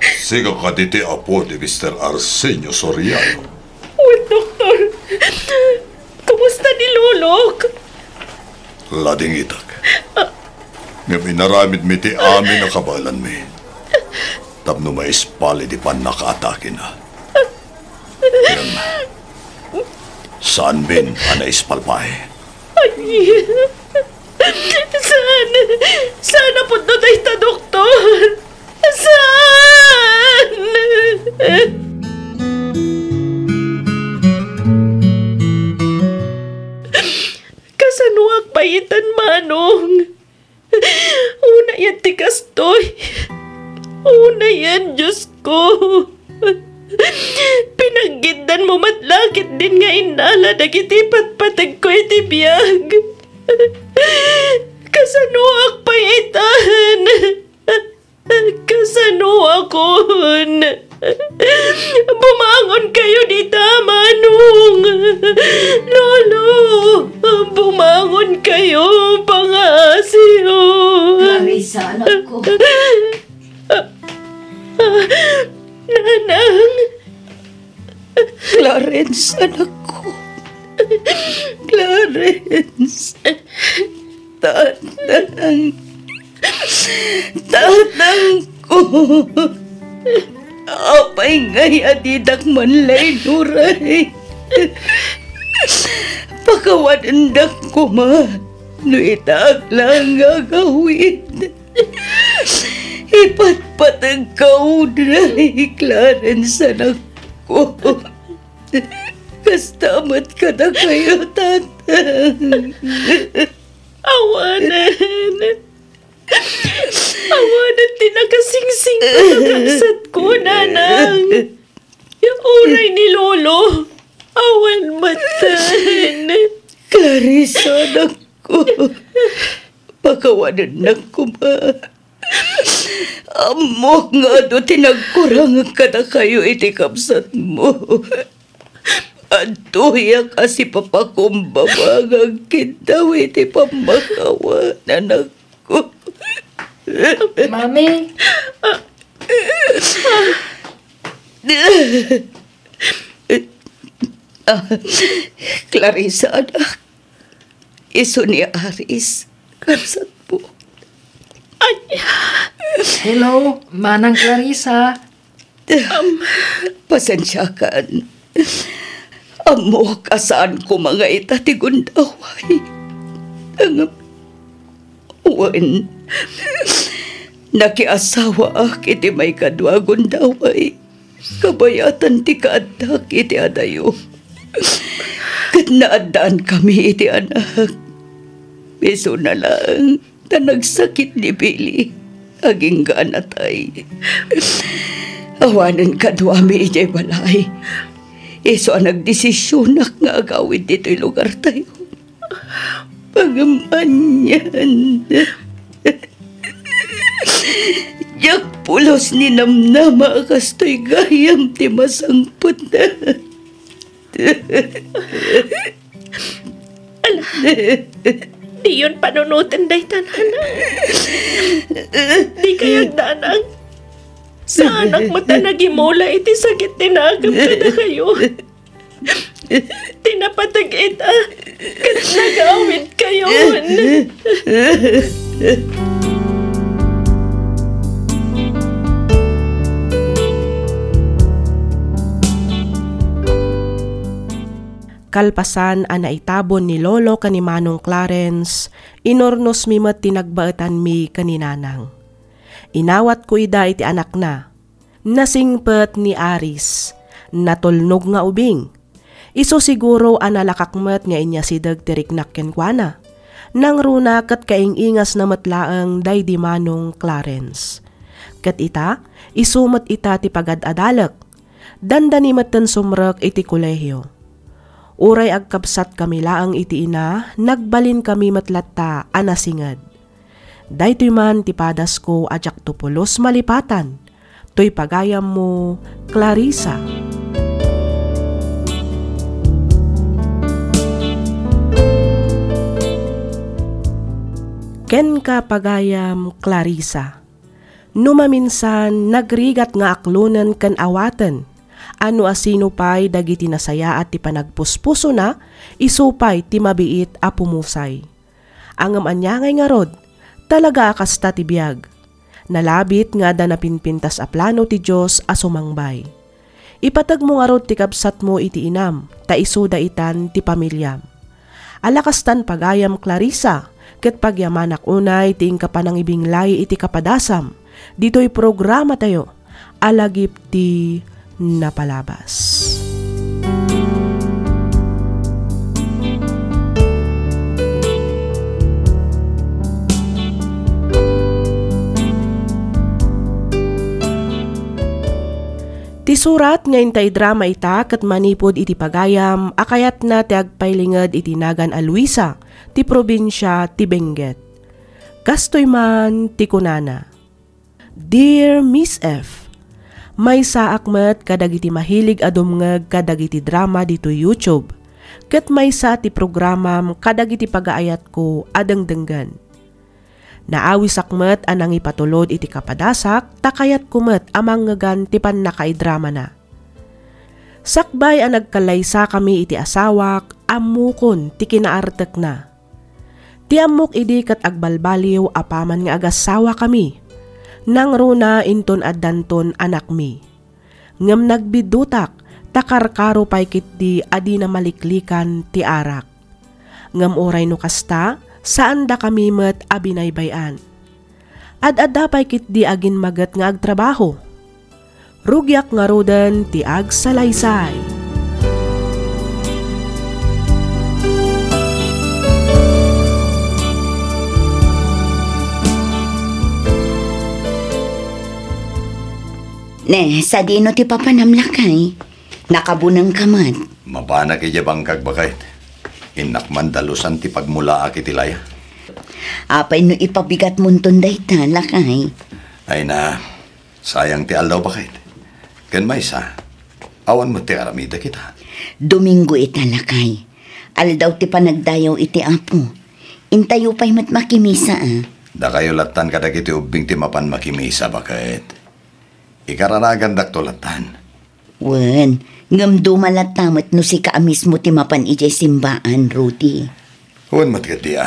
Sika kadi ti apo ni Mister Arsenio Soriano? Wen, doktor. Kumusta ni Lolok? Ladingitak. Ngem inaramidmi ti amin a kabaelanmi tapno maispal iti pannakaatakena. Ngem, saanmin a naispal pay? Ay, saan? Saan a pudno dayta, doktor? Saan? Kasanoak pay itan, Manong? Unayen ti kastoy. Unayen, Diosko. Pinaggiddanmo met la ketdin nga innala dagiti patpategko iti biag. Kasanoak pay itan? Kasanoakon? Bumangonkayo dita, Manong! Lolo! Bumangonkayo, pangaasiyo! Clarissa, anakko. Nanang! Clarence, anakko. Clarence. Tatang. Tatangko. Apay ngay a didak man la inuray? Pakawanendak koma no itaak laeng nga agawid. Ipatpategka unay, Clarence, anakko. Kasta met kadakayo, Tatang. Awanen. Awanen ti nakasingsingko a kabsatko, Nanang. Uray ni Lolo, awan metten. Clarissa, anakko. Pakawanennak koma. Ammok nga adu ti nagkurang kadakayo iti kabsatmo. Adtoyak a sipapakumbaba nga agkiddaw iti pammakawan, anakko. Mami. Ah, Clarissa, anak. Isu ni Aris, kabsatmo. Ania? Hello, Manang Clarissa. Am. Pasensiakan. Ammok a saan koma nga ita ti gundaway. Ngem, wen, nakiasawaak iti maikadua a gundaway. Kabayatan ti kaaddak iti adayo. Ket naaddaankami iti anak. Isuna laeng ta nagsakit ni Billy. Agingga a natay. Awanen kaduami idiay balay. Isu a nagdesisionak nga agawid ditoy lugartayo. Ngem anian. Diak pulos ni namnama a kastoy gayam ti masangpetna. Ala, diyon panunoten dayta, nanang. Dikay agdanag. Saanak met a nagimula iti sakit ti nakemkayo. Ti napateg ita, ket nagawidkayon. Kalpasan a naitabon ni Lolo ken ni Manong Clarence, inurnosmi met ti nagbaetanmi ken ni Nanang. Inawatko ida iti anakna. Nasingpet ni Aris. Natulnog nga ubing. Isu siguro a nalakak met nga inyasideg ti riknak kenkuana. Nangruna ket kaing-ingasna met laeng daydi Manong Clarence. Ket ita, isu met ita ti pagad-adalek. Dandani metten sumrek iti kolehio. Uray agkabsatkami laeng iti ina, nagbalinkami met latta a nasinged. Daytoy man ti padasko a diakto pulos malipatan. Toy pagayammo, Clarissa. Kenka, pagayam Clarissa. No maminsan, nagrigat nga aklonen ken awaten a no asino pay dagiti nasayaat ti panagpuspusona, isu pay ti mabiit a pumusay. Ngem ania ngay ngarud, talaga a kasta ti biag. Nalabit nga adda napinpintas a plano ti Dios a sumangbay. Ipategmo ngarud ti kabsatmo iti inam, ta isuda itan ti pamiliam. Ala kastan pagayam, Clarissa, ket pagyamanak unay ti inka panangibinglay iti kapadasam ditoy programatayo a Lagip ti Napalabas. Ti surat nga inta idrama ita ket manipud iti pagayam a kayatna ti agpailinged iti nagan a Luisa ti probinsia ti Benguet. Kastoy man ti kunana, "Dear Miss F, maysaak met kadagiti mahilig a dumngeg kadagiti drama ditoy YouTube, ket maysa ti programam kadagiti pagaayatko a dengdenggen. Naawisak met a nangipatulod iti kapadasak ta kayatko met a mangngegan ti pannakaidramana. Sakbay a nagkallaysakami iti asawak, ammokon ti kinaartekna. Ti ammok idi ket agbalbaliw apaman nga agassawakami. Nangruna inton addanton anakmi. Ngem nagbidutak ta karkaro pay ketdi a dina maliklikan ti arak. Ngem uray no kasta, saandakami met a binaybay-an. Ad-adda pay ketdi agin maget nga agtrabaho. Rugiak ngaruden ti agsalaysay." Ne, sadino ti papanam, lakay? Nakabunengka met. Mapanak idiay bangkag, baket. Innak man dalusan ti pagmulaak iti laya. Apay no ipabigatmonton dayta, lakay? Ay na, sayang ti aldaw, baket. Ken maysa, awan met ti aramidek ita. Domingo ita, lakay. Aldaw ti panagdayaw iti Apo. Intayo pay met makimisa, a. Dakayo lattan kadagiti ubbing ti mapan makimisa, baket. Ikararagandakto lattan. Wen, Ngem duma latta met no sika a mismo ti mapan idiay simbaan, Rudy. Wen met ketdi a.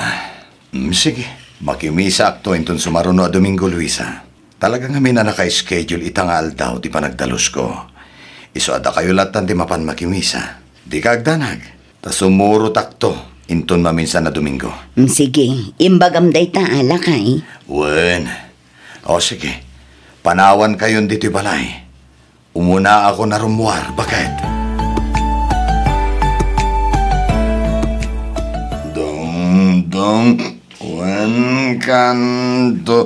Mm, sige, makimisaakto inton sumaruno a Domingo, Luisa. Talaga ngamin a naka-schedule ita nga aldaw ti panagdalusko. Isu a dakayo lattan ti mapan makimisa. Dika agdanag, ta sumurotakto inton maminsan a Domingo. Mm, sige, imbagam dayta, a, lakay. Wen. O, sige. Panawankayon ditoy balay. Umunaakon a rummuar, baket. Dongdong, wen kanto,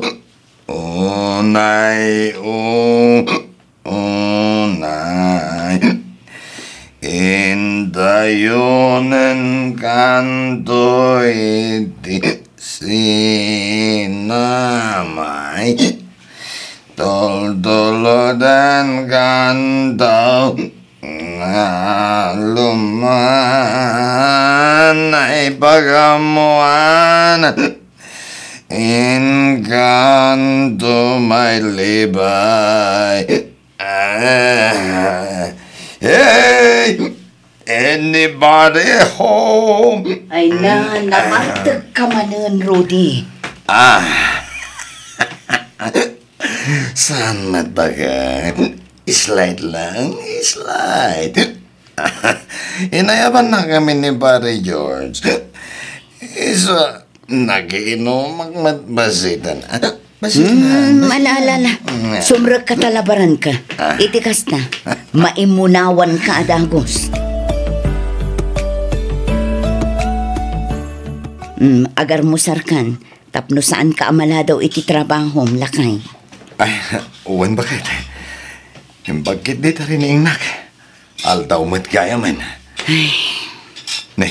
unay, o, unay. Indayonen kanto iti sinamay. Tultuloden kanto nga luman ay pagamuan. Inkanto may libay. Ah, hey! Anybody home? Ay na, namartek ka manen, Rudy. Ah. Saan met, baket? Slide lang, slide. Inayabanna kami ni Pare George. Isu, nagiinumak met bassit. Ah, bassit. Hmm, ala, ala, ala. Mm. Sumrekka ta labaranka. Ah. Iti kasta, maimunawanka a dagus. Hmm, agarmusarkan, tapno saanka a maladaw iti trabahom, lakay. Ay, wen, baket. Imbag ketdi ta riniingnak. Aldaw met gayamen. Ay. Ne,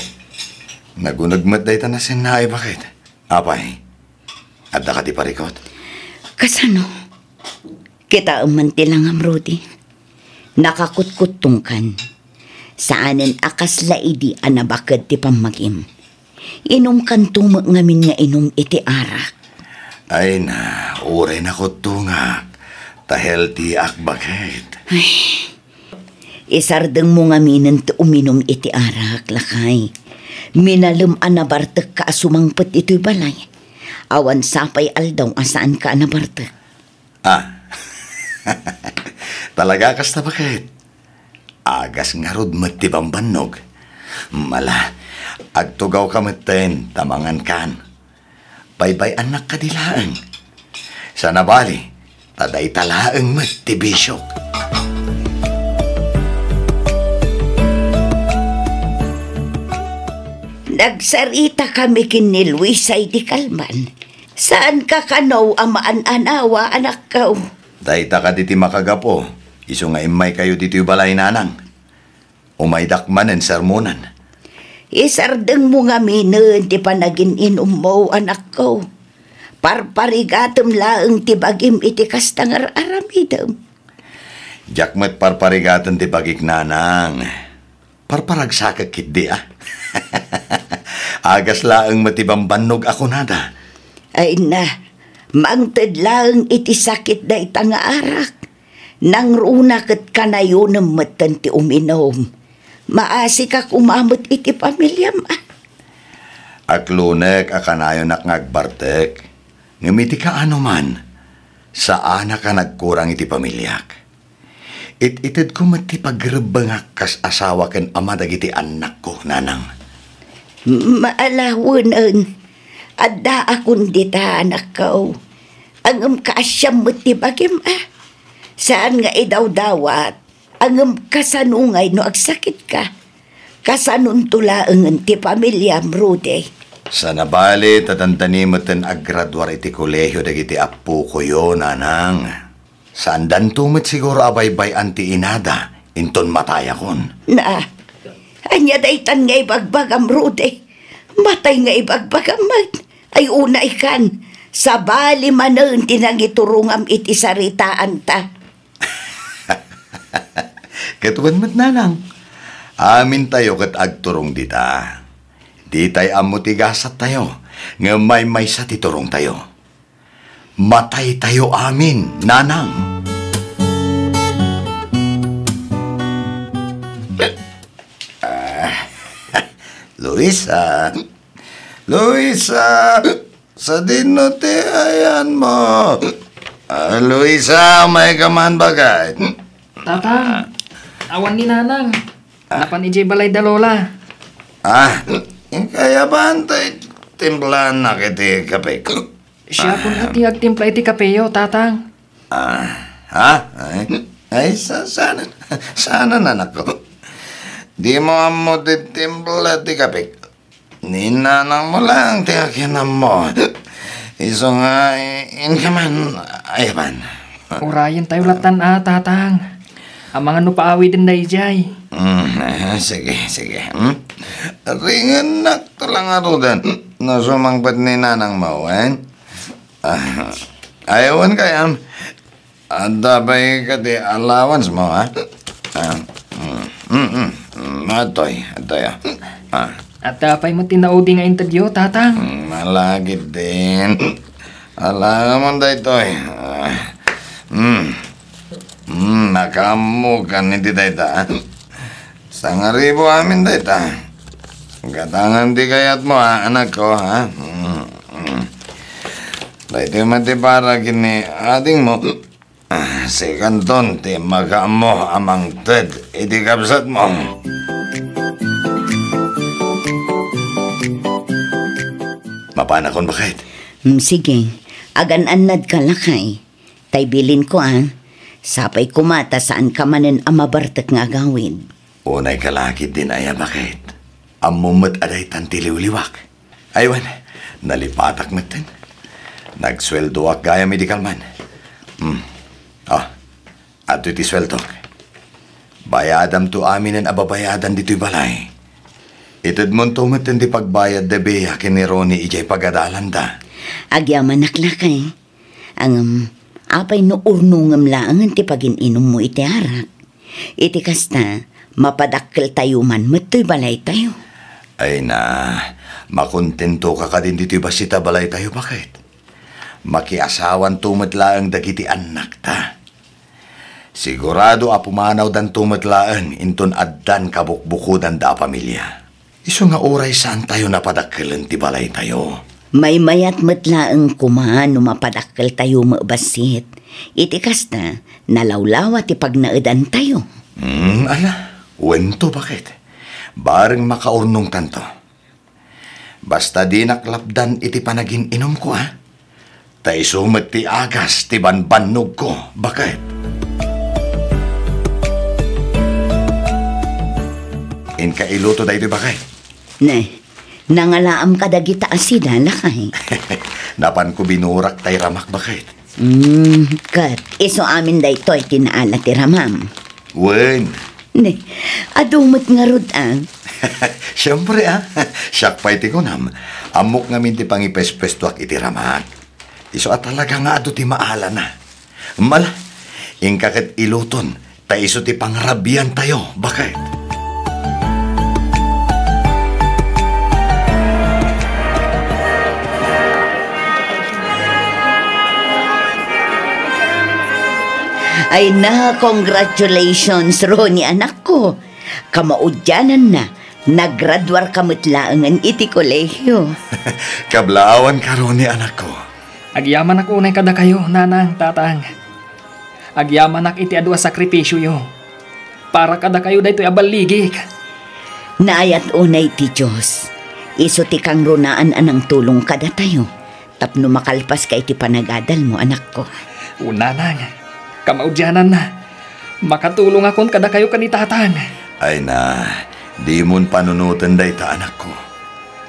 naguneg met dayta nasennaay, baket. Apay, adda kadi parikut? Kasano? Kitaem man ti langam, Rudy. Nakakutkuttongkan. Saanen a kasla idi a nabaked ti pammagim. Inumkanto met ngamin nga inum iti arak. Ay na, uray nakuttongak. Ta healthyak, baket. Ay, isardengmo ngaminen ti uminum iti arak, lakay. Minalem a nabartekka a sumangpet itoy balay. Awan sapay aldaw a saanka a nabartek. Ah. Talaga kasta, baket? Agas ngarud met ti bambannog. Mala, agtugawka metten ta mangankan. Baybay-annak kadi laeng. Sana bali, ta dayta laeng met ti bisiok. Nagsaritakami ken ni Luisa idi kalman. Saanka kano a maan-anawa, anakko? Dayta kadi ti makagapu, isu nga immaykayo ditoy balay, nanang. Umaydak manen sermonan. Isardengmo ngaminen ti panagin-inummo, anakko. Parparigatem laeng ti bagim iti kasta nga ar-aramidem. Diak met parparigaten ti bagik, nanang. Parparagsakek ketdi a. Agas laeng met ti bambannog a kunada. Ay na, mangted laeng iti sakit dayta nga arak. Nangruna ket kanayonem metten ti uminum. Maasika koma met iti pamiliam a. Aklonek a kanayonak nga agbartek. Ngem iti kaano man, saanak a nagkurang iti pamiliak. It-itedko met ti pagrebbengak kas asawa ken ama dagiti annakko, nanang. Maalawenen, addaakon dita, anakko. Ngem kaasiam met ti bagim a. Saan nga idawdawat, ngem kasano ngay no agsakitka? Kasanonto laengen ti pamiliam, Rudy? Sana bali ta dandani metten aggraduar iti kolehio dagiti appokoyo, nanang. Saandanto met siguro a baybay-an ti inada inton matayakon. Na, ania daytan nga ibagbagam, Rudy? Matay nga ibagbagam met. Ay, unaykan, sabali manen ti nangiturongam iti saritaanta. Ket wen met, nanang, amintayo ket agturong dita. Ditay ammo ti gasattayo, ngem maymaysa ti turongtayo. Mataytayo amin, nanang. Luisa! Luisa! Sadino ti ayanmo? Ah, Luisa, umayka man, baket. Tatang, awan ni Nanang. Napan idiay balay da Lola. Ah, kayat man ti timplaannak iti kape. Siak ti agtimpla iti kapeyo, Tatang. Ah, ha? Ay, ay, sa-, saan, saan, anakko? Dimo ammo ti timpla ti kape. Ni nanangmo lang ti akin ammo. Isu nga, i-, inka man, ay, man. Urayentayo lattan a, Tatang. Amangan no paawiden daydiay. Mm, ah, sige, sige. Hmm? Ringennak to lang aruden. No sumangpet ni nanangmo, wen? Ah, ay, wen kayam. Adda pay kadi allowance mo, ha? Ah, mm, mm, mm, mm, atoy, atoy, ah. Ah. Adda pay met ti naudi nga intedyo, Tatang. Mm, malagip din. Alangan daytoy. Ah, mm. Mm, nakaammokan iti dayta, ah. Sangaribu amin dayta. Gatangan ti kayatmo, ha, anakko, ha? Mm, mm. Daytoy met ti para ken ni adingmo. Ah, sikanton ti makaammo a mangted iti kabsatmo. Mapanakon, baket? Hmm, sige. Agan-annadka, lakay. Tay bilinko, a. Sapay koma ta saanka manen a mabartek nga agawid. Unayka la ketdin aya, baket? Ammom met a daytan ti liwliwak. Ay, wen, nalipatak metten. Nagsueldoak gayam idi kalman. Hmm. Ah, adtoy ti sueldok. Bayadamto aminen a babayadan ditoy balay. Itedmonto metten ti pagbayad da Bea ken ni Ronnie idiay pagadalanda. Agyamanak, lakay. Ngem, apay no urnongem laengen ti pagin-inummo iti arak? Iti kasta, mapadakkeltayo man met toy balaytayo. Ay na, makontentoka kadin ditoy bassit a balaytayo, baket? Makiasawanto met laeng dagiti annakta. Sigurado a pumanawdanto met laeng inton addan kabukbukodanda a pamilia. Isu nga uray saantayo napadakkelen ti balaytayo. Maymayat met laeng koma no mapadakkeltayo met bassit. Iti kasta, nalawlawa ti pagnaedantayo. Hmm, ala, wento, baket. Bareng makaurnongtanto. Basta dinak lapdan iti panagin-inumko, a. Ta isu met ti agas ti banbannogko, baket. Inka iluto daytoy, baket. Ne, nangalaam kadagita a sida, lakay. Napanko binurak tay ramak, baket. Hmm, ket isu amin daytoy ti naala ti ramam. Wen. Ne, adu met ngarud, a. Siempre, a. Siak pay ti kunam. Ammok ngamin ti pangipespestoak iti ramak. Isu a talaga nga adu ti maalana. Mala, inka ket iluton, ta isu ti pangrabiantayo, baket. Ay na, congratulations, Ronnie, anakko. Kamaudiananna, nagraduarka met laengen iti kolehio. Kablaawanka, Ronnie, anakko. Agyamanak unay kadakayo, nanang, tatang. Agyamanak iti adu a sakripisioyo. Para kadakayo daytoy a balligik. Naayat unay ti Dios. Isu ti kangrunaan a nangtulong kadatayo tapno makalpaska iti panagadalmo, anakko. O, nanang, kamaudiananna, makatulongakon kadakayo ken ni tatang. Ay na, dimon panunoten dayta, anakko.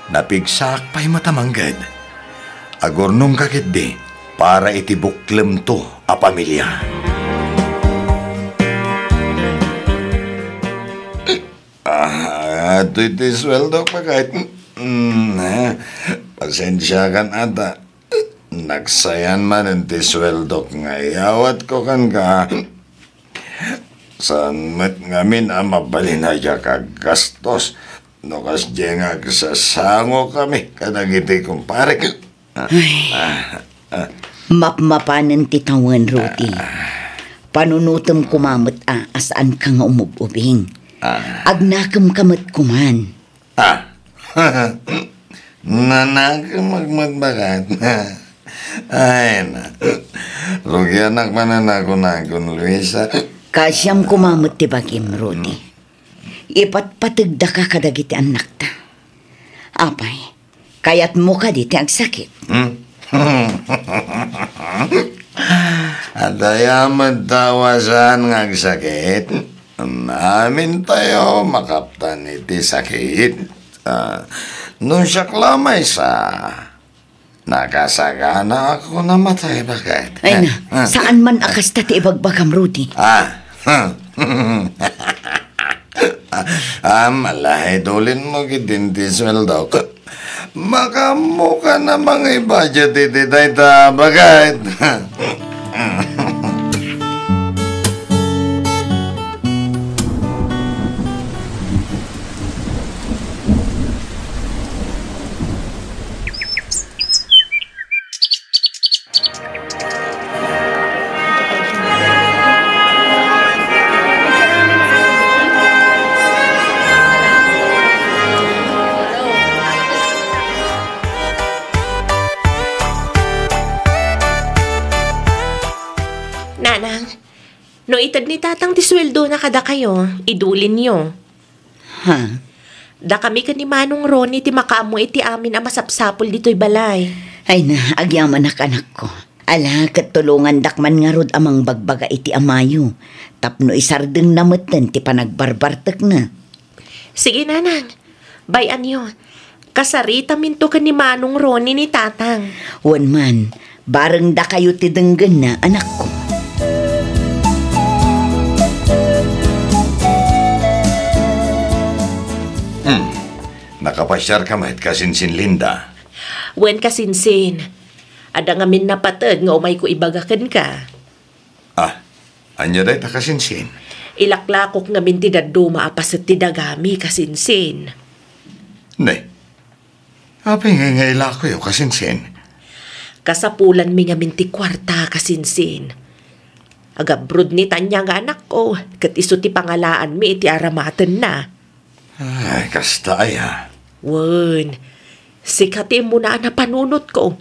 Napigsaak pay met a mangged. Agurnongka ketdi para iti buklemto a pamilia. Ah, adtoy ti sueldok, baket. Mm, eh, pasensiakan ata. Nagsayan manen ti sueldok nga iyawatko kenka. Saan met ngamin a mabalin a diak aggastos no kasdiay nga agsasangokami kadagiti kumparek. Ah, Ay. Ah, ah. Mapmapanen ti tawen, Rudy. Ah. Panunotem koma met a, a saanka nga umub-ubing. Ah. Agnakemka met koman. Ah. Nanakem met baket. Ay, na. Rugianak manen a kunakon, Luisa. Kaasiam koma met ti bagim, Rudy. Ipatpategdaka kadagiti annakta. Apay, kayatmo kadi ti agsakit? Hmm? Adda met tao a saan nga agsakit. Amintayo makaptan iti sakit. Ah, no siak la maysa, nakasaganaak a namatay, baket. Ay na, ah, saan man a kasta ti ibagbagam, Rudy. Ah. Ah, malahay, idulinmo ketdin ti sueldok. Makaammokan a mangibajet iti dayta, baket. Nanang, no ited ni Tatang ti sueldona kadakayo, idulinyo. Ha? Dakami ken ni Manong Ronnie ti makaammo iti amin a masapsapul ditoy balay. Ay na, agyamanak, anakko. Ala, ket tulongandak man ngarud a mangbagbaga iti amayo tapno isardengna metten ti panagbarbartekna. Sige, Nanang. Bay-anyo. Kasaritaminto ken ni Manong Ronnie ni Tatang. Wen man, barengdakayo ti denggenna, anakko. Hmm. Nakapasiarka met, Kasinsin Linda? Wen, Kasinsin. Adda ngamin napated nga umayko ibaga kenka. Ah, ania dayta, Kasinsin? Ilaklakok ngamin ti dadduma a paset ti dagami, Kasinsin. Ne, apay ngay nga ilakoyo, Kasinsin? Kasapulanmi ngamin ti kuarta, Kasinsin. Agabroad ni Tanya nga anakko, ket isu ti pangalaanmi iti aramatenna. Ay, kasta aya. Wen, sika ti immuna a napanunotko.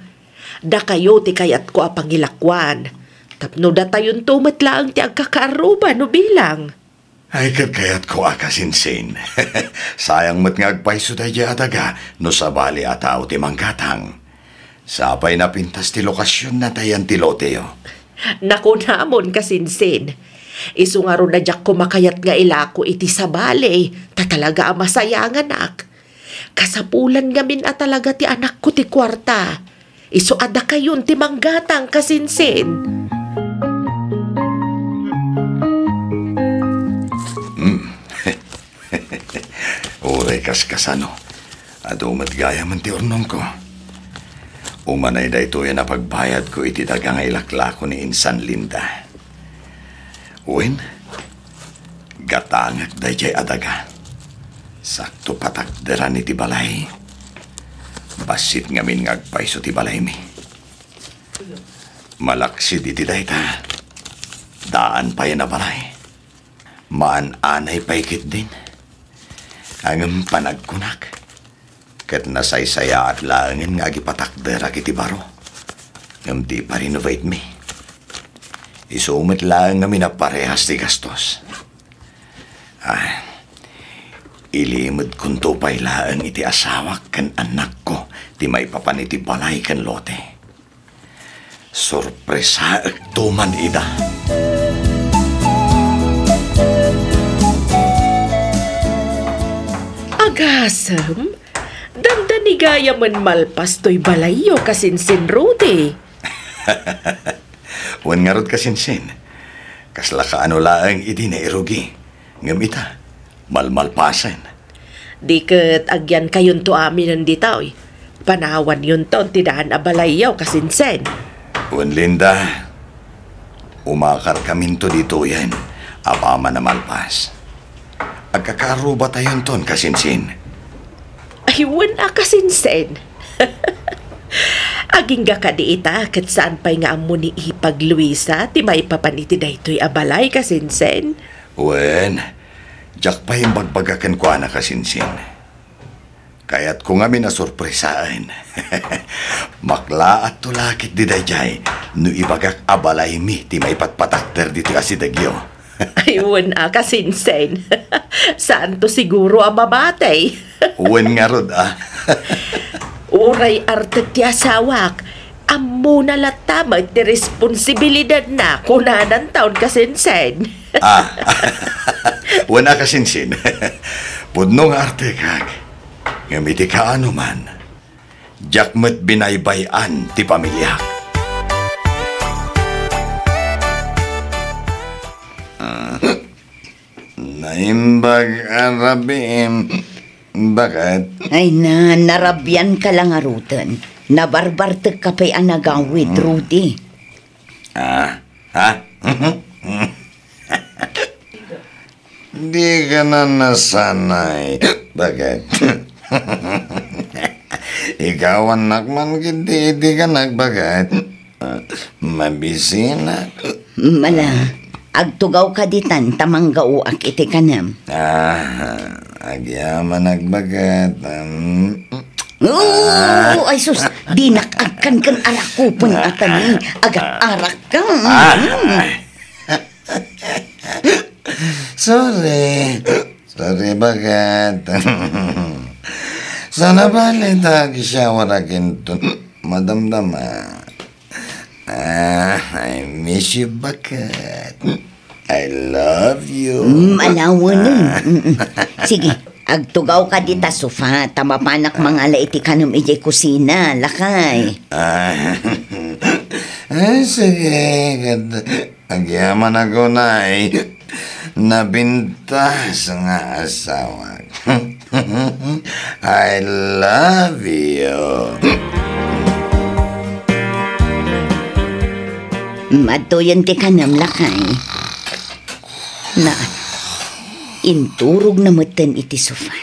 Dakayo ti kayatko a pangilakoan. Tapno datayonto met laeng ti agkakaarruba no bilang. Ay, ket kayatko a, Kasinsin. Sayang met nga agpayso daydiay a daga no sabali a tao ti manggatang. Sapay napintas ti lokasionna ta ayan ti loteyo. Nakunamon, Kasinsin. Isu ngarud a diak koma kayat nga ilako iti sabali, ta talaga a masayanganak. Kasapulan ngamin a talaga ti anakko ti kuarta. Isu a dakayon ti manggatang, Kasinsin. Hmm. Uray kaskasano, adu met gayamen ti urnongko. Umanay daytoyen a pagbayadko iti daga nga ilaklako ni Insan Linda. Wen, gatangek daydiay a daga. Sakto patakderan iti balay. Bassit ngamin nga agpayso ti balaymi. Malaksid iti dayta, daan pay a balay. Maan-anay pay ketdin. Ngem panagkunak, ket nasaysayaat laengen nga agipatakderak iti baro. Ngem ti ipa-renovatemi, isu met laeng ngamin a parehas ti gastos. Ah, ilimedkonto pay laeng iti asawak ken annakko ti maipapan iti balay ken lote. Sorpresaekto man ida. Agasem, dandani gayamen malpas toy balayyo, Kasinsin Rudy. Wen ngarud, Kasinsin, kasla kaano laeng idi nairugi. Ngem ita, malmalpasen. Di ket agyankayonto aminen ditoy. Panawanyonton ti daan a balayyo, Kasinsin. Wen, Linda, umakarkaminto ditoyen apaman a malpas. Agkakaarrubatayonton, Kasinsin. Ay, wen a, Kasinsin. Agingga kadi ita, ket saan pay nga ammo ni Ipag Luisa ti maipapan iti daytoy a balay, Kasinsin? Wen, diak pay imbagbaga kenkuana, Kasinsin. Kayatko ngamin a sorpresaen. Maklaatto la ketdi daydiay no ibagak a balaymi ti maipatpatakder ditoy asidegyo. Ay, wen a, kasinsin. Saanto siguro a mamatay. Wen ngarud a. Uray artek ti asawak, ammona latta met ti responsibilidadna, kunanan taon kasinsin. Ah. Wen a, kasinsin. Pudno nga artekak. Ngem iti kaanoman, diak met binaybay-an ti pamiliak. Naimbag a rabiim, baket. Ay na, narabianka la ngaruden. Nabarbartekka pay a nagawid, Rudy. Ah, ha? Dika na nasanay, baket. Ikawannak man ketdi iti kanak, baket. Mabisinak. Mala, agtugawka ditan ta manggaoak iti kanem. Ah, agyamanak, baket. Um, Oo, ay sus, dinak agkankan a rakupen a tani, agat-arak ka. Ah. Sorry. Sorry, baket. Sana bale ta agshawarak inton madamdama. Ah, I miss you, baket. I love you. Mm, alawanen. Ah. Mm-mm. Sige, agtugawka dita sofa, ta mapanak mangala iti kanem idiay kusina, lakay. Ah, ay, sige, ket agyamanak unay. Nabintas nga asawak. I love you. Madtoyen ti kanem, lakay. Na, inturogna metten iti sofa.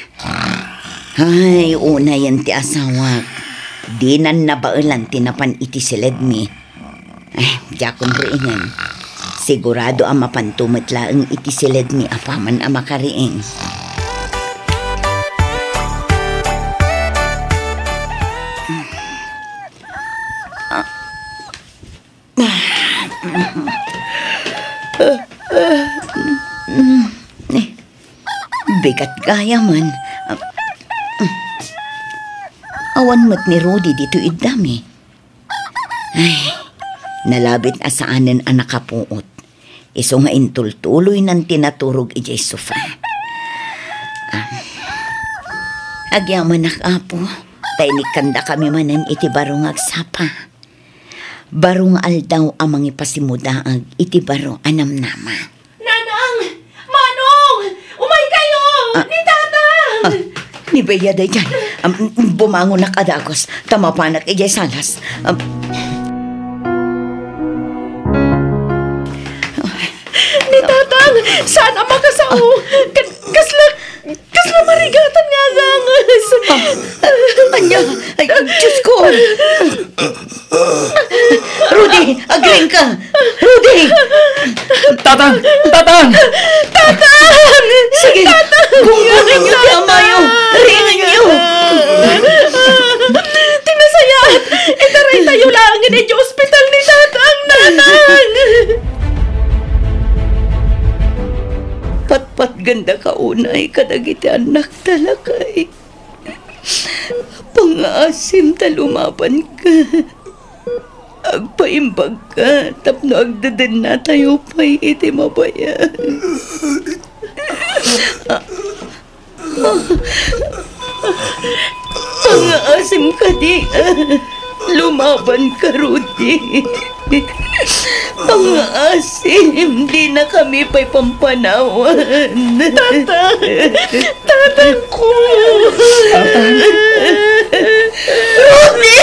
Ay, unayen ti asawak. Dinan nabaelan ti napan iti siledmi. Eh, diakon riingen. Sigurado a mapanto met laeng iti siledmi apaman a makariing. Bigat gayam. Awan met ni Rudy ditoy iddami. Ay, nalabit a saanen a nakapuot. Isu nga intultuloynan ti naturog idiay sofa. Ah, agyamanak, Apo, ta inikkandakami manen iti baro nga agsapa. Baro nga aldaw a mangipasimmudaag iti baro a namnama. Nanang! Manong! Umaykayo! Ah, ni Tatang! Ah, ni Bea daydiay. Am, bumangonak a dagus, ta mapanak idiay salas. Am, ni Tatang! Saan a makasao? Ah. Ka-, kasla, kasla marigatan nga aganges! Ah. Ania? Ay, Diyos ko! Rudy, agriingka! Rudy! Tatang! Tatang! Tatang! Sige, Tatang! Gunggunganyo ti amayo! Riinganyo! Ti nasayaat, itaraytayo laengen idiay ospital ni Tatang, Nanang! Patpatgenda ka unay kadagiti annakta, lakay. Pangngaasim ta lumabanka. Agpaimbagka tapno agdedennatayo pay iti mabayag. Pangngaasim kadi, lumabanka, Rudy. Pangngaasim, dinakami pay pampanawan. Tatang! Tatang ko! Tatang! Rudy!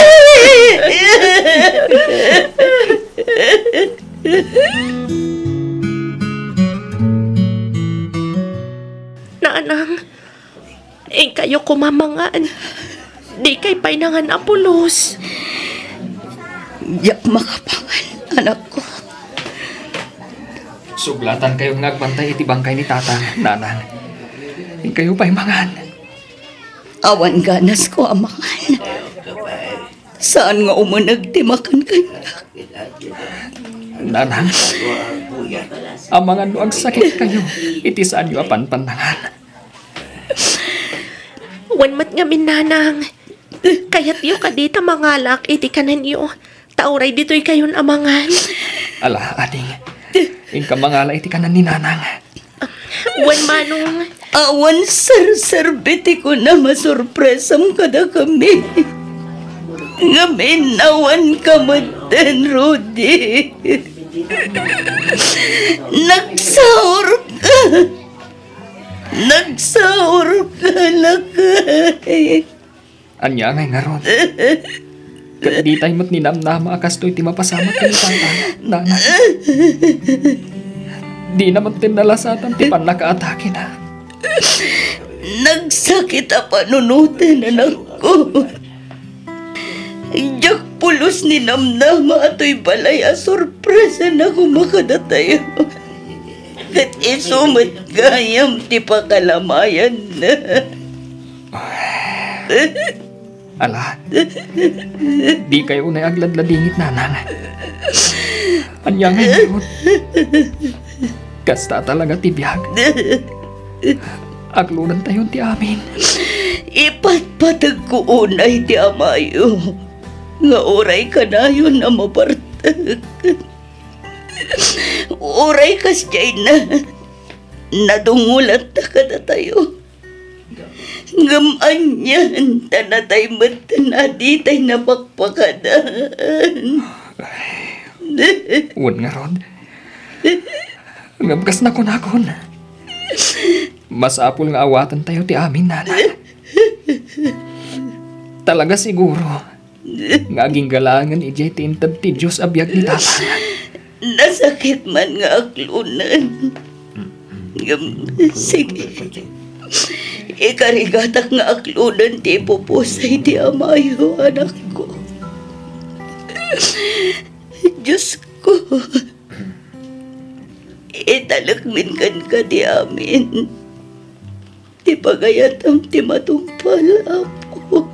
Nanang, inkayo koma mangan. Dikay pay nangan a pulos. Diak makapangan, anakko. Suglatankayo nga agbantay iti bangkay ni Tatang, Nanang. Inkayo pay mangan. Awan ganasko, amangan. Saan nga umuneg ti makan kaniak. Nanang, amangan no agsakitkayo iti saanyo a panpannangan. Wen met ngamin, nanang. Kayatyo kadi ta mangalak iti kanenyo, ta uray ditoykayon a mangan? Ala, ading. Inka mangala iti kanen ni nanang. Wen, manong. Awan serserbi ti kunam a sorpresam kadakami. Ngem innawanka metten, Rudy. Nagsaurka. Nagsaurka, lakay. Ania ngay ngarud? Ket ditay met ninamnama a kastoy ti mapasamak ken ni Tata, Nana. Dina met ti nalasatan ti pannakaatakena. Nagsakit a panunoten, anakko. Diak pulos ninamnama a toy balay a sorpresa na koma kadatayo. Ket isu met gayam ti pakalamayanna. Ala, dikay unay agladladingit, nanang. Ania ngay ngarud? Kasta talaga ti biag. Aklodentayon ti amin. Ipatpategko unay ti amayo nga uray kanayon a mabartek. Uray kasdiayna, nadungolanta kadatayo. Ngem anian ta natay metten a ditay napakpakadan. Wen ngarud. Ngem kas nakunakon, masapul nga awatentayo ti amin, Nana. Talaga siguro nga aginggalaangen idiay ti inted ti Dios a biag ni Tata. Nasakit man nga aklonen. Ngem, sige. Ikarigatak nga aklonen ti ipupusay ti amayo, anakko. Diosko, italekmin kenka ti amin ti pagayatam ti matungpal, Apo.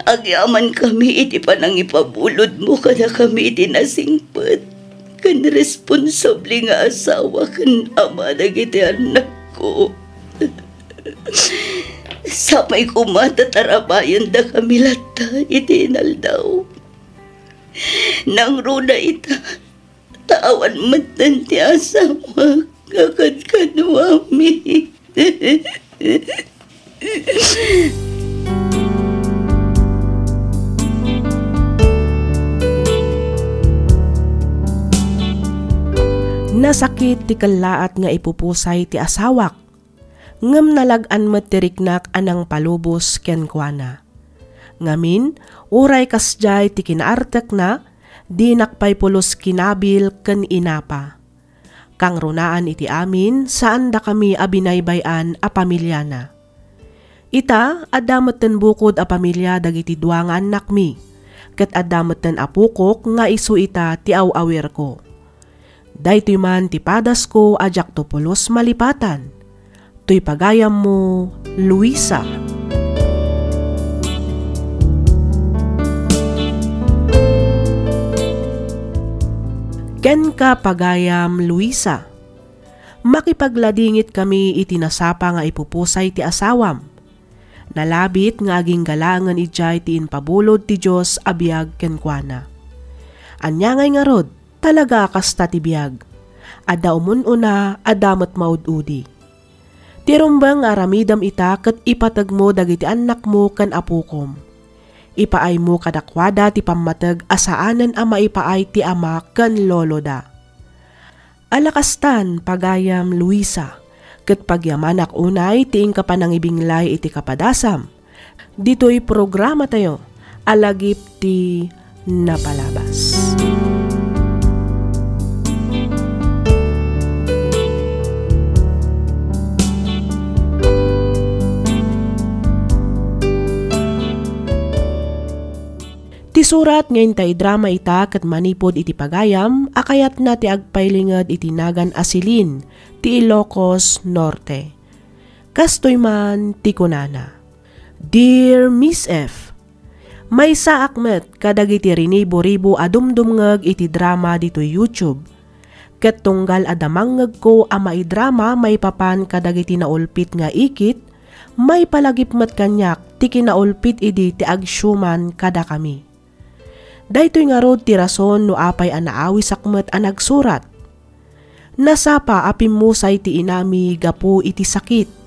Agyamankami iti panangipabulodmo kadakami iti nasingpet ken responsable nga asawa ken ama dagiti annakko. Sapay koma ta tarabayendakami latta iti inaldaw. Nangruna ita, ta awan metten ti asawak nga kadkaduami. Nasakit ti kellaat nga ipupusay ti asawak, ngem nalag-an met ti riknak a nangpalubos kenkuana. Ngamin, uray kasdiay ti kinaartekna, dinak pay pulos kinabil ken inapa. Kangrunaan iti amin, saandakami a binaybay-an a pamiliana. Ita, adda metten bukod a pamilia dagiti dua nga annakmi, ket adda metten apokok nga isu ita ti aw-awirko. Daytoy man ti padasko a diakto pulos malipatan. Toy pagayammo, Luisa. Kenka, pagayam Luisa. Makipagladingit kami iti nasapa nga ipupusay ti asawam. Nalabit nga aginggalaangen idiay ti impabulod ti Dios a biag kenkuana. Ania ngay ngarud? Talaga a kasta ti biag. Adda umun-una, adda met maud-udi. Ti rumbeng nga aramidem ita ket ipategmo dagiti annakmo ken apokom. Ipaaymo kadakuada ti pammateg a saanen a maipaay ti ama ken loloda. Ala kastan, pagayam Luisa, ket pagyamanak unay ti inka panangibinglay iti kapadasam. Ditoy programatayo a lagip ti napalabas. Ti surat nga intay drama ita ket manipud iti pagayam a kayatna ti agpailinged iti nagan a Silin ti Ilocos Norte. Kastoy man ti kunana, "Dear Miss F, maysaak met kadagiti rinibo-ribo a dumdumngeg iti drama ditoy YouTube. Ket tunggal a damangngegko a maidrama maipapan kadagiti naulpit nga ikit, maipalagip met kaniak ti kinaulpit idi ti agsiuman kadakami. Daytoy ngarud ti rason no apay a naawisak met a nagsurat. Nasapa a pimmusay ti inami gapu iti sakit.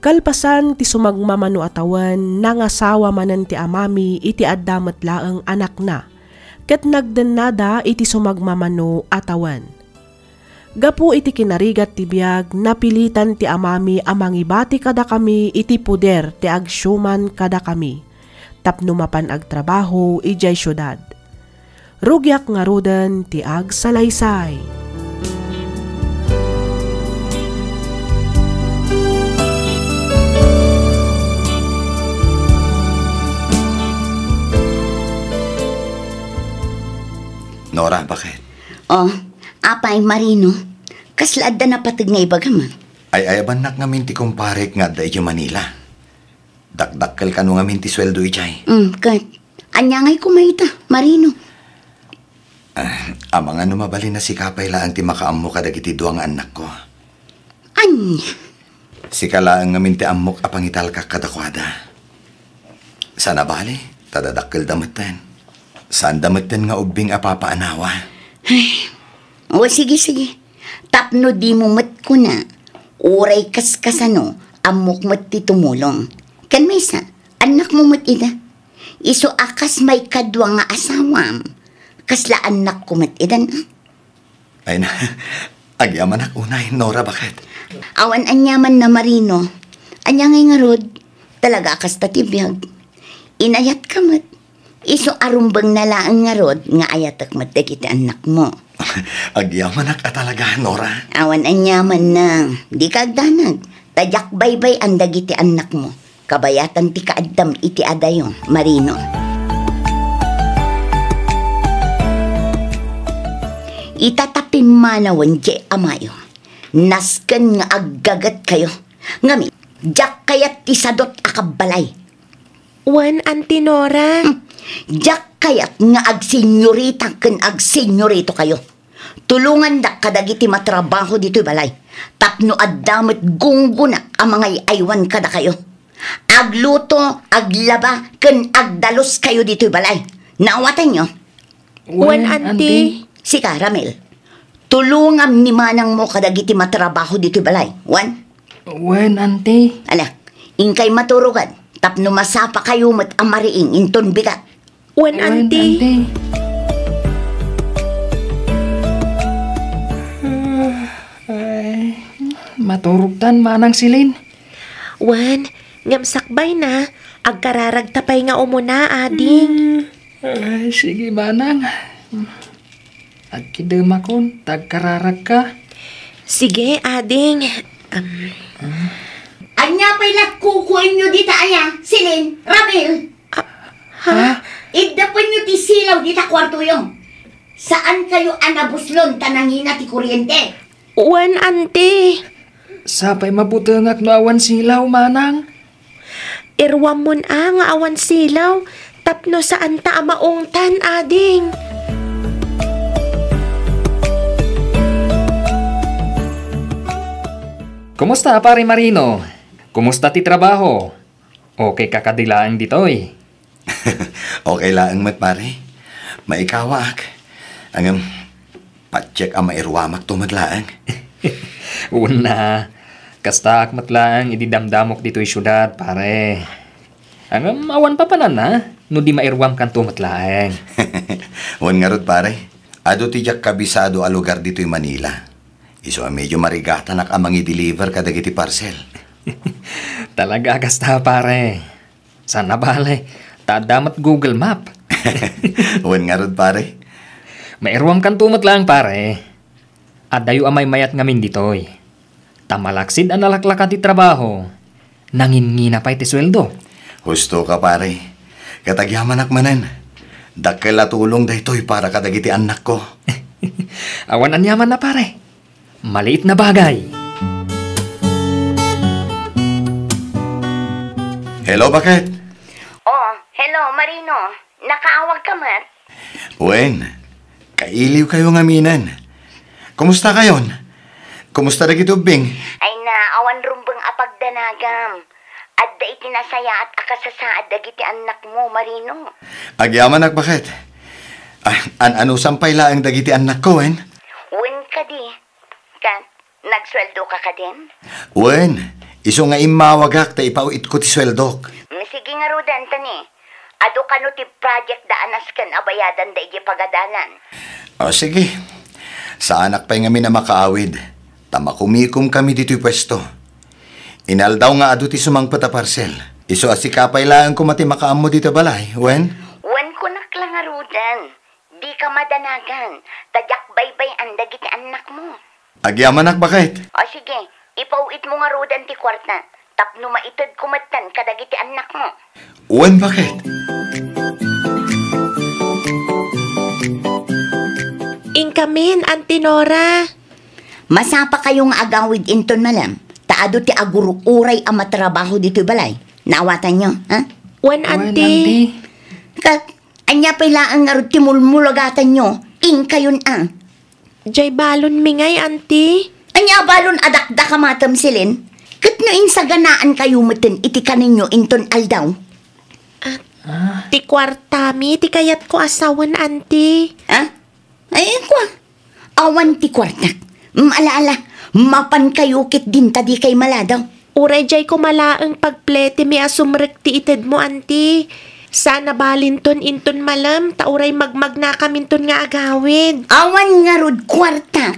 Kalpasan ti sumagmamano a tawen, nangasawa manen ti amami iti adda met laeng anakna, ket nagdennada iti sumagmamano a tawen. Gapu iti kinarigat ti biag, napilitan ti amami a mangibati kadakami iti poder ti agsiuman kadakami tapno mapan agtrabaho idiay siudad. Rugiak ngaruden ti agsalaysay." Nora, bakit? Oh, apay, Marino? Kasla adda napateg nga ibagam? Ay-ayabannak ngamin ti kumparek nga adda idiay Manila. Dakdakkel kano ngamin ti sueldo idiay. Mm, ket ania ngay koma ita, Marino? Ah, amangan no mabalin a sika pay laeng ti makaammo kadagiti dua nga annakko. Ania? Sika laeng ngamin ti ammok a pangitalkak kadakuada. Saan a bale, ta dadakkelda metten. Saanda metten nga ubbing a papaanawa. Ay, o, sige, sige. Tapno dimo met kuna, uray kaskasano, ammok met ti tumulong. Ken maysa, annakmo met ida. Isu a kas maikadua nga asawam, kasla annakko met idan, a? Ay na, agyamanak unay, Nora, bakit? Awan aniamanna, Marino. Ania ngay ngarud? Talaga a kasta ti biag. Inayatka met. Isu a rumbengna laeng ngarud nga ayatek met dagiti annakmo. Agyamanak a talaga, Nora. Awan aniamanna. Dika agdanag. Ta diak baybay-an dagiti annakmo. Kabayatan ti kaaddam iti adayo, Marino. Ita ta pimmanawen diay amayo, nasken nga aggagetkayo. Ngem, diak kayat ti sadut a kabbalay. Wen, Auntie Nora. Hmm, diak kayat nga agsenyorita ken agsenyorito kayo. Tulongandak kadagiti matrabaho ditoy balay tapno adda met gunggonak a mangay-aywan kadakayo. Agluto, aglaba, ken agdaluskayo ditoy balay. Naawatanyo? Wen, Auntie. Sika, Ramil, tulongam ni manangmo kadagiti matrabaho ditoy balay. Wen? Wen, Auntie. Ala, inkay maturogan tapno masapakayo met a mariing inton bigat. Wen, Auntie. Ay, maturogtan, Manang Celine. Wen, ngem sakbayna, agkararagta pay nga umuna, ading. Hmm. Ay, sige, Manang. Agkidemakon, ta agkararagka. Sige, ading. Am. Ania pay lat kukuenyo dita aya, Celine, Ramil? Ah, ha? Iddapenyo ti silaw dita kuartoyo. Saankayo a nabuslon ta nangina ti kuryente? Wen, Auntie. Sapay mabutengak no awan silaw, Manang. Iruammon a nga awan silaw, tapno saanta a maungtan, ading. Kumusta, Pare Marino? Kumusta ti trabaho? Okay ka kadi laeng ditoy? Okay laeng met, pare. Maikawaak. Ngem, patiek a mairuamakto met laeng. Wen a, kastaak met laeng idi damdamok ditoy siudad, pare. Ngem, awan papananna no di mairuamkanto met laeng. Wen ngarud, pare. Adu ti diak kabisado a lugar ditoy Manila. Isu a medyo marigatanak a mangi-deliver kadagiti parcel. Talaga a kasta, pare. Saan a bale, ta adda met Google Map. Wen ngarud, pare. Mairuamkanto met laeng, pare. Addayo a maymayat ngamin ditoy. Ta malaksid a nalaklaka ti trabaho, nangingina pay ti sueldo. Husto ka, pare. Ket agyamanak manen. Dakkel a tulong daytoy para kadagiti annakko. Awan aniamanna, pare. Maliit na bagay. Hello, Baket. Oh, hello, Marino. Nakaawag ka met? Wen, kailiw kayo ngaminen. Kumusta kayon? Kumusta dagiti ubbing? Ay na, awan rumbeng a pagdanagam. Adda iti nasayaat a kasasaad dagiti annakmo, Marino. Agyamanak, Baket. Ah, an-anusan pay laeng dagiti annakko, wen? Wen kadi. Kat, nagsueldo ka kadin? Wen, isu nga immawagak ta ipaw-itko ti sueldok. Mm, sige ngaruden, tani. Adu kano ti project da a nasken a bayadan da idiay pagadalan? O, sige. Saanak pay ngamin a makaawid, ta makumikom kami ditoy puesto. Inaldaw nga adu ti sumangpet a parcel. Isu a sika pay laeng koma ti makaammo ditoy balay, wen? Wen, kunak la ngaruden. Dika madanagan, ta diak baybay-an dagiti annakmo. Agyamanak, Baket. O sige, ipaw-itmo ngaruden ti kuarta, tapno maitedko metten kadagiti annakmo. Wen, Baket. Inkamin, Auntie Nora. Masapakayo nga agawid inton malem, ta adu ti agur-uray a matrabaho ditoy balay. Naawatanyo, ha? Wen, Auntie. Ka-, Ania pay laeng ngarud ti mulmulagatanyo? Inkayon a. Jay balon mi ngay, Auntie. Ania balon a dakdakamatem, Celine? Ket no insaganaan kayo metten iti kaninyo inton aldaw? Ah, ti kuartami ti kayatko a sawen, Auntie. Ha? Ay, kua. Awan ti kuartak. Mm, ala, ala, mapan kayo ket dinta dikay maladaw. Uray jay koma laeng pagpletimi a sumrek ti itedmo, Auntie. Saan a balinton inton malem, ta uray magmagnakaminton nga agawid. Awan ngarud kuartak.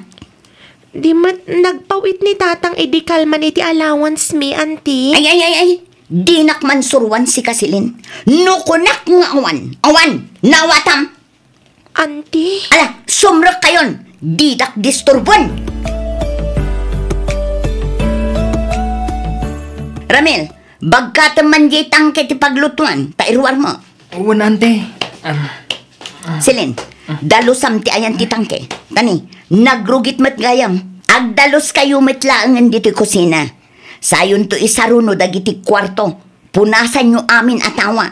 Di met nagpaw-it ni Tatang idi kalman iti allowance mi, Auntie. Ay, ay, ay, ay. Dinak mansuroan sika, Celine. No kunak nga awan, awan. Nawatam. Auntie? Ala, sumrek kayon! Didak disturbon! Ramil, bagkatem man diay tangke ti paglutuan, ta iruarmo. Wen, Auntie. Ah. Celine, dalusam ti ayan ti tangke. Tani, nagrugit met gayam. Agdalus kayo met laengen ditoy kusina. Sayonto isaruno dagiti kuarto. Punasanyo amin a tawa.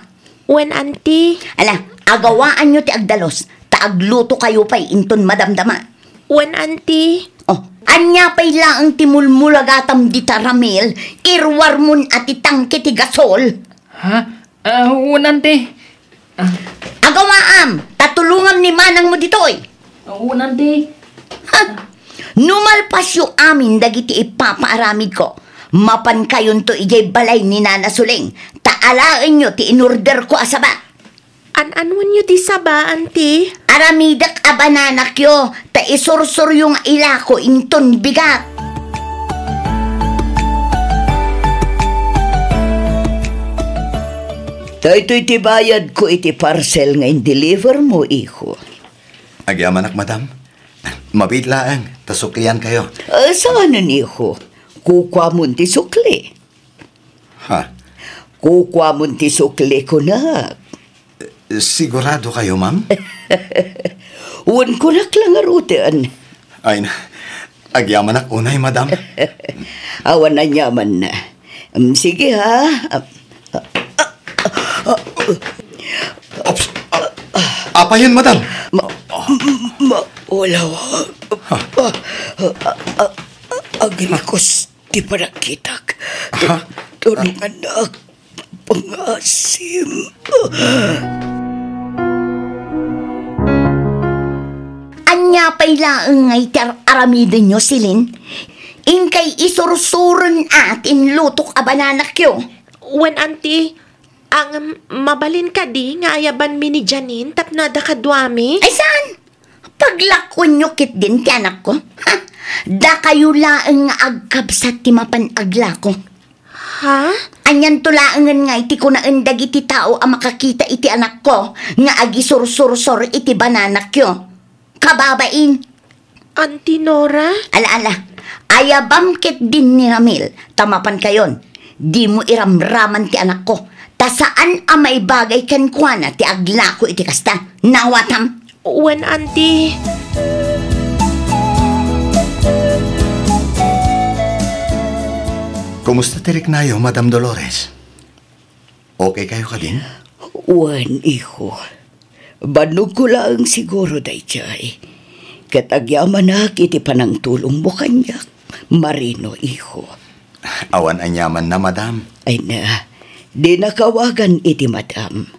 Wen, Auntie. Ala, agawaanyo ti agdalus, ta agluto kayo pay inton madamdama. Wen, Auntie. Oh, ania pay laeng ti mulmulagatam dita, Ramil? Iruarmon a ti tangke ti gasol. Ha? Ah, wen, Auntie. Ah. Agawaam, ta tulongam ni manangmo ditoy. Wen, Auntie. Ha? No malpasyo amin dagiti ipapaaramidko, mapankayonto idiay balay ni Nana Suleng, ta alaenyo ti inorderko a saba. An-anuenyo ti saba, Auntie? Aramidek a bananakyo, ta isursuryo nga ilako inton bigat. Daytoy ti bayadko iti parcel nga in-deliver mo, iho. Agyamanak, madam. Mabiit laeng, ta sukliankayo. Ah, saanen, iho? Kukuamon ti sukli. Ha? Kukuamon ti sukli, kunak. Sigurado kayo, ma'am? Wen, kunak la ngaruden. Ay na, agyamanak unay, madam. Awan aniamanna. Mm, sige, ha? Ops, a-, apayen, madam? Ma-, ma-, wala, wa-, Ha? a-, a-, a-, agrikus ti panagkitak. Ha? Tulungannak. Pangasim. Ania pay laeng nga iti ar-, aramidenyo, Celine? Inkay isursuren a ti inlutok a bananakyo. Wen, Auntie, ang mabalin kadi nga ayabanmi ni Janine tapno adda kaduami? Ay, saan? Paglakuenyo ketdin ti anakko? Ha? Dakayo laeng nga agkabsat ti mapan aglako. Ha? Anianto laengen nga iti kunaen dagiti tao a makakita iti anakko nga agisursursor iti bananakyo? Kababain! Auntie Nora? Ala, ala. Ayabam ketdin ni Ramil, ta mapankayon. Dimo iramraman ti anakko, ta saan a maibagay kenkuana ti aglako iti kasta. Nawatam? Wen, Auntie. Kumusta ti riknayo, Madam Dolores? Okay kayo kadin? Wen, iho. Bannogko laeng siguro daydiay. Ket agyamanak iti panangtulongmo kaniak, Marino, iho. Awan aniamanna, madam. Ay na, dinaka awagan iti madam.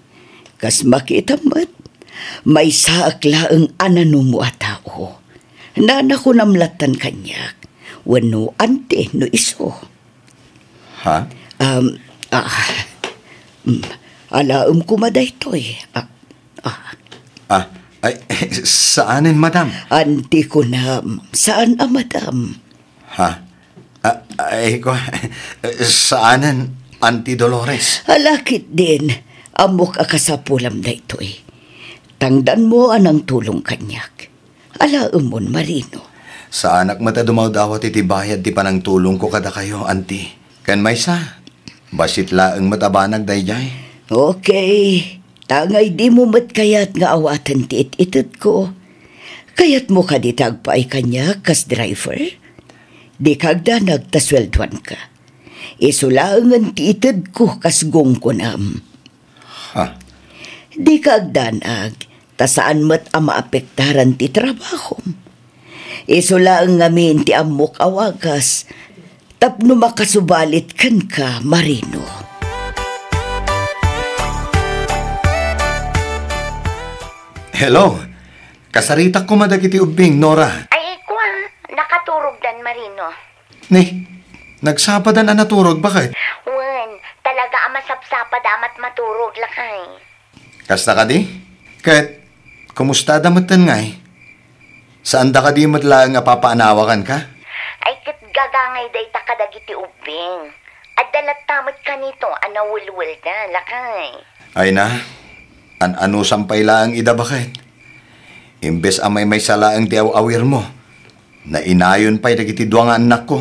Kas makitam met, maysaak laeng a nanumo a tao. Nanakunam lattan kaniak, wenno anti no isu. Ha? Um, ah, mm, alaem koma daytoy. Ah, ah. Ah, ay, saanen, madam? Anti kunam, saan a madam. Ha? Ah, ay, ko, saanen, Auntie Dolores? Ala ketdin, ammok a kasapulam daytoy. Tangdanmo a nangtulong kaniak. Alaemon, Marino. Saanak met a dumawdawat iti bayad ti panangtulongko kadakayo, Auntie. Ken maysa, bassit laeng met a banag daydiay. Okay. Tangay dimo met kayat nga awaten ti it-itedko. Kayatmo kadi ti agpaay kaniak kas driver? Dika agdanag ta sueldoanka. Isu laengen ti itedko kas gunggonam. Ha? Dika agdanag, ta saan met a maapektaran ti trabahom. Isu laeng ngamin ti ammok a wagas tapno makasubalit kenka, Marino. Hello. Kasaritak koma dagiti ubbing, Nora. Ay, kua, nakaturogdan, Marino. Ni, nagsapadan a naturog, baket? Wen, talaga a masapsapad a mat maturog, lakay. Kasta kadi? Ket, kumustada metten ngay? Saanda kadi met laeng a papaanawakanka? Ay, ket gagangay dayta kadagiti ubbing. Adda latta met kanito a nawelwelda, lakay. Ay na, an-anusam pay laeng ida, baket. Imbes a maymaysa laeng ti aw-awirmo, nainayon pay dagiti dua nga annakko.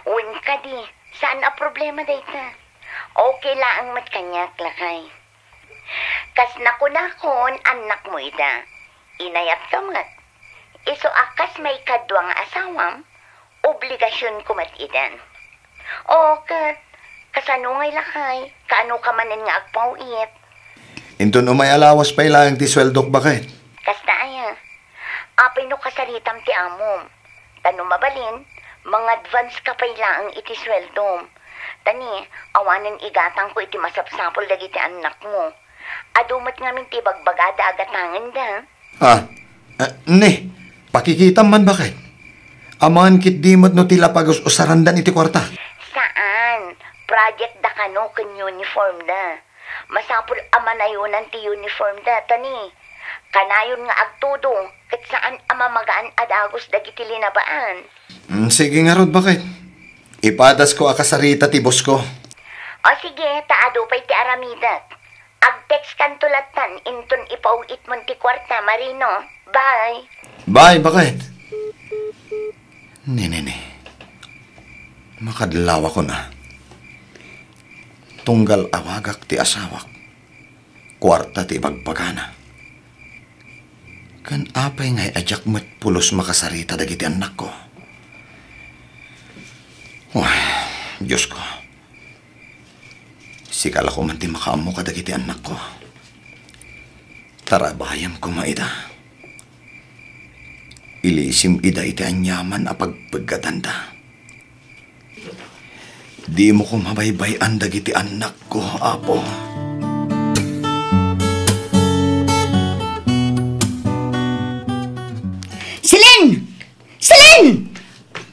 Wen kadi, saan a problema dayta. Okay laeng met kaniak, lakay. Kas nakunakon, annakmo ida. Inayatko met. Isu a kas maikadua nga asawam, obligasionko met idan. O, ket, kasano ngay lakay? Kaano ka manen nga agpaw-it? Inton umay a lawas pay laeng ti sueldok, baket. Kasta aya? Apay no kasaritam ti amom? Ta no mabalin, mangadvance ka pay laeng iti sueldom. Ta ni, awanen igatangko iti masapsapul dagiti annakmo. Adu met ngamin ti ibagbagada a gatangenda. Ah, eh, ni, pakikitam man, baket. Amangan ketdi met no ti la pagus-usarandan iti kuarta. Saan? Project da kano ken uniform da. Masapul a manayonan ti uniform da, ta ni, kanayon nga agtudo, ket saan a mamagaan a dagus dagiti linabaan. Mm, sige ngarud, baket. Ipadasko a kasarita ti boss ko. O sige, ta adu pay ti aramidek. Ag-text kanto lattan inton ipaw-itmon ti kuarta, Marino. Bye. Bye, baket. Ni, ni, ni. Makadlawakon a. Tunggal awagak ti asawak, kuarta ti ibagbagana. Ken apay ngay a diak met pulos makasarita dagiti annakko? Uy, Diosko. Sika la koma ti makaammo kadagiti annakko. Tarabayem koma ida. Ilisim ida iti aniaman a pagpeggatanda. Dimo koma baybay-an dagiti annakko, Apo. Celine! Celine!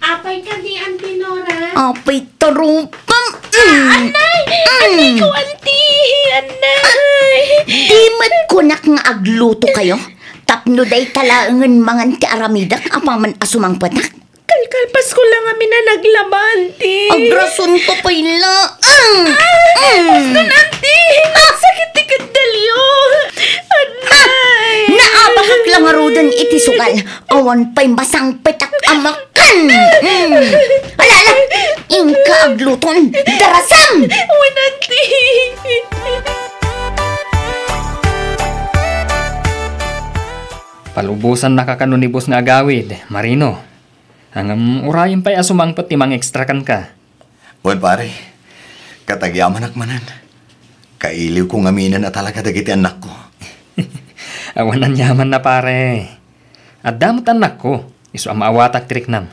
Apay kadi, Auntie Nora? Apay, tarupam. Ah, anay! Anay ko, Auntie! Anay! Ah, di met kunak nga agluto kayo? Tapno dayta laengen mangan ti aramidek apaman a sumangpetak? Kalkalpasko la ngamin a naglaba, Auntie. Agrason ko pay laeng. Ah! Mm. Baston, Auntie! Nagsakit ti keddalyo! Ah! Anay! Naabakak la ngaruden iti sugal. Awan pay masangpetak a makan. Mm. Ala, ala. Inka agluton. Darasam! Wen, Auntie. Palubosannaka kano ni boss nga agawid, Marino. Ngem urayem pay a sumangpet ti mangextra kenka. Wen, pare. Ket agyamanak manen. Kailiwko ngaminen a talaga dagiti annakko. Awan aniamanna, pare. Adda met annakko, isu a maawatak ti riknam.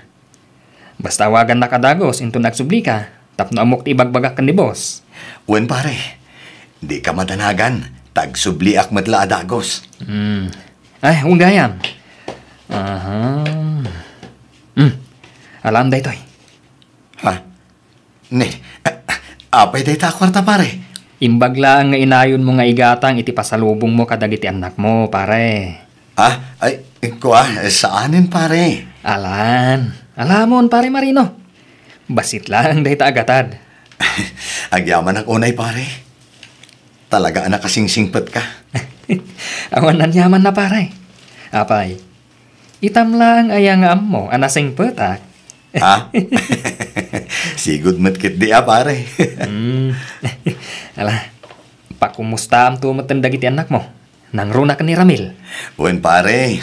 Basta awagannak a dagus inton agsublika, tapno ammok ti ibagbagak ken ni boss. Wen, pare, dika madanagan, ta agsubliak met la a dagus. Hmm. Ay, wen gayam. Aha. Hmm. Alam daytoy. Ha? Ne, a-, apay dayta a kuarta, pare? Imbag laeng nga inayonmo nga igatang iti pasalubongmo kadagiti annakmo, pare. Ah, ay, kua, saanen, pare. Alan, alamon, pare Marino. Bassit laeng dayta a gatad. Agyamanak unay, pare. Talaga a nakasingsingpet ka. Awan aniamanna, pare. Apay, itam laeng aya nga ammo a nasingpetak? Ha? Sigud met ketdi a, pare. Hmm. Ala, pakumustaamto metten dagiti annakmo. Nangruna ken ni Ramil. Wen, pare,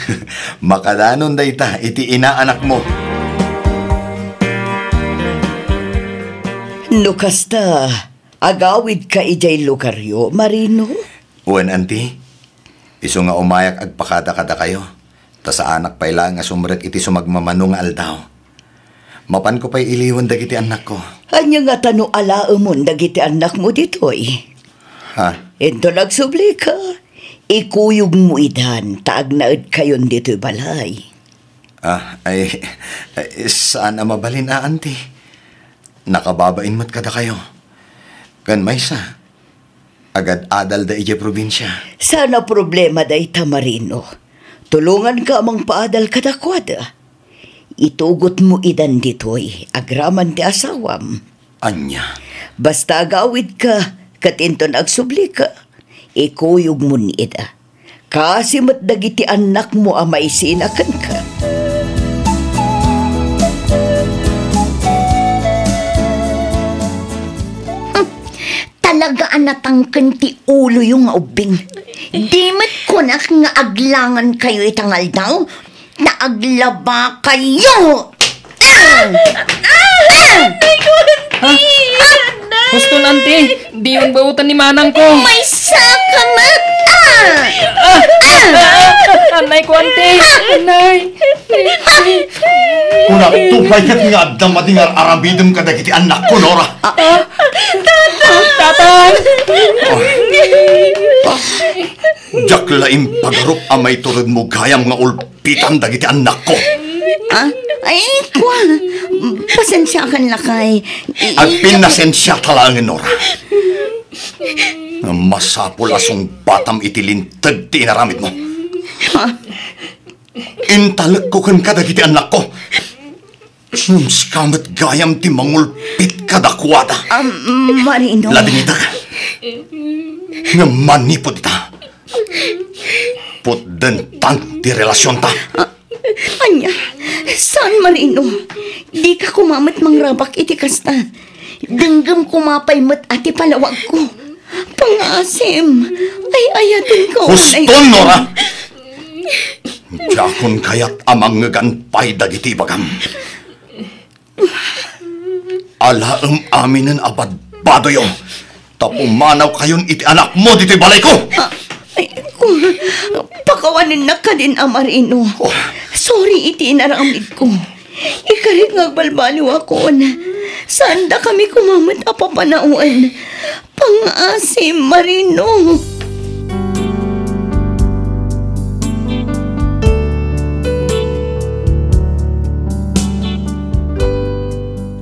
makadanon dayta iti inaanakmo. No kasta, agawidka idiay lugaryo, Marino? Wen, anti. Isu nga umayak agpakada kadakayo, ta saanak pay laeng a sumrek iti sumagmamano nga aldaw. Mapanko pay iliwen dagiti annakko. Ania ngata no alaemon dagiti annakmo ditoy? Ha? Inton agsublika, ikuyogmo idan ta agnaedkayon ditoy balay. Ah, ay, ay, saan a mabalin a, anti. Nakababain met kadakayo. Ken maysa, agad-adalda idiay probinsia. Saan a problema dayta, Marino. Tulonganka a mangpaadal kadakuada. Itugotmo idan ditoy agraman ti asawam. Ania? Basta agawidka, ket inton agsublika, ikuyogmon ida. Kaasi met dagiti annakmo a maisina kenka. Hmm, talaga a natangken ti uloyo nga ubbing. Di met kunak nga aglangankayo ita nga aldaw, ta aglabakayo! Ah! Ah! Anay ko, anti! Ha? Anay! Huston, anti! Diyon baotan ni manang ko! Maysa ka met! Ah! Ah! Ah! Anay ko, anti! Anay! Kunakto pay ket nga adda madi nga ar-aramidem kadagiti annakko, Nora. Ah, ah. Tatang! Oh. Diak la impagarup a maituredmo gayam nga ulpitan dagiti annakko. Ah? Ay, kua. Pasensiakan, lakay. I-, Agpinnasensiata laengen, Nora. Masapul a sungbatam iti linteg ti inaramidmo. Ah. Intalekko kenka dagiti annakko. Ngem sika met gayam ti mangulpit kadakuada. Ah, Marino. Ladingitek. Ngem manipud ita, putdentan ti relasionta. Ah, ania? Saan, Marino? Dika koma met mangrabak iti kasta. Denggem koma pay met a ti palawagko. Pangaasim, ay-ayatenka. Huston, Nora! Diakon kayat a mangngegan pay dagiti ibagam. Alaem aminen a badbadoyo, ta pumanawkayon iti anakmo ditoy balayko! Ah, ay, ku-, pakawanennak kadin a Marino. Oh. Sorry iti inaramidko. Ikarik nga agbalbaliwakon. Saandakami koma met a papanawen. Pangaasim, Marino.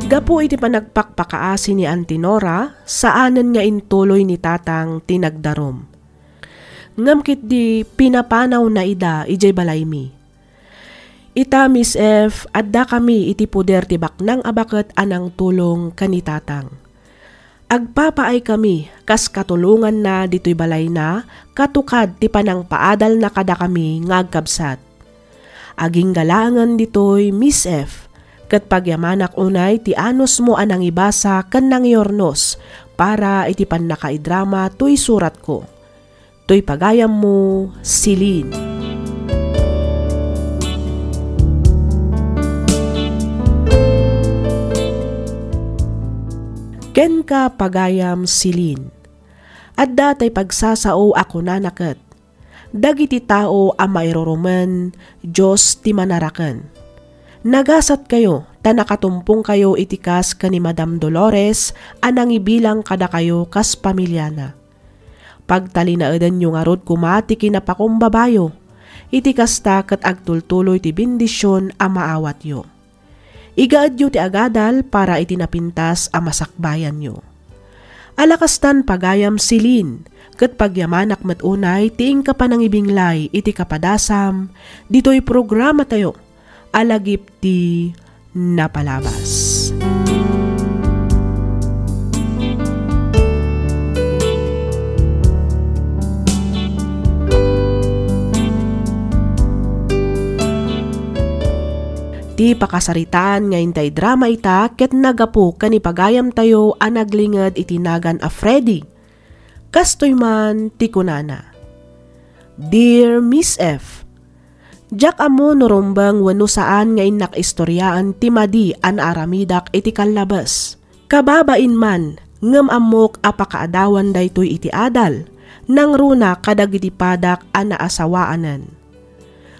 Gapu iti panagpakpakaasi ni Auntie Nora, saanen nga intuloy ni Tatang ti nagdarum. Ngem ketdi, pinapanawna ida idiay balaymi. Ita, Miss F, addakami iti poder ti baknang a baket a nangtulong ken ni Tatang. Agpapaaykami kas katulonganna ditoy balayna katukad ti panangpaadalna kadakami nga agkabsat. Agingga laengen ditoy, Miss F, ket pagyamanak unay ti anusmo a nangibasa ken nangiurnos para iti pannakaidrama toy suratko. Toy pagayammo, Celine. Kenka, pagayam Celine. Adda tay pagsasao a kunana ket, dagiti tao a mairurumen, Dios ti manaraken. Nagasatkayo ta nakatumpongkayo iti kas ken ni Madam Dolores a nangibilang kadakayo kas pamiliana. Pagtalinaedanyo ngarud koma ti kinapakumbabayo. Iti kasta ket agtultuloy ti bendision a maawatyo. Igaedyo ti agadal para iti napintas a masakbayanyo. Alakastan pagayam Celine, ket pagyamanak met unay ti inka panangibinglay iti kapadasam ditoy programatayo a Lagip ti Napalabas. Ti pakasaritaan nga intay drama ita ket naggapu ken ni pagayamtayo a naglinged iti nagan a Freddy. Kastoy man ti kunana, "Dear Miss F, diak ammo no rumbeng wenno saan nga innak istoriaen ti madi a naaramidak iti kallabes. Kababain man, ngem ammok a pakaadawan daytoy iti adal, nangruna kadagiti padak a naasawaanen.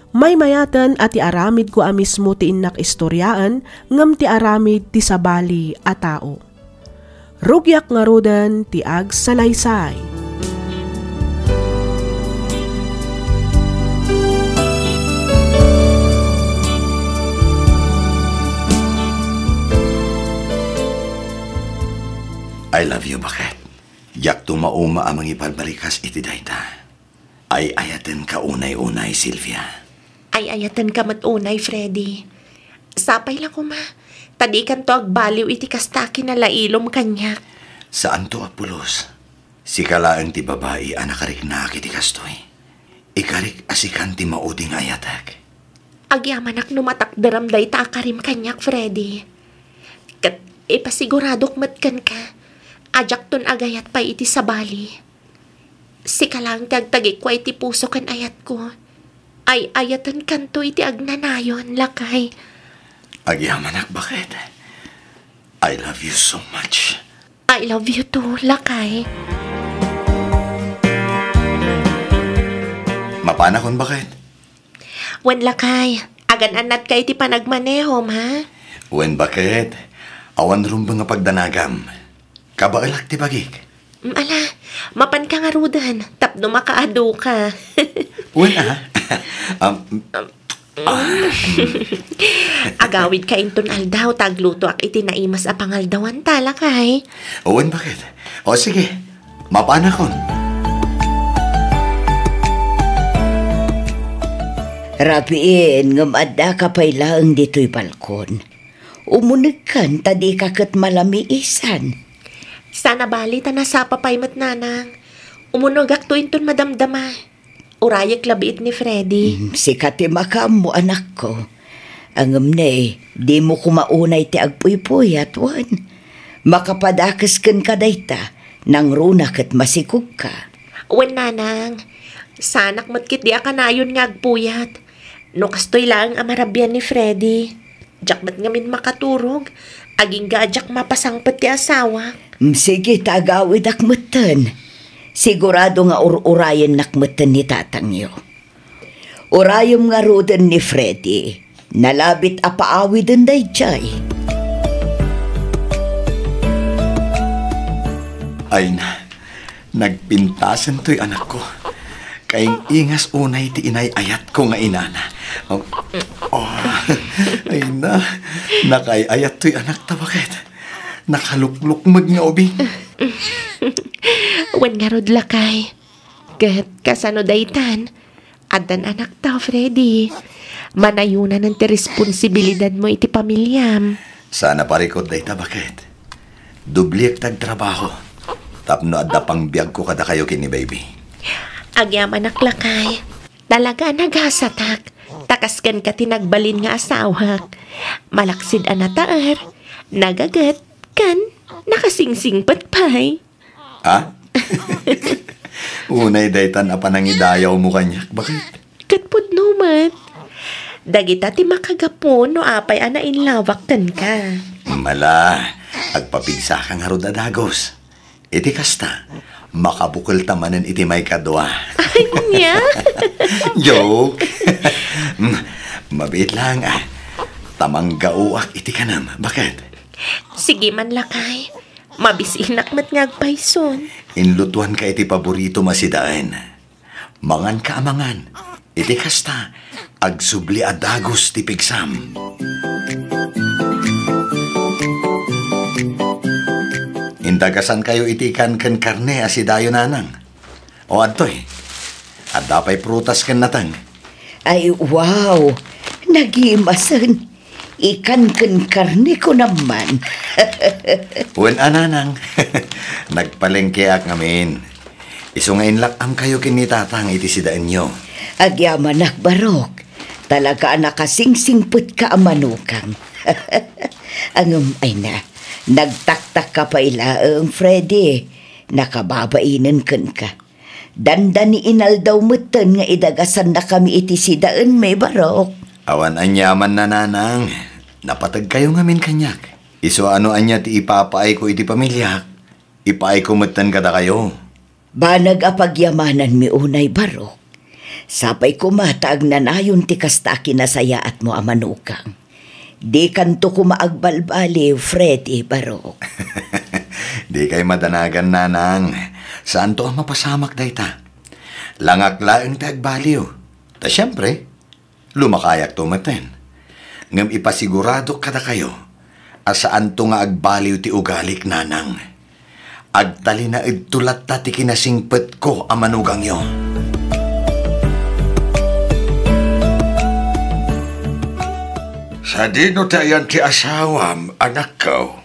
Maymayaten a ti aramidko a mismo ti innak istoriaen, ngem ti aramid ti sabali a tao. Rugiak ngaruden ti agsalaysay." I love you, Baket. Diak tumauma a mangibalbalikas iti dayta. Ay-ayatenka unay-unay, Sylvia. Ay-ayatenka met unay, Freddy. Sapay la koma, ta dikanto agbaliw iti kasta a kinalailom kaniak. Saanto a pulos. Sika laeng ti babai a nakariknaak iti kastoy. Ikarik a sikan ti maudi nga ayatek. Agyamanak no matakderam dayta a karim kaniak, Freddy. Ket ipasiguradok met kenka a diakton agayat pay iti sabali. Sika laeng ti agtagikua iti puso ken ayatko. Ay-ayatenkanto iti agnanayon, lakay. Agyamanak, Baket. I love you so much. I love you too, lakay. Mapanakon, Baket? Wen, lakay, agan-annatka iti panagmanehom, ha? Wen, Baket, awan rumbeng a pagdanagam. Kabaelak ti bagik. Mm, ala, mapanka ngaruden tapno makaaduka. Wen, ah. Um, ah, mm. Agawidka inton aldaw ta aglutoak iti naimas a pangaldawan ta, lakay. Wen, Baket? O, sige. Mapanakon. Rabiin, ngem addaka pay laeng ditoy balkon. Umunegkan ta dika ket malamiisan. Sana bali ta nasapa pay met, nanang. Umunegakto inton madamdama. Urayek labiit ni Freddy. Mm, sika ti makaammo, anakko. Ngem ne, dimo koma unay ti agpuy-puyat, wen? Makapadakes kenka dayta, nangruna ket masikogka. Wen, nanang. Saanak met ketdi a kanayon nga agpuyat. No kastoy laeng a marabian ni Freddy. Diak met ngamin makaturog, agingga a diak mapasangpet ti asawak. Mm, sige, ta agawidak metten. Sigurado nga ur-urayennak metten ni tatangyo. Urayem ngaruden ni Freddy. Nalabit a paawiden daydiay. Ay na, nagpintasen toy anakko. Kaing-ingas unay ti inay-ayatko nga inana. Oh, oh, ay na, nakaay-ayat toy anakta, Baket. Nakaluklukmeg nga ubing. Wen ngarud, lakay. Ket kasano daytan? Addan anakta, Freddy. Manayonanen ti responsibilidadmo iti pamiliam. Sana parikot dayta, Baket. Dobliek ti agtrabaho tapno adda pangbiagko kadakayo ken ni baby. Agyamanak, lakay. Talaga a nagasatak. Ta kas kenka ti nagbalin nga asawak. Malaksid a nataer, nagaget, ken nakasingsingpet pay. Ha? Unay daytan a panangidayawmo kaniak, Baket? Ket pudno met. Dagita ti makagapu no apay a nainlawak kenka. Mala, agpapigsaka ngarud a dagus. Iti kasta, Makabukel ta manen iti maikadua. Ay, ania? Joke. Mm, mabiit lang, ah. Ta manggaoak iti kanem. Baket? Sige man, lakay. Mabisinak met nga agpayson. Inlutuanka iti paboritom a sidaen. Manganka a mangan. Iti kasta, agsubli a dagus ti pigsam. Indagasankayo iti kan ken karne a sidayo, nanang. O adtoy, adda pay prutas ken nateng. Ay, wow! Nagimasen. Ikan ken karne ko naman. Wen a, nanang. Nagpalengkeak ngamin. Isu nga inlak-amkayo ken ni tatang iti sidaenyo. Agyamanak, Barok. Talaga a nakasingsingpetka a manugang. Ngem, ay na, nagtaktakka pay laeng, Freddy. Nakababainen kenka. Dandani inaldaw metten nga idagasannakami iti sidaenmi, Barok. Awan aniaman, nanang. Napategkayo ngamin kaniak. Isu a no ania ti ipapaayko iti pamiliak, ipaayko metten kadakayo. Banag a pagyamananmi unay, Barok. Sapay koma ta agnanayon ti kasta a kinasayaatmo a manugang. Dikanto koma agbalbaliw, Freddy, Barok. Dikay madanagan, nanang. Saanto a mapasamak dayta. Langak laeng ti agbaliw. Ta siempre, lumakayakto metten. Ngem ipasiguradok kadakayo a saanto nga agbaliw ti ugalik, nanang. Agtalinaedto latta ti kinasingpetko a manugangyo. Sadino ti ayan ti asawam, anakko?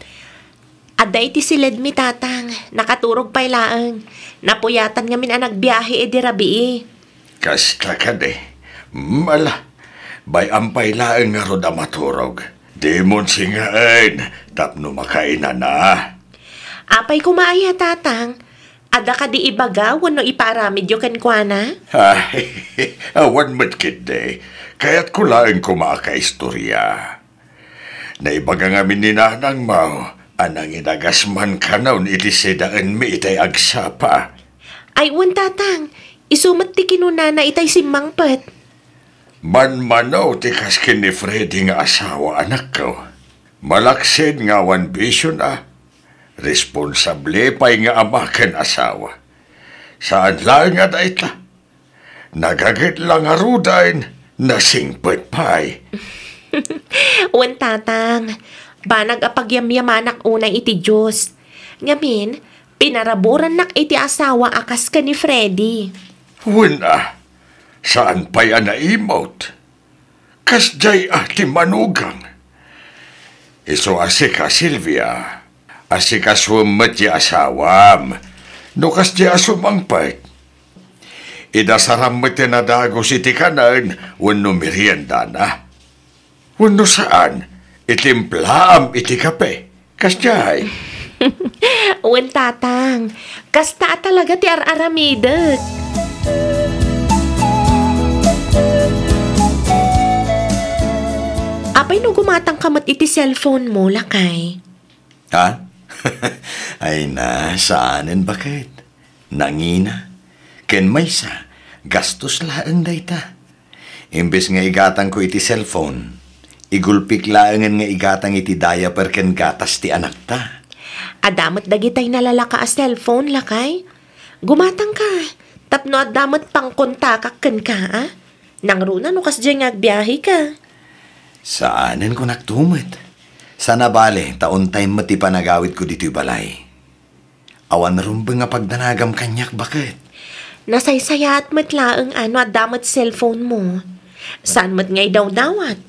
Adda iti siledmi, tatang. Nakaturog pay laeng. Napuyatan ngamin a nagbiahe idi rabii. Kasta kadi. Mala, bay-am pay laeng ngarud a maturog. Dimon singaen tapno makainana. Apay koma aya, tatang? Adda kadi ibaga wenno ipaaramidyo kenkuana? Ay, awan met ketdi. Kayatko laeng koma a kaistorya. Naibaga ngamin ni nanangmo a nangidagas man kanon iti sidaenmi itay agsapa. Ay, wen, tatang. Isu met ti kinunana itay simmangpet. Manmano ti kas ken ni Freddy nga asawa, anakko. Malaksid nga awan bisiona. Responsable pay nga ama ken asawa. Saan laeng a dayta. Nagaget la ngaruden, nasingpet pay. Wen, tatang, banag a pagyamyamanak unay iti Dios. Ngamin, pinaraburannak iti asawa a kas ken ni Freddy. Wen a, saan pay a naimot. Kasdiay a ti manugang. Isu a sika, Silvia, asikasuem met ti asawam. No kasdiay a sumangpet, idasaram met ti nadagus iti kanen wenno meriendana. Wenno saan, itimplaam iti kape. Kasdiay. Wen, tatang. Kasta a talaga ti ar-aramidek. Apay no gumatangka met iti cellphone mo, lakay? Ha? Ay na, saanen baket. Nangina. Ken maysa, gastos laeng dayta. Imbes nga igatangko iti cellphone, igulpik laengen nga igatang iti diaper ken gatas ti anakta. Adda met dagitay nalalaka a cellphone, lakay. Gumatangka, tapno adda met pangkontakak kenka, a? Nangruna no kasdiay nga agbiaheka. Saanen, kunak tumet. Sana bale, ta on time met ti panagawidko ditoy balay. Awan rumbeng a pagdanagam kaniak, baket. Nasaysayaat met laeng a no adda met cellphone mo. Saan met nga idawdawat.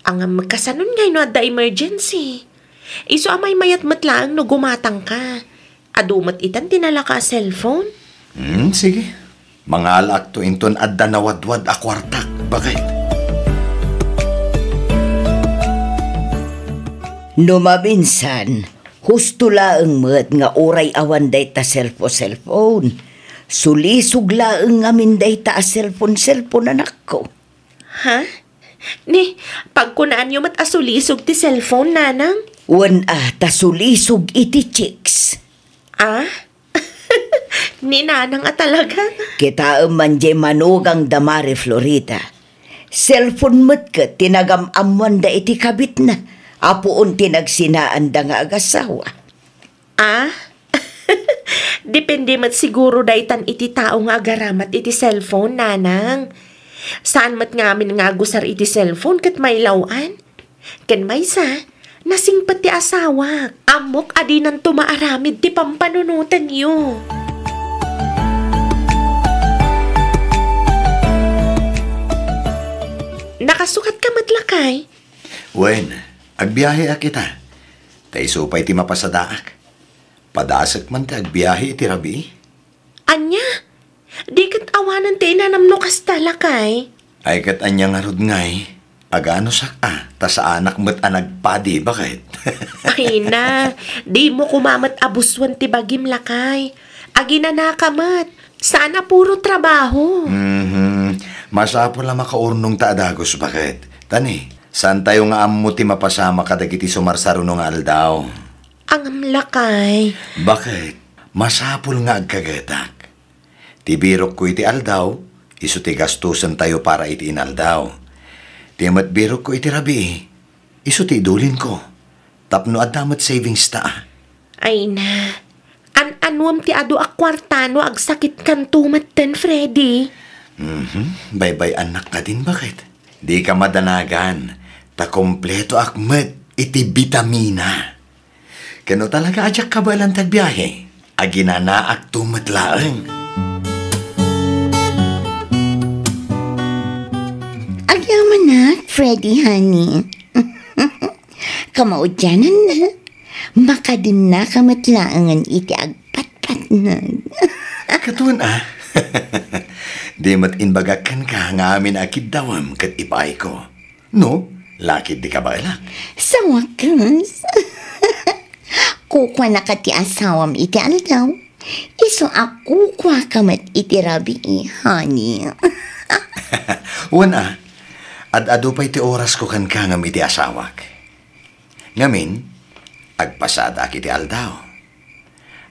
Ngem kasanon ngay no adda emergency? Isu a maymayat met laeng no gumatangka. Adu met itan ti nalaka a cellphone. Hmm, sige. Mangalaakto inton adda nawadwad a kuartak, baket. No maminsan, husto laeng met nga uray awan dayta cellphone-cellphone. Sulisog laeng ngamin dayta a cellphone-cellphone, anakko. Ha? Ni, pagkunaanyo met a sulisog ti cellphone, nanang? Wen a, ta sulisog iti chicks. Ah? Ni Nanang a talaga. Kitaem man jay manugang da Mari Florida. Cellphone met ket ti nagam-ammoanda iti kabitna. Apuon ti nagsinaanda nga agasawa. Ah? Depende met siguro daytan iti tao nga agaramat iti cellphone, Nanang. Saan met ngamin nga agusar iti cellphone ket mailaw-an. Ken maysa, nasingpet ti asawak. Ammok a dinanto maaramid ti pampanunotenyo. Nakasukat ka met, lakay? Wen, agbiaheak ita. Ta isu pay ti mapasadaak. Padasek man ti agbiahe iti rabii. Ania? Di ket awanen ti inanam no kasta, lakay? Ay, ket ania ngarud ngay? Aganusak a, ta saanak met a nagpadi, baket? Ay na, dimo koma met abusuen ti bagim, lakay. Aginanaka met. Saan a puro trabaho. Mhm. Masapul a makaurnong ta a dagus, baket? Ta ni, saantayo nga ammo ti mapasamak kadagiti sumarsaruno nga aldaw. Angam, lakay. Baket? Masapul nga agkagetak. Ti birokko iti aldaw, isu ti gastosentayo para iti inaldaw. Ti met birokko iti rabii, isu ti idulinko. Tapno adda met savings ta. Ay na. An-anuem ti adu a kuarta no agsakitkanto metten, Freddy? Mhm. Baybay-annak kadin, baket? Dika madanagan, ta kompletoak met iti bitamina. Ken no talaga a diak kabaelan ti agbiahe, aginanaakto met laeng. Agyamanak, Freddy, honey. Kamaudiananna, makadennaka met laengen iti agpatpatneg. Katon a. Di met imbagak kenka nga amin a kiddawem ket ipaayko. No, lakay di kabaelak. Sawakas. Kukuanaka ti asawam iti aldaw. Isu a kukuaka met iti rabii, honey. Wen a, ad-adu pay ti orasko kenka ngem iti asawak. Ngamin, agpasadaak iti aldaw.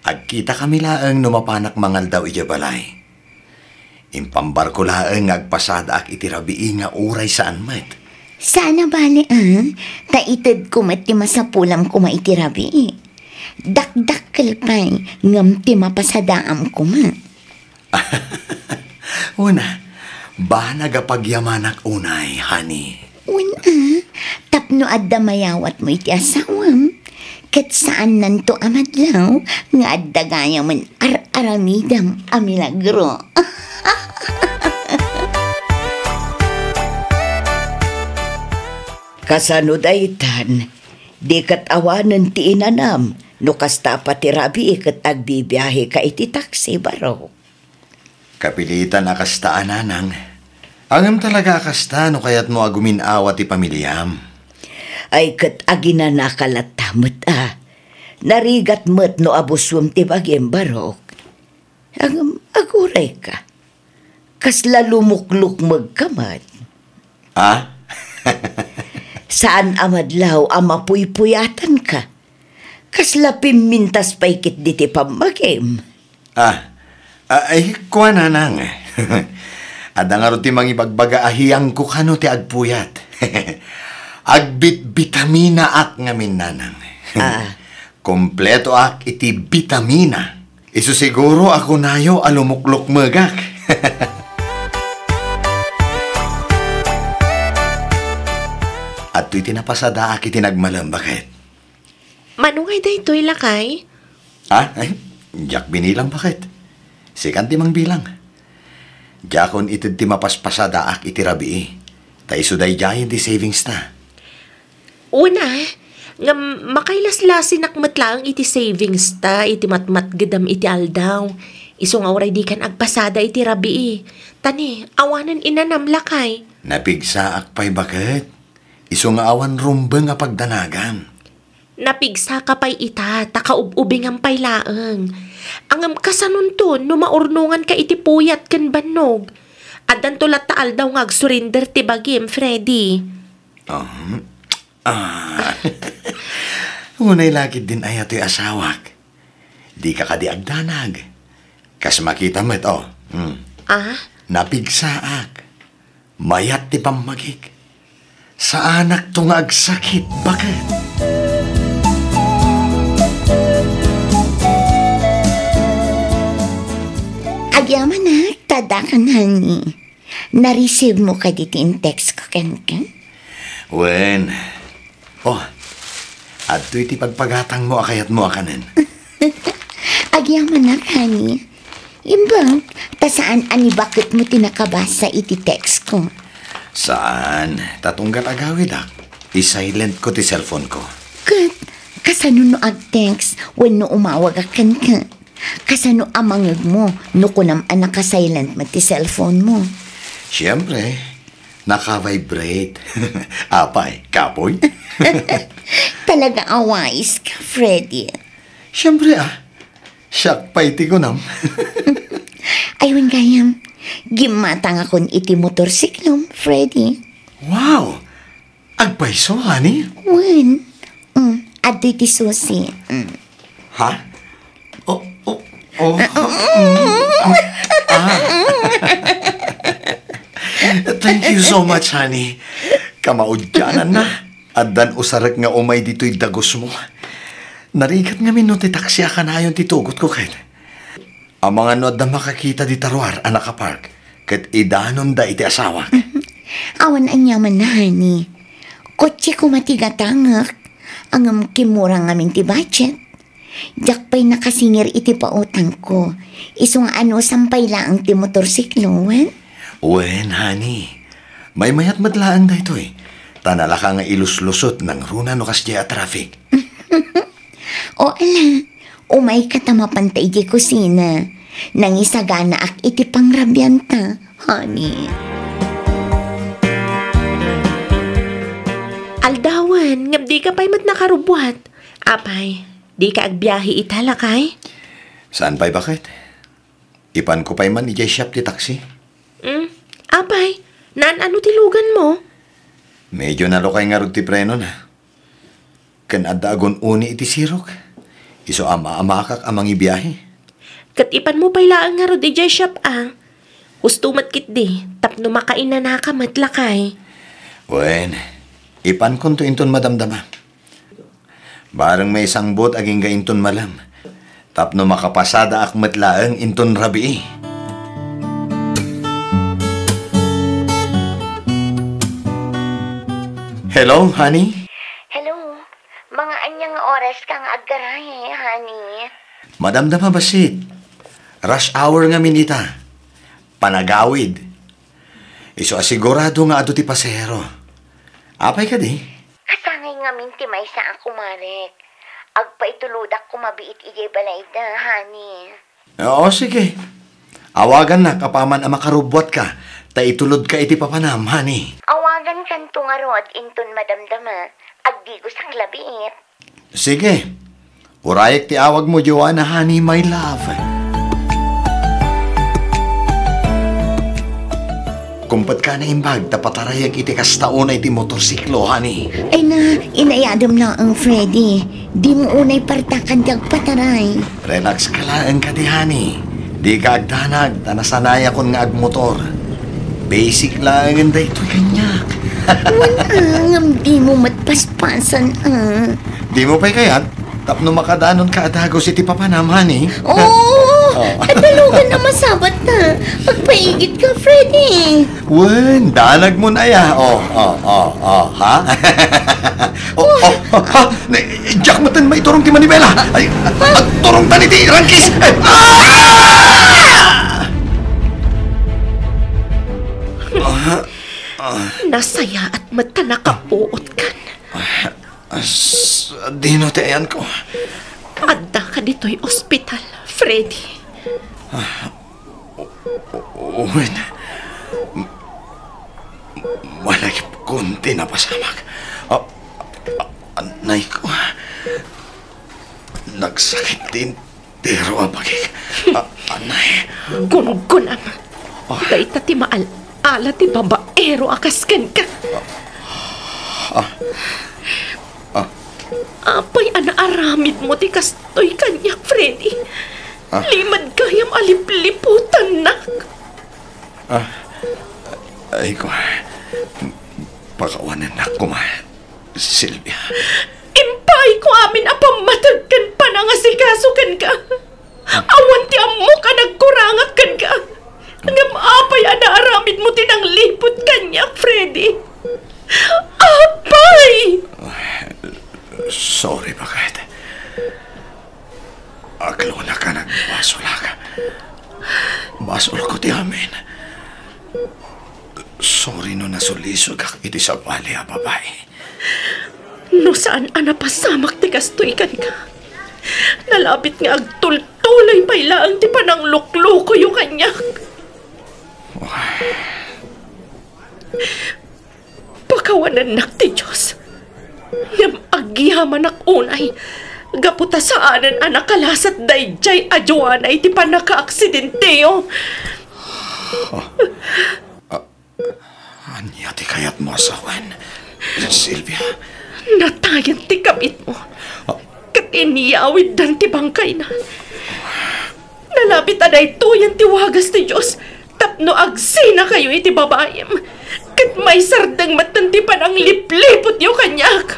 Agkitakami laeng no mapanak mangaldaw idiay balay. Impambarko laeng nga agpasadaak iti rabii nga uray saan met. Saan a bale, a? Ta itedko met ti masapulam koma iti rabii. Dakdakkel pay, ngem ti mapasadaam koma. Una, banag a pagyamanak unay, honey. Wen a, tapno adda mayawatmo iti asawam, ket saannanto a madlaw nga adda gayamen ar-aramidam a milagro. Kasano daytan? Di ket awanen ti inanam no kasta a pati rabii ket agbibiaheka iti taksi, barok. Kapilitan a kasta a, nanang. Ngem talaga a kasta no kayatmo a gumin-awa ti pamiliam. Ay, ket aginanaka latta met a. Narigat met no abusuem ti bagim, barok. Ngem agurayka. Kasla lumuklukmegka met. Ah? Saan a madlaw a mapuypuyatanka. Kasla pimmintas pay ketdi ti pammagim. Ah, ah, ay, kua, nanang. Adda ngarud ti mangibagbaga a hiyangko kano ti agpuyat. Agbitbitaminaak ngamin, nanang. Ah. Kompletoak iti bitamina. Isu siguro a kunayo a lumuklukmegak. Adtoy ti napasadaak iti nagmalem, baket. Mano ngay daytoy, lakay? Ah, ay, diak binilang, baket. Sikan ti mangbilang. Diakon ited ti mapaspasadaak iti rabii, ta isu daydiayen ti savings ta. Una, ngem makailaslasinak met laeng iti savings ta iti matmatgedam iti aldaw. Isu nga uray dikan agpasada iti rabii. Ta ni, awanen inanam, lakay. Napigsaak pay, baket. Isu nga awan rumbeng a pagdanagam. Napigsaka pay ita, ta kaub-ubingam pay laeng. Ngem kasanonto no maurnonganka iti puyat ken bannog? Addanto latta aldaw nga agsurinder ti bagim, Freddy. Um, ah. Unay la ketdin aya toy asawak. Dika kadi agdanag. Kas makita met, oh. Hmm. Ah? Napigsaak. Mayat ti pammagik. Saanakto nga agsakit, baket. Agyamanak, tadakan, honey. Na-receive mo kadi ti in-text ko kenka? Wen. Oh, adtoy ti pagpagatangmo a kayatmo a kanen. Agyamanak, honey. Imbag, ta saan a ni baketmo ti nakabasa iti text ko? Saan, ta tunggal agawidak, i-silent ko ti cellphone ko. Ket, kasano no ag-text wenno umawagak kenka? Kasano a mangegmo no kunam a naka-silent met ti cellphone mo? Siyempre, naka-vibrate. Apay, kapoy? Talaga a wais ka, Freddy. Siyempre, ah. Siak pay ti kunam. Ay, wen gayam. Gimmatangakon iti motorsiklom, Freddy. Wow! Agpayso, honey? Wen. Mm, adtoy ti susi. Mm. Ha? Oh, oh, oh. Mm, mm. Ah. Thank you so much, honey. Kamaudiananna. Addan usarek nga umay ditoy dagusmo. Narigat ngamin no ti taksi a kanayon ti tugotko ket. Amangan no adda makakita dita ruar a nakapark, ket idanonda iti asawak. Mhm. Awan aniamanna, honey. Kotse koma ti gatangek, ngem kimmura ngamin ti budget. Diak pay nakasingir iti pautangko. Isu nga anusam pay laeng ti motorsiklo, wen? Wen, honey. Maymayat met laeng daytoy. Ta nalaka nga iluslusot nangruna no kasdiay a traffic. O ala, umayka ta mapanta idiay kusina. Nangisaganaak iti pangrabianta, honey. Aldawen, ngem dika pay met nakarubbuat. Apay, dika agbiahe ita, lakay? Saan pay, baket? Ipanko pay man idiay shop ti taksi. Mm, apay, naan-ano ti luganmo? Medyo nalukay ngarud ti prenona. Ken adda agun-uni iti sirok. Isu a maamakak a mangibiahe. Ket ipanmo pay laeng ngarud idiay shop a. Husto met ketdi, tapno makainanaka met, lakay. Wen, ipankonto inton madamdama. Bareng maisangbut agingga inton malem, tapno makapasadaak met laeng inton rabii. Hello, honey? Hello. Mga ania nga oras ka nga aggarahe, honey? Madamdama bassit. Rush hour ngamin ita. Panagawid. Isu a sigurado nga adu ti pasahero. Apay kadi? Kasangay ngamin ti maysa a kumarek. Agpaitulodak koma biit idiay balayda, honey. Oo, sige. Awagannak apaman a makarubbuatka, ta itulodka iti papanam, honey. Awagankanto ngarud inton madamdama, agdigosak la biit. Sige. Urayek ti awagmo, Joanna, honey, my love. Kumpet ka naimbag ta patarayek iti kasta unay ti motorsiklo, honey. Ay na, inayadem laeng, Freddy. Dimo unay partakan ti agpataray. Relax ka laeng kadi, honey. Dika agdanag ta nasanayakon nga agmotor. Basic laengen daytoy kaniak. Wen a, ngem dimo met paspasan a. Dimo pay kayat? Tapno makadanonka a dagus iti papanam, honey. Oo! Oh. Adda lugan a masabat ta. Agpaigitka, Freddy. Wen, danagmon aya. Oh, oh, oh, oh, ha? Oh, oh, oh, ha? Ne, diak metten maiturong ti manibela. Ay, agturongtan iti rangkis. Ay, ah! Ah, ah. Nasayaat met ta nakapuotkan. Ah, sadino ti ayanko? Addaka ditoy ospital, Freddy. Ah, O-, o-, wen. M-, malagipkon ti napasamak. A-, a-, anayko. Nagsakit ti entero a bagik. A-, anay. Gunggunam. Ah. Dayta ti maal-ala ti babaero a kas kenka. Ah. Ah. Ah. Apay a naaramidmo ti kastoy kaniak, Freddy? Ah. Limed gayam a lipliputannak. Ah, ay ko, pakawanennak koma, Sylvia. Impaay ko amin a pammateg ken panangasikaso kenka. Awan ti ammok a nagkurangak kenka. Ngem apay a naaramidmo ti nangliput kaniak, Freddy? Apay! Sorry, baket. Aglona ka nagbasolak. Basolko ti amin. Sorry no nasulisogak iti sabali a babai. No saan a napasamak ti kastoy kenka, nalabit nga agtultuloy pay laeng ti panangluklukoyo kaniak. Pakawanennak ti Dios. Ngem agyamanak unay, gapu ta saanen a nakalasat daydiay a Joanna iti pannakaaksidenteo. Ania ti kayatmo a sawen, Sylvia? Natayen ti kabitmo. Ah. Ket inyawiddan ti bangkayna. Nalabit a daytoyen ti wagas ti Dios tapno agsinakayo iti babaim. Ket maisardeng metten ti pananglipliputyo kaniak.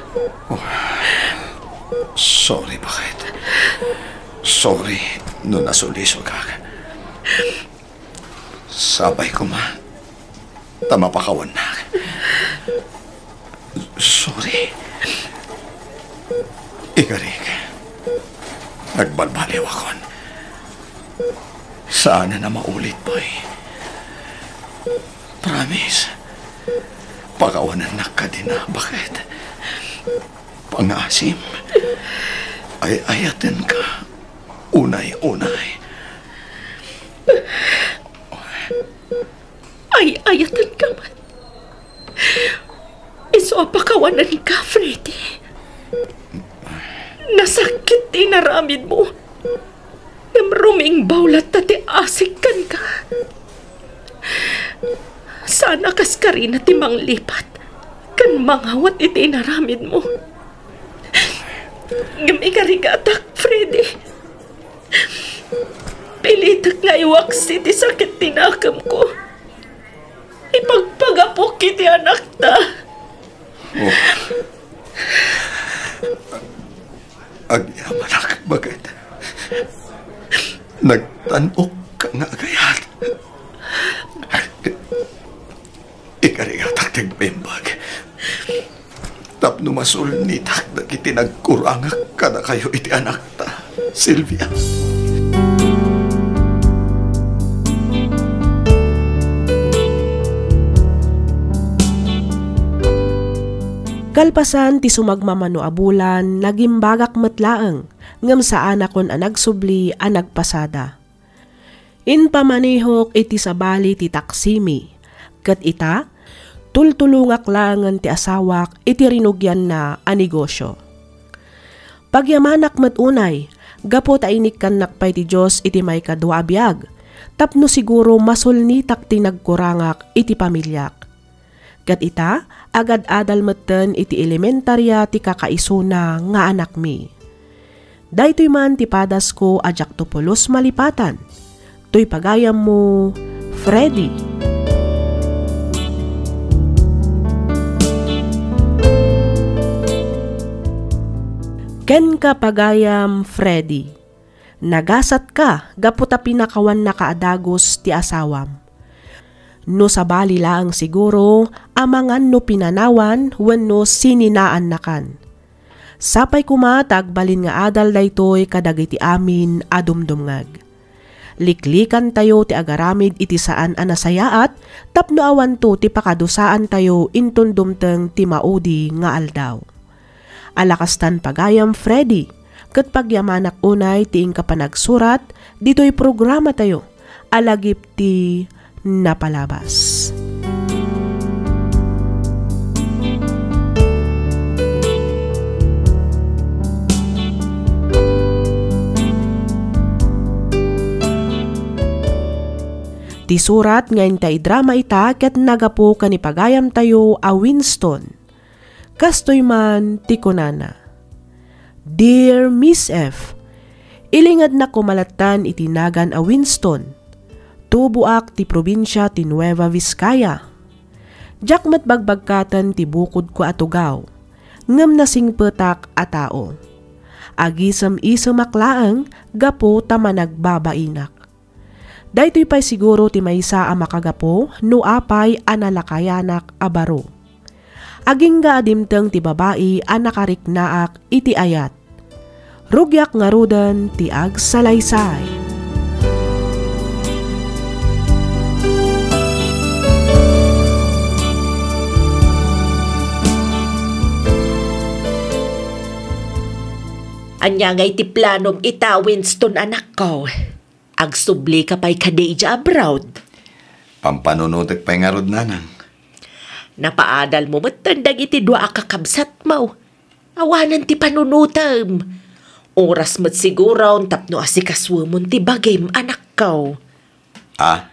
Oh. Sorry, baket. Sorry no nasulisogak. Sapay koma ta mapakawannak. Sorry. Ikarik, agbalbaliwakon. Saanen a maulit pay. Promise. Pakawanennak kadina, baket. Pangasim. Ay-ayatenka. Unay-unay. Ay-ayatenka met. Isu a pakawanenka, Freddy. Nasakit ti inaramidmo. Ngem rumingbaw latta ti asik kenka. Saan a kas karina ti manglipat ken mangawat iti inaramidmo. Ngem ikarigatak, Freddy. Pilitek nga iwaksi ti sakit ti nakemko. Ipagpagapok iti anakta. Oh. Agyamanak, baket. Nagtan-ok ka nga agayat. Ikarigatak ti agbimbag tapno masulnitak dagiti nagkurangak kadakayo iti anakta, Sylvia. Kalpasan ti sumagmamano a bulan, nagimbagak met laeng, ngem saanakon a nagsubli a nagpasada. Impamanehok iti sabali ti taksimi, ket ita, tultulongak laengen ti asawak iti rinugianna a negosio. Pagyamanak met unay, gapu ta inikkannak pay ti Dios iti maikadua a biag, tapno siguro masulnitak ti nagkurangak iti pamiliak. Ket ita, agad-adal metten iti elementaria ti kakaisuna nga anakmi. Daytoy man ti padasko a diakto pulos malipatan. Toy pagayammo, Freddy. Kenka, pagayam Freddy. Nagasatka gapu ta pinakawannaka a dagus ti asawam. No sabali laeng siguro, amangan no pinanawan wenno sininaannakan. Sapay koma ta agbalin nga adal daytoy kadagiti amin a dumdumngeg. Liklikantayo ti agaramid iti saan a nasayaat tapno awanto ti pakadusaantayo inton dumteng ti maudi nga aldaw. Ala kastan pagayam Freddy, ket pagyamanak unay ti inka panagsurat ditoy programatayo a lagip ti napalabas. Ti surat nga inta idrama ita ket nagapu ken ni pagayamtayo a Winston. Kastoy man ti kunana, "Dear Miss F, Ilingednak koma latten iti nagan a Winston. Tuboak ti probinsia ti Nueva Vizcaya. Diak met bagbagkaten ti bukodko a tugaw, ngem nasingpetak a tao. Agisem-isemak laeng gapu ta managbabainak. Daytoy pay siguro ti maysa a makagapu no apay a nalakayanak a baro. Agingga a dimteng ti babai a nakariknaak iti ayat. Rugiak ngaruden ti agsalaysay. Ania ngay ti planom ita, Winston, anakko? Agsublika pay kadi idiay abroad? Pampanunotek pay ngarud, nanang. Napaadalmo metten dagiti dua a kakabsatmo. Awanen ti panunotem. Oras met siguron tapno asikasuemon ti bagim, anakko. Ah?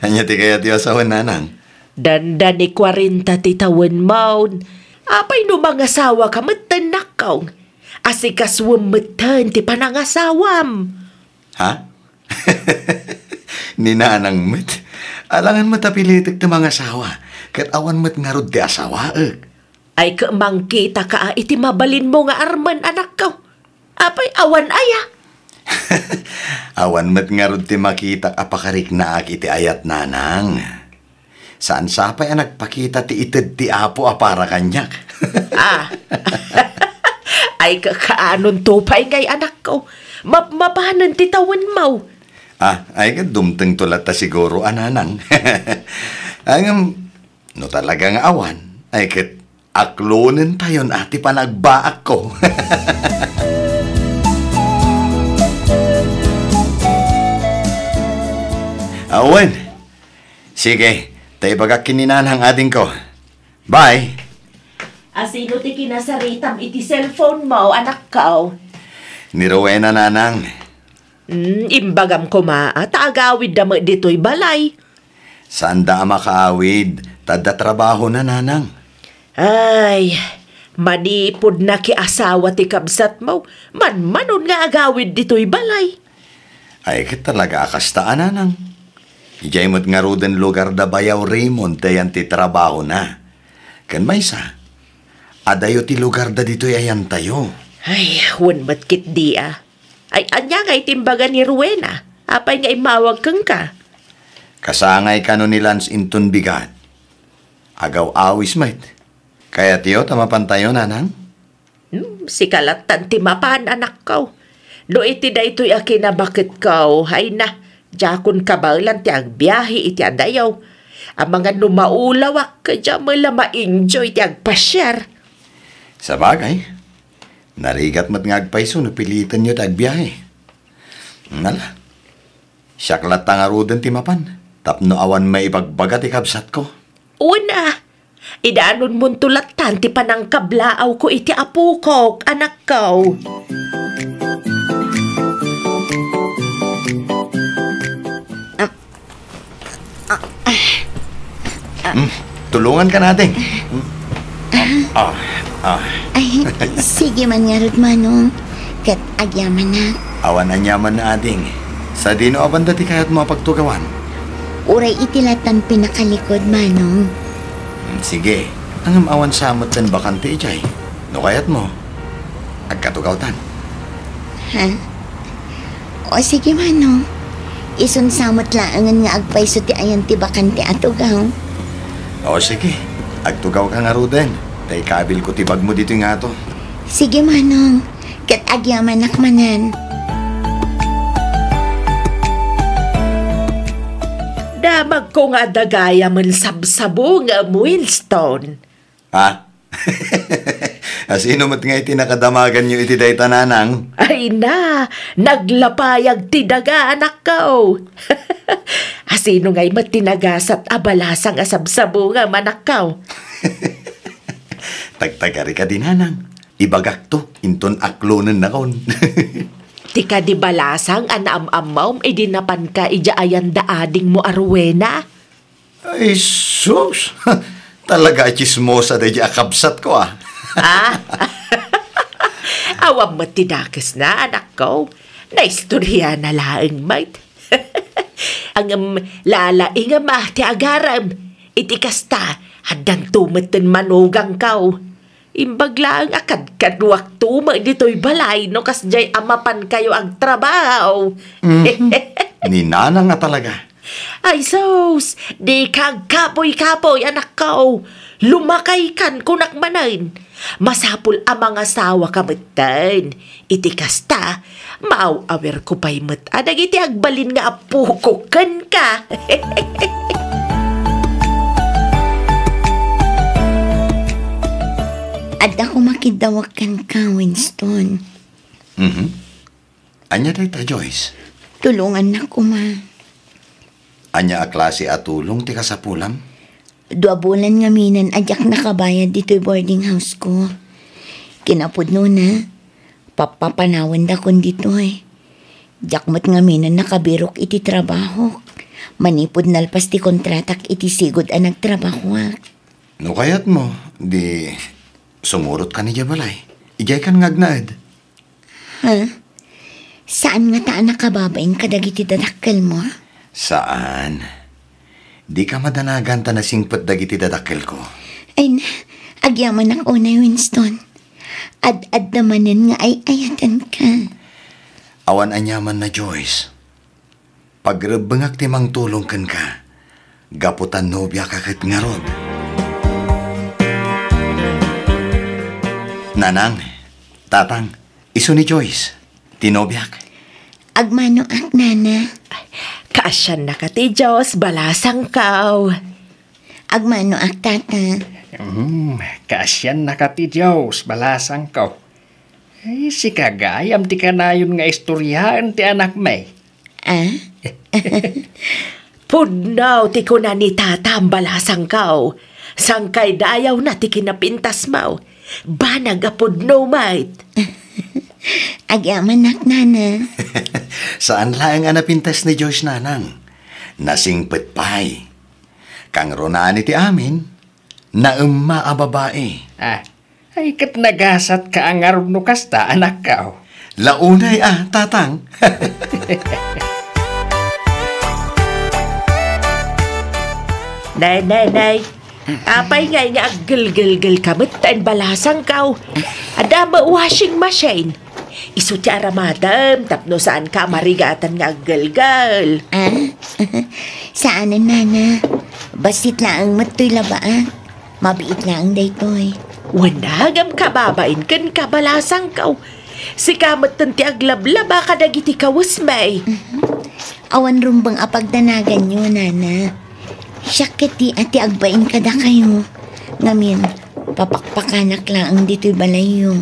Ania ti kayatyo a sawen, nanang? Dandani kuarenta ti tawenmo. Apay no mangasawaka metten, nakko? Asikasuem metten ti panangasawam. Ha? Ni nanang met. Alangan met a pilitek ti mangasawa, ket awan met ngarud ti asawaek. Ay, ket mangkitaka iti mabalinmo nga armen, anakko. Apay, awan aya? Awan met ngarud ti makitak a pakariknaak iti ayat, nanang. Saan sa pay a nagpakita ti ited ti Apo a para kaniak. Ah. Ay, ka-, kaanonto pay ngay, anakko? Mapmapanen ti tawenmo. Ah, ay, ket dumtengto latta siguro a, nanang. Ay, ngem, no talaga nga awan, ay, ket aklonentayon a ti panagbaakko. Awen. Sige, ta ibagak ken ni nanang, adingko. Bye. Asino ti kinasaritam iti cellphone mo, anakko? Ni Rowena, nanang. Hmm, imbagam koma, a, ta agawidda met ditoy balay. Saanda a makaawid, ta adda trabahona, nanang. Ay, manipud nakiasawa ti kabsatmo, manmanon nga agawid ditoy balay. Ay, ket talaga a kasta a, nanang. Idiay met ngaruden lugar da Bayaw Raymond ti ayan ti trabahona. Ken maysa, adayo ti lugar da ditoy ayantayo. Ay, wen met ketdi a. Ay, ania nga iti imbaga ni Rowena? Apay nga immawag kenka? Kasangay kano ni Lance inton bigat. Agaw-awis met. Kayatyo ta mapantayo, nanang? Hmm, sika lattan ti mapan, anakko. No iti daytoy a kinabaketko, ay na, diakon kabaelan ti agbiahe iti adayo. Amangan no maulawak, diak met la ma-enjoy ti agpasiar. Sabagay, narigat met nga agpayso no pilitenyo ti agbiahe. Nala, siak latta ngaruden ti mapan, tapno awan maibagbaga ti kabsatko. Una, idanonmonto lattan ti panangkablaawko iti apokok, anakko. Ah, ah, ah. Hmm, tulungan ka natin. Hmm. Ah, ah. Ay, sige man ngarud, Manong. Ket agyamanak. Awan aniaman, ading. Sadino a banda ti kayatmo a pagtugawan? Uray iti lattan pinakalikod, Manong. Hmm, sige. Ngem awan sa metten bakante idiay. No kayatmo, agkatugawtan. Ha? O sige, Manong. Isun sa met laengen nga agpayso ti ayan ti bakante a tugaw. O sige, agtugawka ngaruden, ta ikabilko ti bagmo ditoy ngato. Sige, Manong. Ket agyamanak manen. Damagko nga adda gayamen sabsabungem, Winston. Ha? Asino met nga iti nakadamaganyo iti dayta, nanang? Ay na, naglapayag ti daga, anakko. Asino ngay met ti nagasat a balasang a sabsabungem, anakko? Tagtagari kadi, nanang. Ibagakto, inton aklonennakon. Ti kadi balasang a naam-ammom idi napanka idiay ayan da adingmo a Rowena? Ay, sus! Talaga a tsismosa daydi a kabsatko, ah. Ah? Awan met ti dakesna, anak. Ko, naistorya na laeng met. Ngem lalaingem a ti agarem. Iti kasta, addanto metten manugangko. Imbag laeng a kadkaduakto met ditoy balay no kasdiay a mapankayo agtrabaho. Mhm. Ni Nanang a talaga. Ay sus, dika agkapoy-kapoy, anakko. Lumakaykan, kunak manen. Masapul a mangasawaka metten. Iti kasta, maaw-awerko pay met a dagiti agbalin nga apok kenka. Adda koma kiddawek kenka, Winston. Mhm. Ania dayta, Joyce? Tulongannak koma. Ania a klase a tulong ti kasapulam? Dua bulan ngaminen a diak nakabayad ditoy boarding house ko. Kinapudnona, pappapanawendakon ditoy. Diak met ngaminen nakabirok iti trabahok. Manipud nalpas ti kontratak iti sigud a nagtrabahoak. No kayatmo, di sumurotka idiay balay. Idiaykan nga agnaed. Ha? Saan ngata a nakababain kadagiti dadakkelmo? Saan. Dika madanagan ta nasingpet dagiti dadakkelko. Ay na, agyamanak unay, Winston. Ad-adda manen nga ay-ayatenka. Awan aniamanna, Joyce. Pagrebbengak ti mangtulong kenka, gapu ta nobiaka ket ngarud. Nanang, Tatang, isu ni Joyce, ti nobiak. Agmanoak, Nana. Kaasiannaka ti Dios, balasangko. Agmanoak, Tata. Hmm, kaasiannaka ti Dios, balasangko. Ay, sika gayam ti kanayon nga istoryaen ti anakmi. Ah? Pudno ti kuna ni Tatam, balasangko. Sangkaydayawna ti kinapintasmo. Banag a pudno met. Agyamanak, Nana. Saan laeng a napintas ni Joyce, Nanang. Nasingpet pay. Kangrunaan iti amin, naemma a babai. Ah, ay ket nagasatka a ngarud no kasta, anakko. Launay a, Tatang. Nay, nay, nay. Apay ngay nga aggelgelgelka met ta imbalasangko? Adda met washing machine. Isu ti aramadem tapno saanka a marigatan nga aggelgel. Ah? Saanen, Nana. Bassit laeng met toy labaak. Mabiit laeng daytoy. Wen, ngem kababain kenka, balasangko. Sika metten ti aglablaba kadagiti kawesmi. Mhm. Awan rumbeng a pagdanaganyo, Nana. Siak ketdi a ti agbain kadakayo. Ngamin, papakpakanak laeng ditoy balayyo.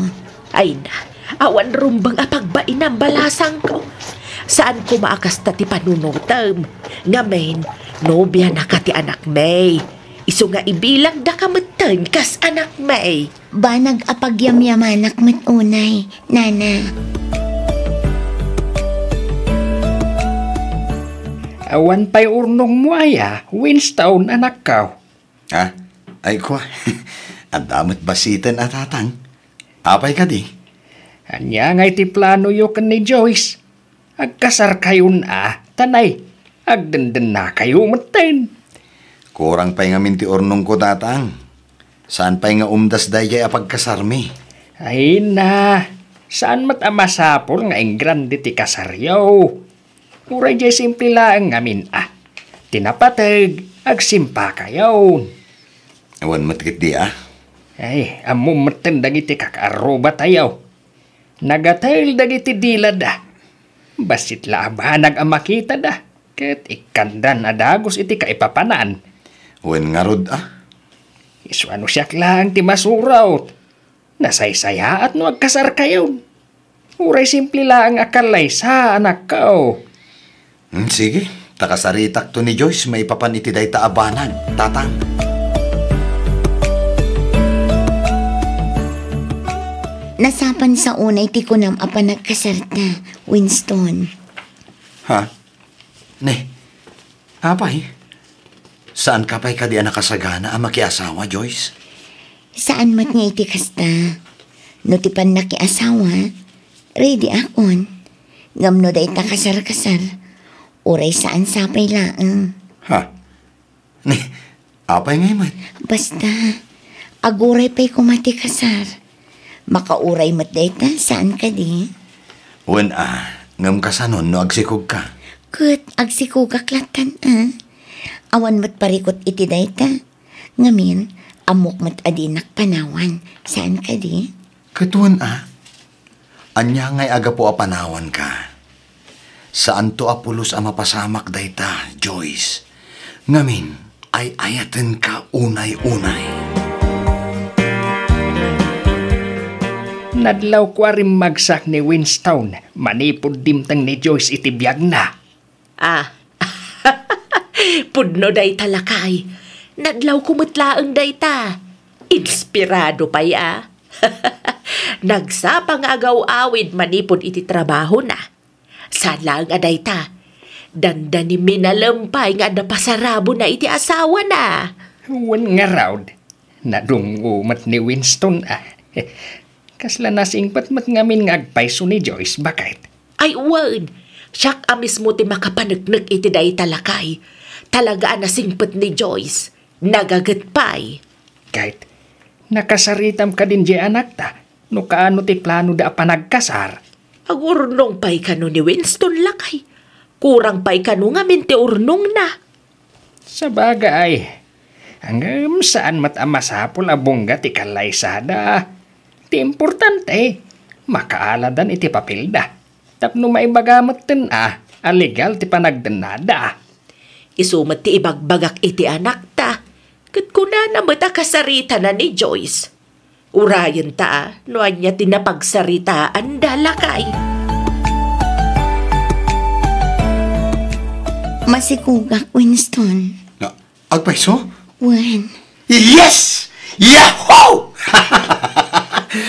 Ay na, awan rumbeng a pagbainam, balasangko. Saan koma a kasta ti panunotem. Ngamin, nobianaka ti anakmi. Isu nga ibilangdaka metten kas anakmi. Banag a pagyamyamanak met unay, Nana. Awan pay urnongmo aya, Winston, anakko? Ha? Ay, kua. Adda met bassiten a, Tatang. Apay kadi? Ania ngay ti planoyo ken ni Joyce? Agkasarkayon a, ta nay, agdendennakayo metten. Kurang pay ngamin ti urnongko, Tatang. Saan pay nga umdas daydiay a pagkasarmi? Ay na, saan met a masapul nga ingrande ti kasaryo. Uray diay simple laeng ngamin a. Ti napateg, agsimpakayon. Awan met ketdi a. Ay, ammom metten dagiti kakaarrubatayo. Nagatel dagiti dilada. Bassit la a banag a makitada, ket ikkandan a dagus iti kaipapanan. Wen ngarud a. Isu a no siak laeng ti masurot. Nasaysayaat no agkasarkayon. Uray simple laeng a kallaysa, anakko. Hmm, sige, ta kasaritakto ni Joyce maipapan iti dayta a banag, Tatang. Nasapan sa unay ti kunam a panagkasarta, Winston. Ha? Ne, apay? Saanka pay kadi a nakasagana a makiasawa, Joyce? Saan met nga iti kasta. No ti pannakiasawa, ready akon. Ngem no dayta kasar-kasar, uray saan sapay laeng. Ha? Ni, apay ngay met? Basta, aguray pay koma ti kasar. Makauray met dayta, saan kadi? Wen a, ngem kasanon no agsikogka? Ket agsikogak lattan a. Awan met parikut iti dayta. Ngamin, ammok met a dinak panawan. Saan kadi? Ket wen a? Ania ngay a gapu a panawanka? Saanto a pulos a mapasamak dayta, Joyce. Ngamin, ay-ayatenka unay-unay. Nadlawko a rimmagsak ni Winston manipud dimteng ni Joyce iti biagna. Ah. Pudno dayta, lakay. Nadlawko met laeng dayta. Inspirado pay a. Nagsapa nga agaw-awid manipud iti trabahona. Saan laeng a dayta, dandani minalem pay nga adda pasarabona iti asawana. Wen ngarud, nadung-o met ni Winston a. Kasla nasingpet met ngamin nga agpayso ni Joyce, baket. Ay wen, siak a mismo ti makapaneknek iti dayta, lakay. Talaga a nasingpet ni Joyce. Nagaget pay. Ket, nakasaritam kadin diay anakta, no kaano ti planoda a panagkasar? Agurnong pay kano ni Winston, lakay. Kurang pay kano ngamin ti urnongna. Sabagay, ngem saan met a masapul a bungga ti kallaysada. Ti importante, makaaladan iti papelda. Tapno maibaga metten a, a legal ti panagdennada. Isu met ti ibagbagak iti anakta, ket kunana met a kasaritana ni Joyce. Urayenta a no ania ti napagsaritaanda, lakay. Masikogak, Winston. Na, agpayso? Wen. Yes! Yahoo!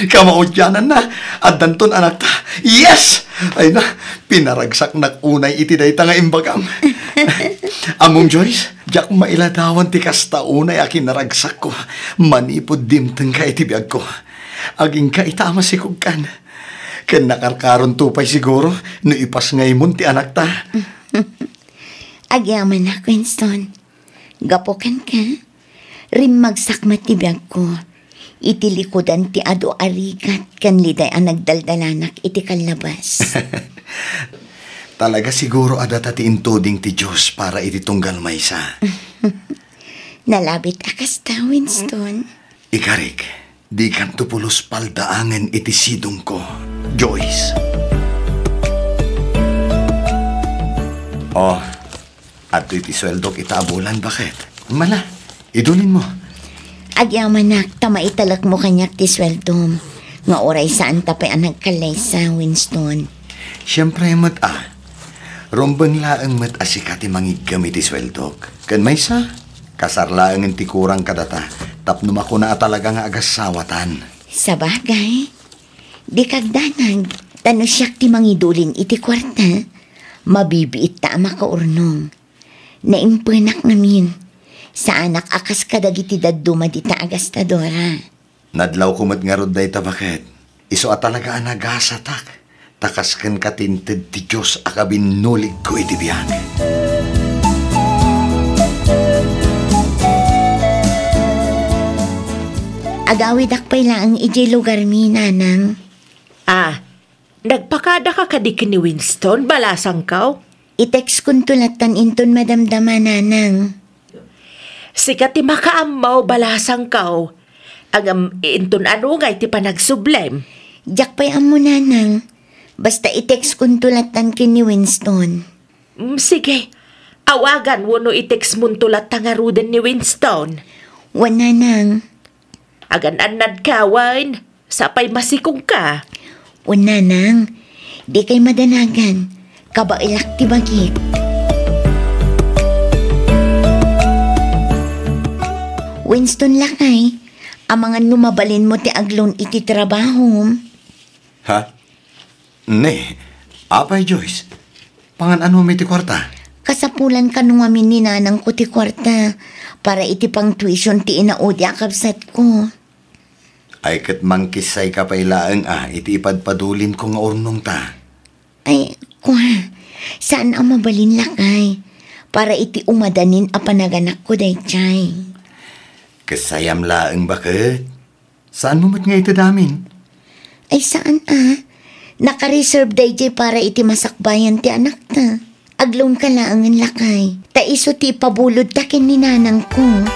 Kamaudiananna, addanton anakta. Yes! Ay na, pinaragsaknak unay iti dayta nga imbagam. Ammom, Joyce, diak mailadawan ti kasta unay a kinaragsakko manipud dimtengka iti biagko. Aginka ita a masikogkan. Ken nakarkaronto pay siguro no ipasngaymon ti anakta. Agyamanak, Winston. Gapu kenka, rimmagsak met ti biagko iti likudan ti adu a rigat ken liday a nagdaldalanak iti kallabas. Talaga siguro a data ti intuding ti Dios para iti tunggal maysa. Nalabit a kasta, Winston. Ikarik, dikanto pulos paldaangen iti sidongko, Joyce. Oh, adtoy ti sueldok ita a bulan, baket? Mala, idulinmo. Agyamanak ta maitalekmo kaniak ti sueldom, nga uray saanta pay a nagkallaysa, Winston. Siempre met a. Rumbeng laeng met a sika ti mangiggem iti sueldok. Ken maysa, kasar laengen ti kurang kadata tapno makuna a talaga nga agassawatan. Sabagay, dika agdanag, ta no siak ti mangidulin iti kuarta, mabibiitta a makaurnong. Naimpenak ngamin. Saanak a kas kadagiti dadduma dita a gastadora. Nadlawko met ngarud dayta, baket. Isu a talaga a nagasatak, ta kas kenka ti inted ti Dios a kabinnuligko iti biag. Agawidak pay laeng idiay lugarmi, Nanang. Ah, nagpakadaka kadi ken ni Winston, balasangko? I-textkonto lattan inton madamdama, Nanang. Sika ti makaammo, balasangko. Ngem inton anu ngay ti panagsublem? Diak pay ammo, Nanang. Basta i-textkonto lattan ken ni Winston. Mm, sige. Awagan wenno i-textmonto latta ngaruden ni Winston. Wen, Nanang. Agan-annadka, wen? Sapay masikogka. Wen, Nanang, dikay madanagan. Kabaelak ti bagik. Winston, lakay, amangan no mabalinmo ti agloan iti trabahom. Ha? Ne, apay, Joyce? Pangan-anom iti kuarta? Kasapulan kano ngamin ni nanangko ti kuarta para iti pang-tuition ti inaudi a kabsatko. Ay, ket mangkissayka pay laeng a iti ipadpadulinko nga urnongta. Ay, Kua, saan a mabalin, lakay. Para iti umadanin a panaganakko daydiay. Kasayam laeng baket. Saanmo met nga ited amin? Ay, saan a. Naka-reserve daydiay para iti masakbayan ti anakta. Ag-loan ka laengen, lakay. Ta isu ti ipabulodta ken ni nanangko.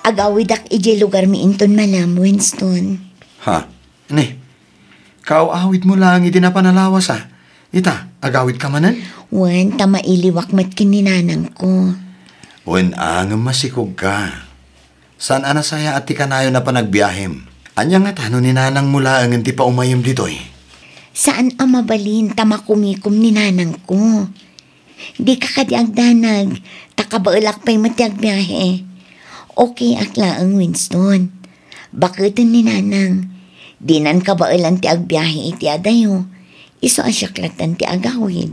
Agawidak idiay lugarmi inton malam, Winston. Ha? Ne, kaaw-awidmo laeng idi napan a lawas a. Ita, agawidka manen? Wen, ta mailiwak met ken ni nanangko. Wen a, ngem masikogka. Saan a nasayaat ti kanayon a panagbiahem. Ania ngata no ni nanangmo laengen ti paumayem ditoy? Saan a mabalin ta makumikom ni nanangko. Dika kadi agdanag, ta kabaelak pay met ti agbiahe. Okay ak laeng, Winston. Baketen ni nanang. Dinan kabaelan ti agbiahe iti adayo. Isu a siak lattan ti agawid.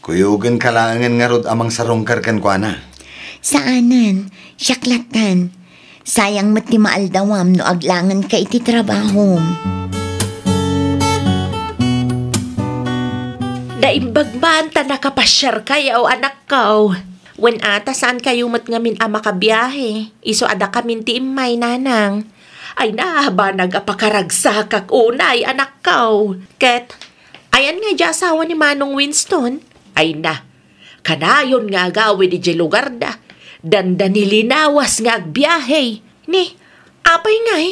Kuyogenka laengen ngarud a mangsarungkar kenkuana. Saanen, siak lattan. Sayang met ti maaldawam no aglangenka iti trabahom. Naimbag man ta nakapasiarkayo, anakko. Wen a, ta saankayo met ngamin a makabiahe. Isu a dakamin ti immay, nanang. Ay na, banag a pakaragsakak unay, anakko. Ket, ayan nga idiay asawa ni Manong Winston? Ay na, kanayon nga agawid idiay lugarda. Dandani linawas nga agbiahe. Ni, apay ngay?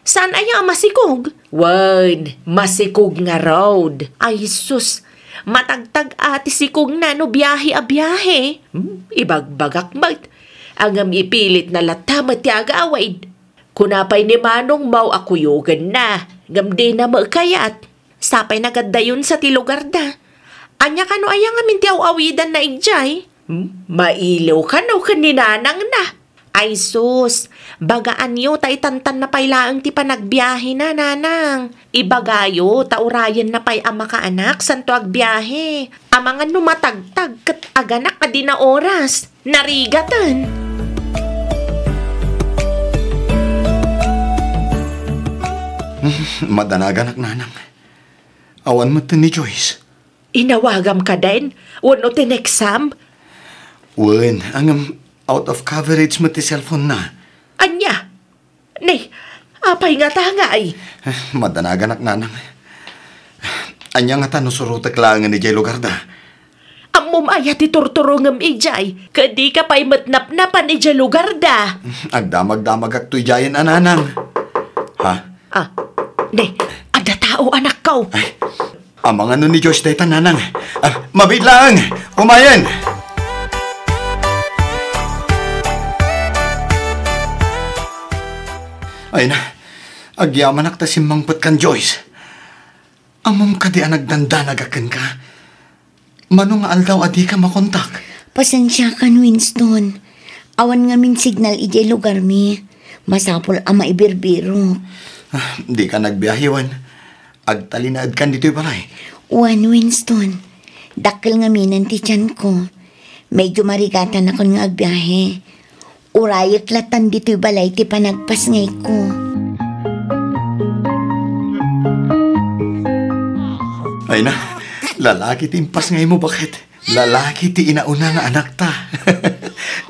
Saan aya a masikog? Wen, masikog ngarud. Ay sus, matagtag a ti sikogna no biahe a biahe. Hmm, ibagbagak met. Ngem ipilitna latta met ti agawid. Kuna pay ni manongmo a kuyogenna, ngem dina met kayat. Sapay nagaddayon sa ti lugarda. Ania kano aya ngamin ti aw-awidanna idiay? Hmm? Mailiw kano ken ni nanangna. Ay sus, bagaanyo ta itantanna pay laeng ti panagbiahena, nanang. Ibagayo ta urayenna pay a makaanak santo agbiahe. Amangan no matagtag ket aganak a dina oras. Narigaten. Madanaganak, nanang. Awan met ni Joyce. Inawagam kadin? Wenno tineksam? Wen, ngem out of coverage met ti cellphone-na. Ania? Ni, apay ngata ngay? Madanaganak, nanang. Ania ngata no surotek laengen idiay lugarda? Ammom aya ti turturongem idiay, ket dika pay met napnapan idiay lugarda. Agdamagdamagakto idiayen a, nanang. Ha? Ah, ni, adda tao, anakko. Ay, amangan no ni Joyce dayta, nanang. Ah, mabiit laeng. Umayen. Ay na, agyamanak ta simmangpet kan Joyce. Ammom kadi a nagdandanagak kenka? Mano nga aldaw a dika makontak? Pasensiakan, Winston. Awan ngamin signal idiay lugarmi. Masapul a maibirbirok. Ah, dika nagbiahe, wen? Agtalinaedkan ditoy balay? Wen, Winston. Dakkel ngaminen ti tianko. Medyo marigatanakon nga agbiahe. Urayek lattan ditoy balay ti panagpasngayko. Ay na, lalaki ti impasngaymo, baket. Lalaki ti inauna nga anakta.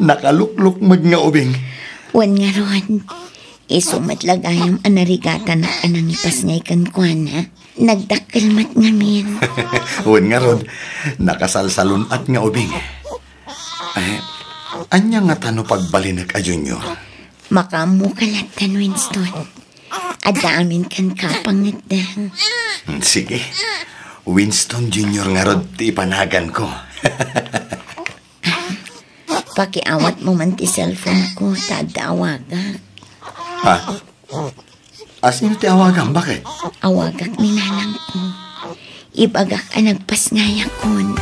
Nakaluklukmeg nga ubing. Wen ngarud, isu met la gayam a narigatanak a nangipasngay kenkuana. Nagdakkel met ngamin. Wen ngarud, nakasalsalun-at nga ubing. Eh, ania ngata no pagbalinek a Junior? Makaammoka lattan, Winston. Adda amin kenka a pangngedda. Hmm, sige. Winston Junior ngarud ti ipanaganko. Pakiawatmo man ti cellphone-ko, ta adda awagak. Ha? Asino ti awagam? Baket? Awagak ni nanangko. Ibagak a nagpasngayakon.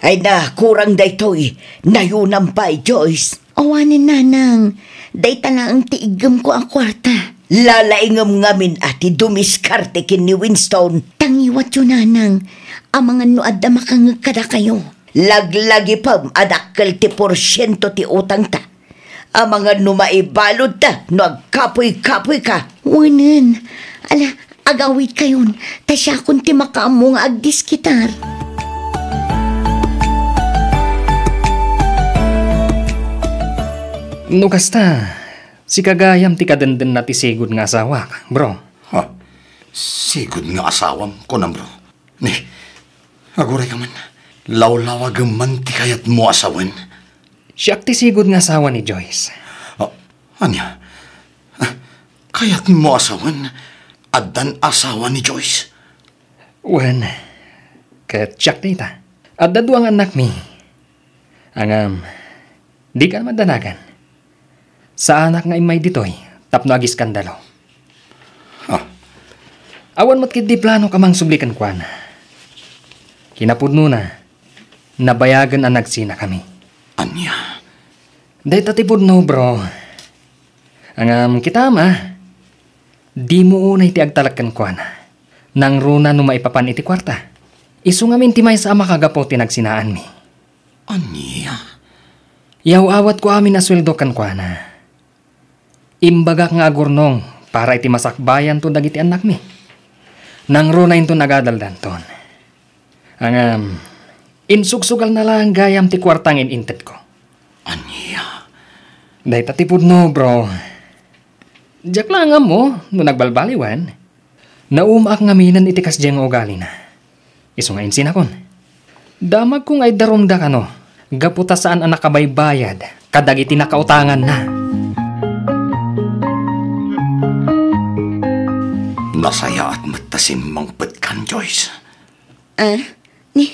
Ay na, kurang daytoy. Nayunam pay, Joyce. Awanen, nanang. Dayta laeng ti iggemko a kuarta. Lalaingem ngamin a ti dumiskarte ken ni Winston. Tangiwatyo, nanang. Amangan no adda makangngeg kadakayo. Laglagipem a dakkel ti porsiento ti utangta. Amangan no maibaludta no agkapuy-kapuyka. Wenen. Ala, agawidkayon, ta siakon ti makaammo nga agdiskitar. No kasta, sika gayam ti kadendennana ti sigud nga asawak, bro. Ha? Sigud nga asawam, kunam, bro? Ni, agurayka man. Lawlawagem man ti kayatmo a sawen. Siak ti sigud nga asawa ni Joyce. Ah, ania? Ah, kayatmo a sawen? Addan asawa ni Joyce? Wen, ket siak dayta. Adda dua nga annakmi. Ngem, dika madanagan. Saanak nga immay ditoy tapno agiskandalo. Ha? Awan met ketdi planok a mangsubli kenkuana. Kinapudnona, nabayagen a nagsinakami. Ania? Dayta ti pudno, bro. Ngem kitam, a, dimo unay ti agtalek kenkuana. Nangruna no maipapan iti kuarta. Isu ngamin ti maysa a makagapu ti nagsinaanmi. Ania? Yaw-awatko amin a sueldo kenkuana. Imbagak nga agurnong para iti masakbayanto dagiti annakmi. Nangruna inton agadaldanton. Ngem, insugsugalna laeng gayam ti kuarta nga in-intedko. Ania? Dayta ti pudno, bro. Diak laeng ammo no nagbalbaliwen. Naumaak ngaminen iti kasdiay nga ugalina. Isu nga insinakon. Damagko nga idarumda kano, gapu ta saan a nakabaybayad kadagiti nakautanganna. Nasayaat met ta simmangpetkan, Joyce. Ah? Ni,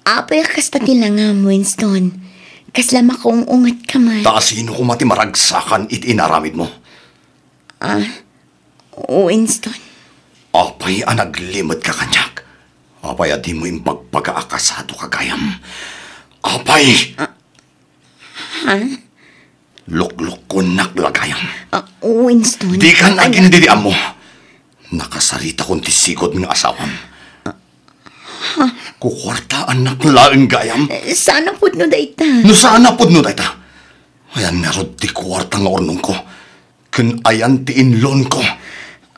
apay a kasta ti langam, Winston? Kasla makaung-ungetka man. Ta asino koma ti maragsakan iti inaramidmo? Ah, Winston. Apay a naglimetka kaniak? Apay a dimo imbagbaga a kasadoka gayam? Apay! Ah, ha? Luklukkonnak la gayam. Ah, Winston. Dikan agindidiammo. Nakasaritakon ti sigud nga asawam. Ha? Kukuartaannak laeng gayam. Eh, saan a pudno dayta? No saan a pudno dayta, ayan ngarud ti kuarta nga urnongko? Ken ayan ti inlonko?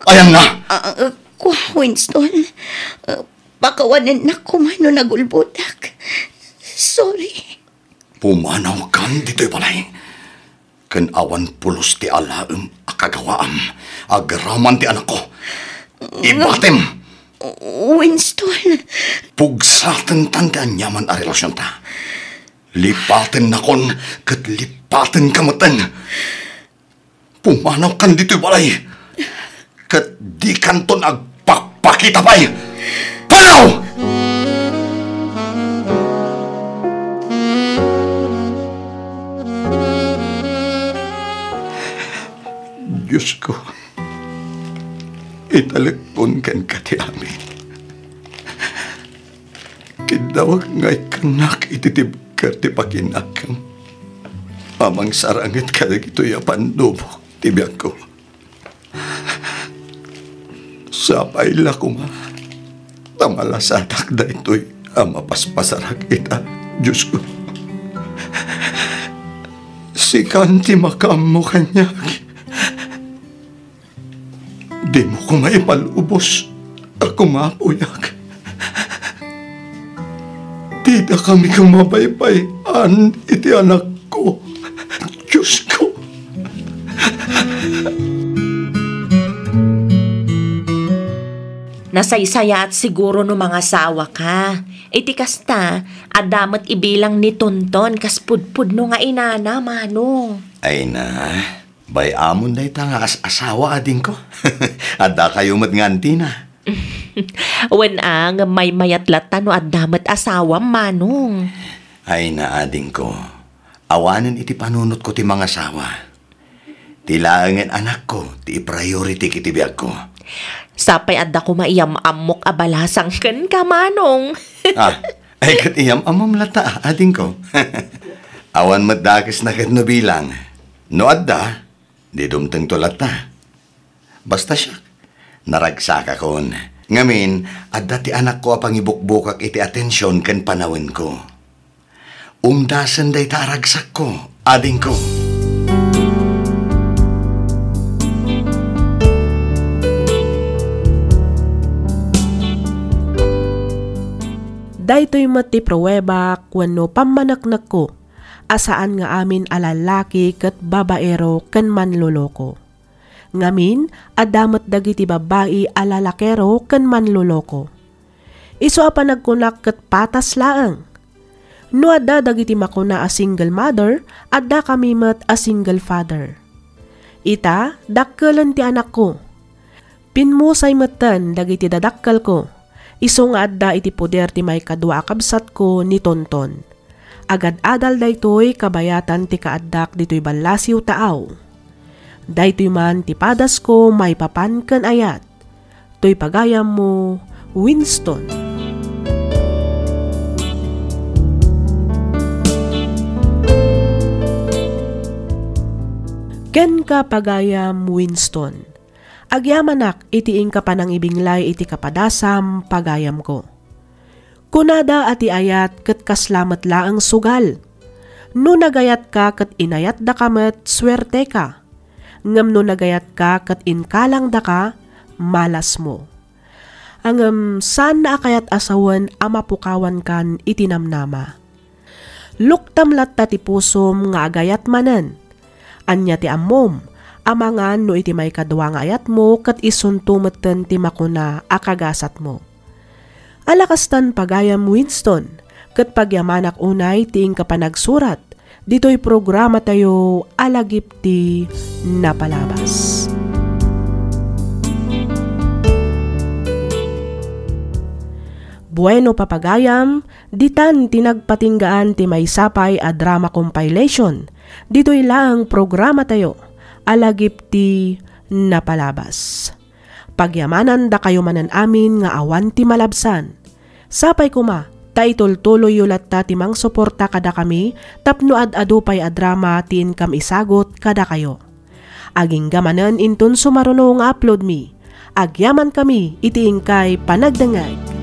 Ayanna? Ah, ah, kua, Winston. Ah, pakawanennak koma no nagulbodak. Sorry. Pumanawkan ditoy balay. Ken awan pulos ti alaem a kagawaam agraman ti anakko. Ibatem! Winston. Pugsatentan ti aniaman a relasionta. Lipatennakon ket lipatenka metten. Pumanawkan ditoy balay. Ket dikanton agpakpakita pay. Panaw! Diosko, italekkon kenka ti amin. Kiddawek nga ikkannak iti tibker ti pakinakem. Amangsaraanget kadagitoy a pannubok ti biagko. Sapay la koma ta malasadak daytoy a mapaspasarak ita, Diosko. Sikan ti makaammo kaniak. Dimo koma ipalubos a kumapuyak. Dida kami koma baybay-an iti anakko. Diosko. Nasaysayaat siguro no mangasawaka. Iti kasta, adda met ibilang ni Tonton kas pudpudno nga inana, Manong. Ay na, bay-amon dayta nga as-asawa, adingko. Addakayo met nga antina. Wen a, ngem maymayat latta no adda met asawam, Manong. Ay na, adingko. Awanen iti panunotko ti mangasawa. Ti laengen anakko ti priority iti biagko. Sapay adda koma iyam-ammok a balasang kenka, Manong. Ah, ay ket iyam-ammom latta, adingko. Awan met dakesna ket no bilang. No adda, di dumtengto latta. Basta siak, naragsakakon. Ngamin, adda ti anakko a pangibukbukak iti atension ken panawenko. Umdasen dayta a ragsakko, adingko. Daytoy met ti pruebak wenno pammaneknekko a saan nga amin a lallaki ket babaero ken manloloko. Ngamin, adda met dagiti babbai a lalakero ken manloloko. Isu a panagkunak ket patas laeng. No adda dagiti makuna a single mother, adda kami met a single father. Ita, dakkelen ti anakko. Pimmusay metten dagiti dadakkelko, isu nga adda iti poder ti maikadua a kabsatko ni Tonton. Agad-adal daytoy kabayatan ti kaaddak ditoy ballasiw taaw. Daytoy man ti padasko maipapan ken ayat. Toy pagayammo, Winston. Kenka, pagayam Winston. Agyamanak iti inka panangibinglay iti kapadasam, pagayamko. Kunada a ti ayat ket kasla met laeng sugal. No nagayatka ket inayatdaka met, suerteka. Ngem no nagayatka ket inkalangdaka, malasmo. Ngem saanna a kayat a sawen a mapukawankan iti namnama. Luktam latta ti pusom nga agayat manen. Ania ti ammom? Amangan no iti maikadua nga ayatmo ket isunto metten ti makuna a kagasatmo. Ala kastan, pagayam Winston, ket pagyamanak unay ti inka panagsurat ditoy programatayo a Lagip ti Napalabas. Bueno, papagayam, ditan ti nagpatinggaan ti maysa pay a drama compilation ditoy laeng programatayo a Lagip ti Napalabas. Pagyamanandakayo manen amin nga awan ti malabsan. Sapay koma ta itultuloyyo latta ti mangsuporta kadakami tapno ad-adu pay a drama ti inkam isagut kadakayo. Agingga manen inton sumaruno nga uploadmi. Agyamankami iti inkay panagdengngeg.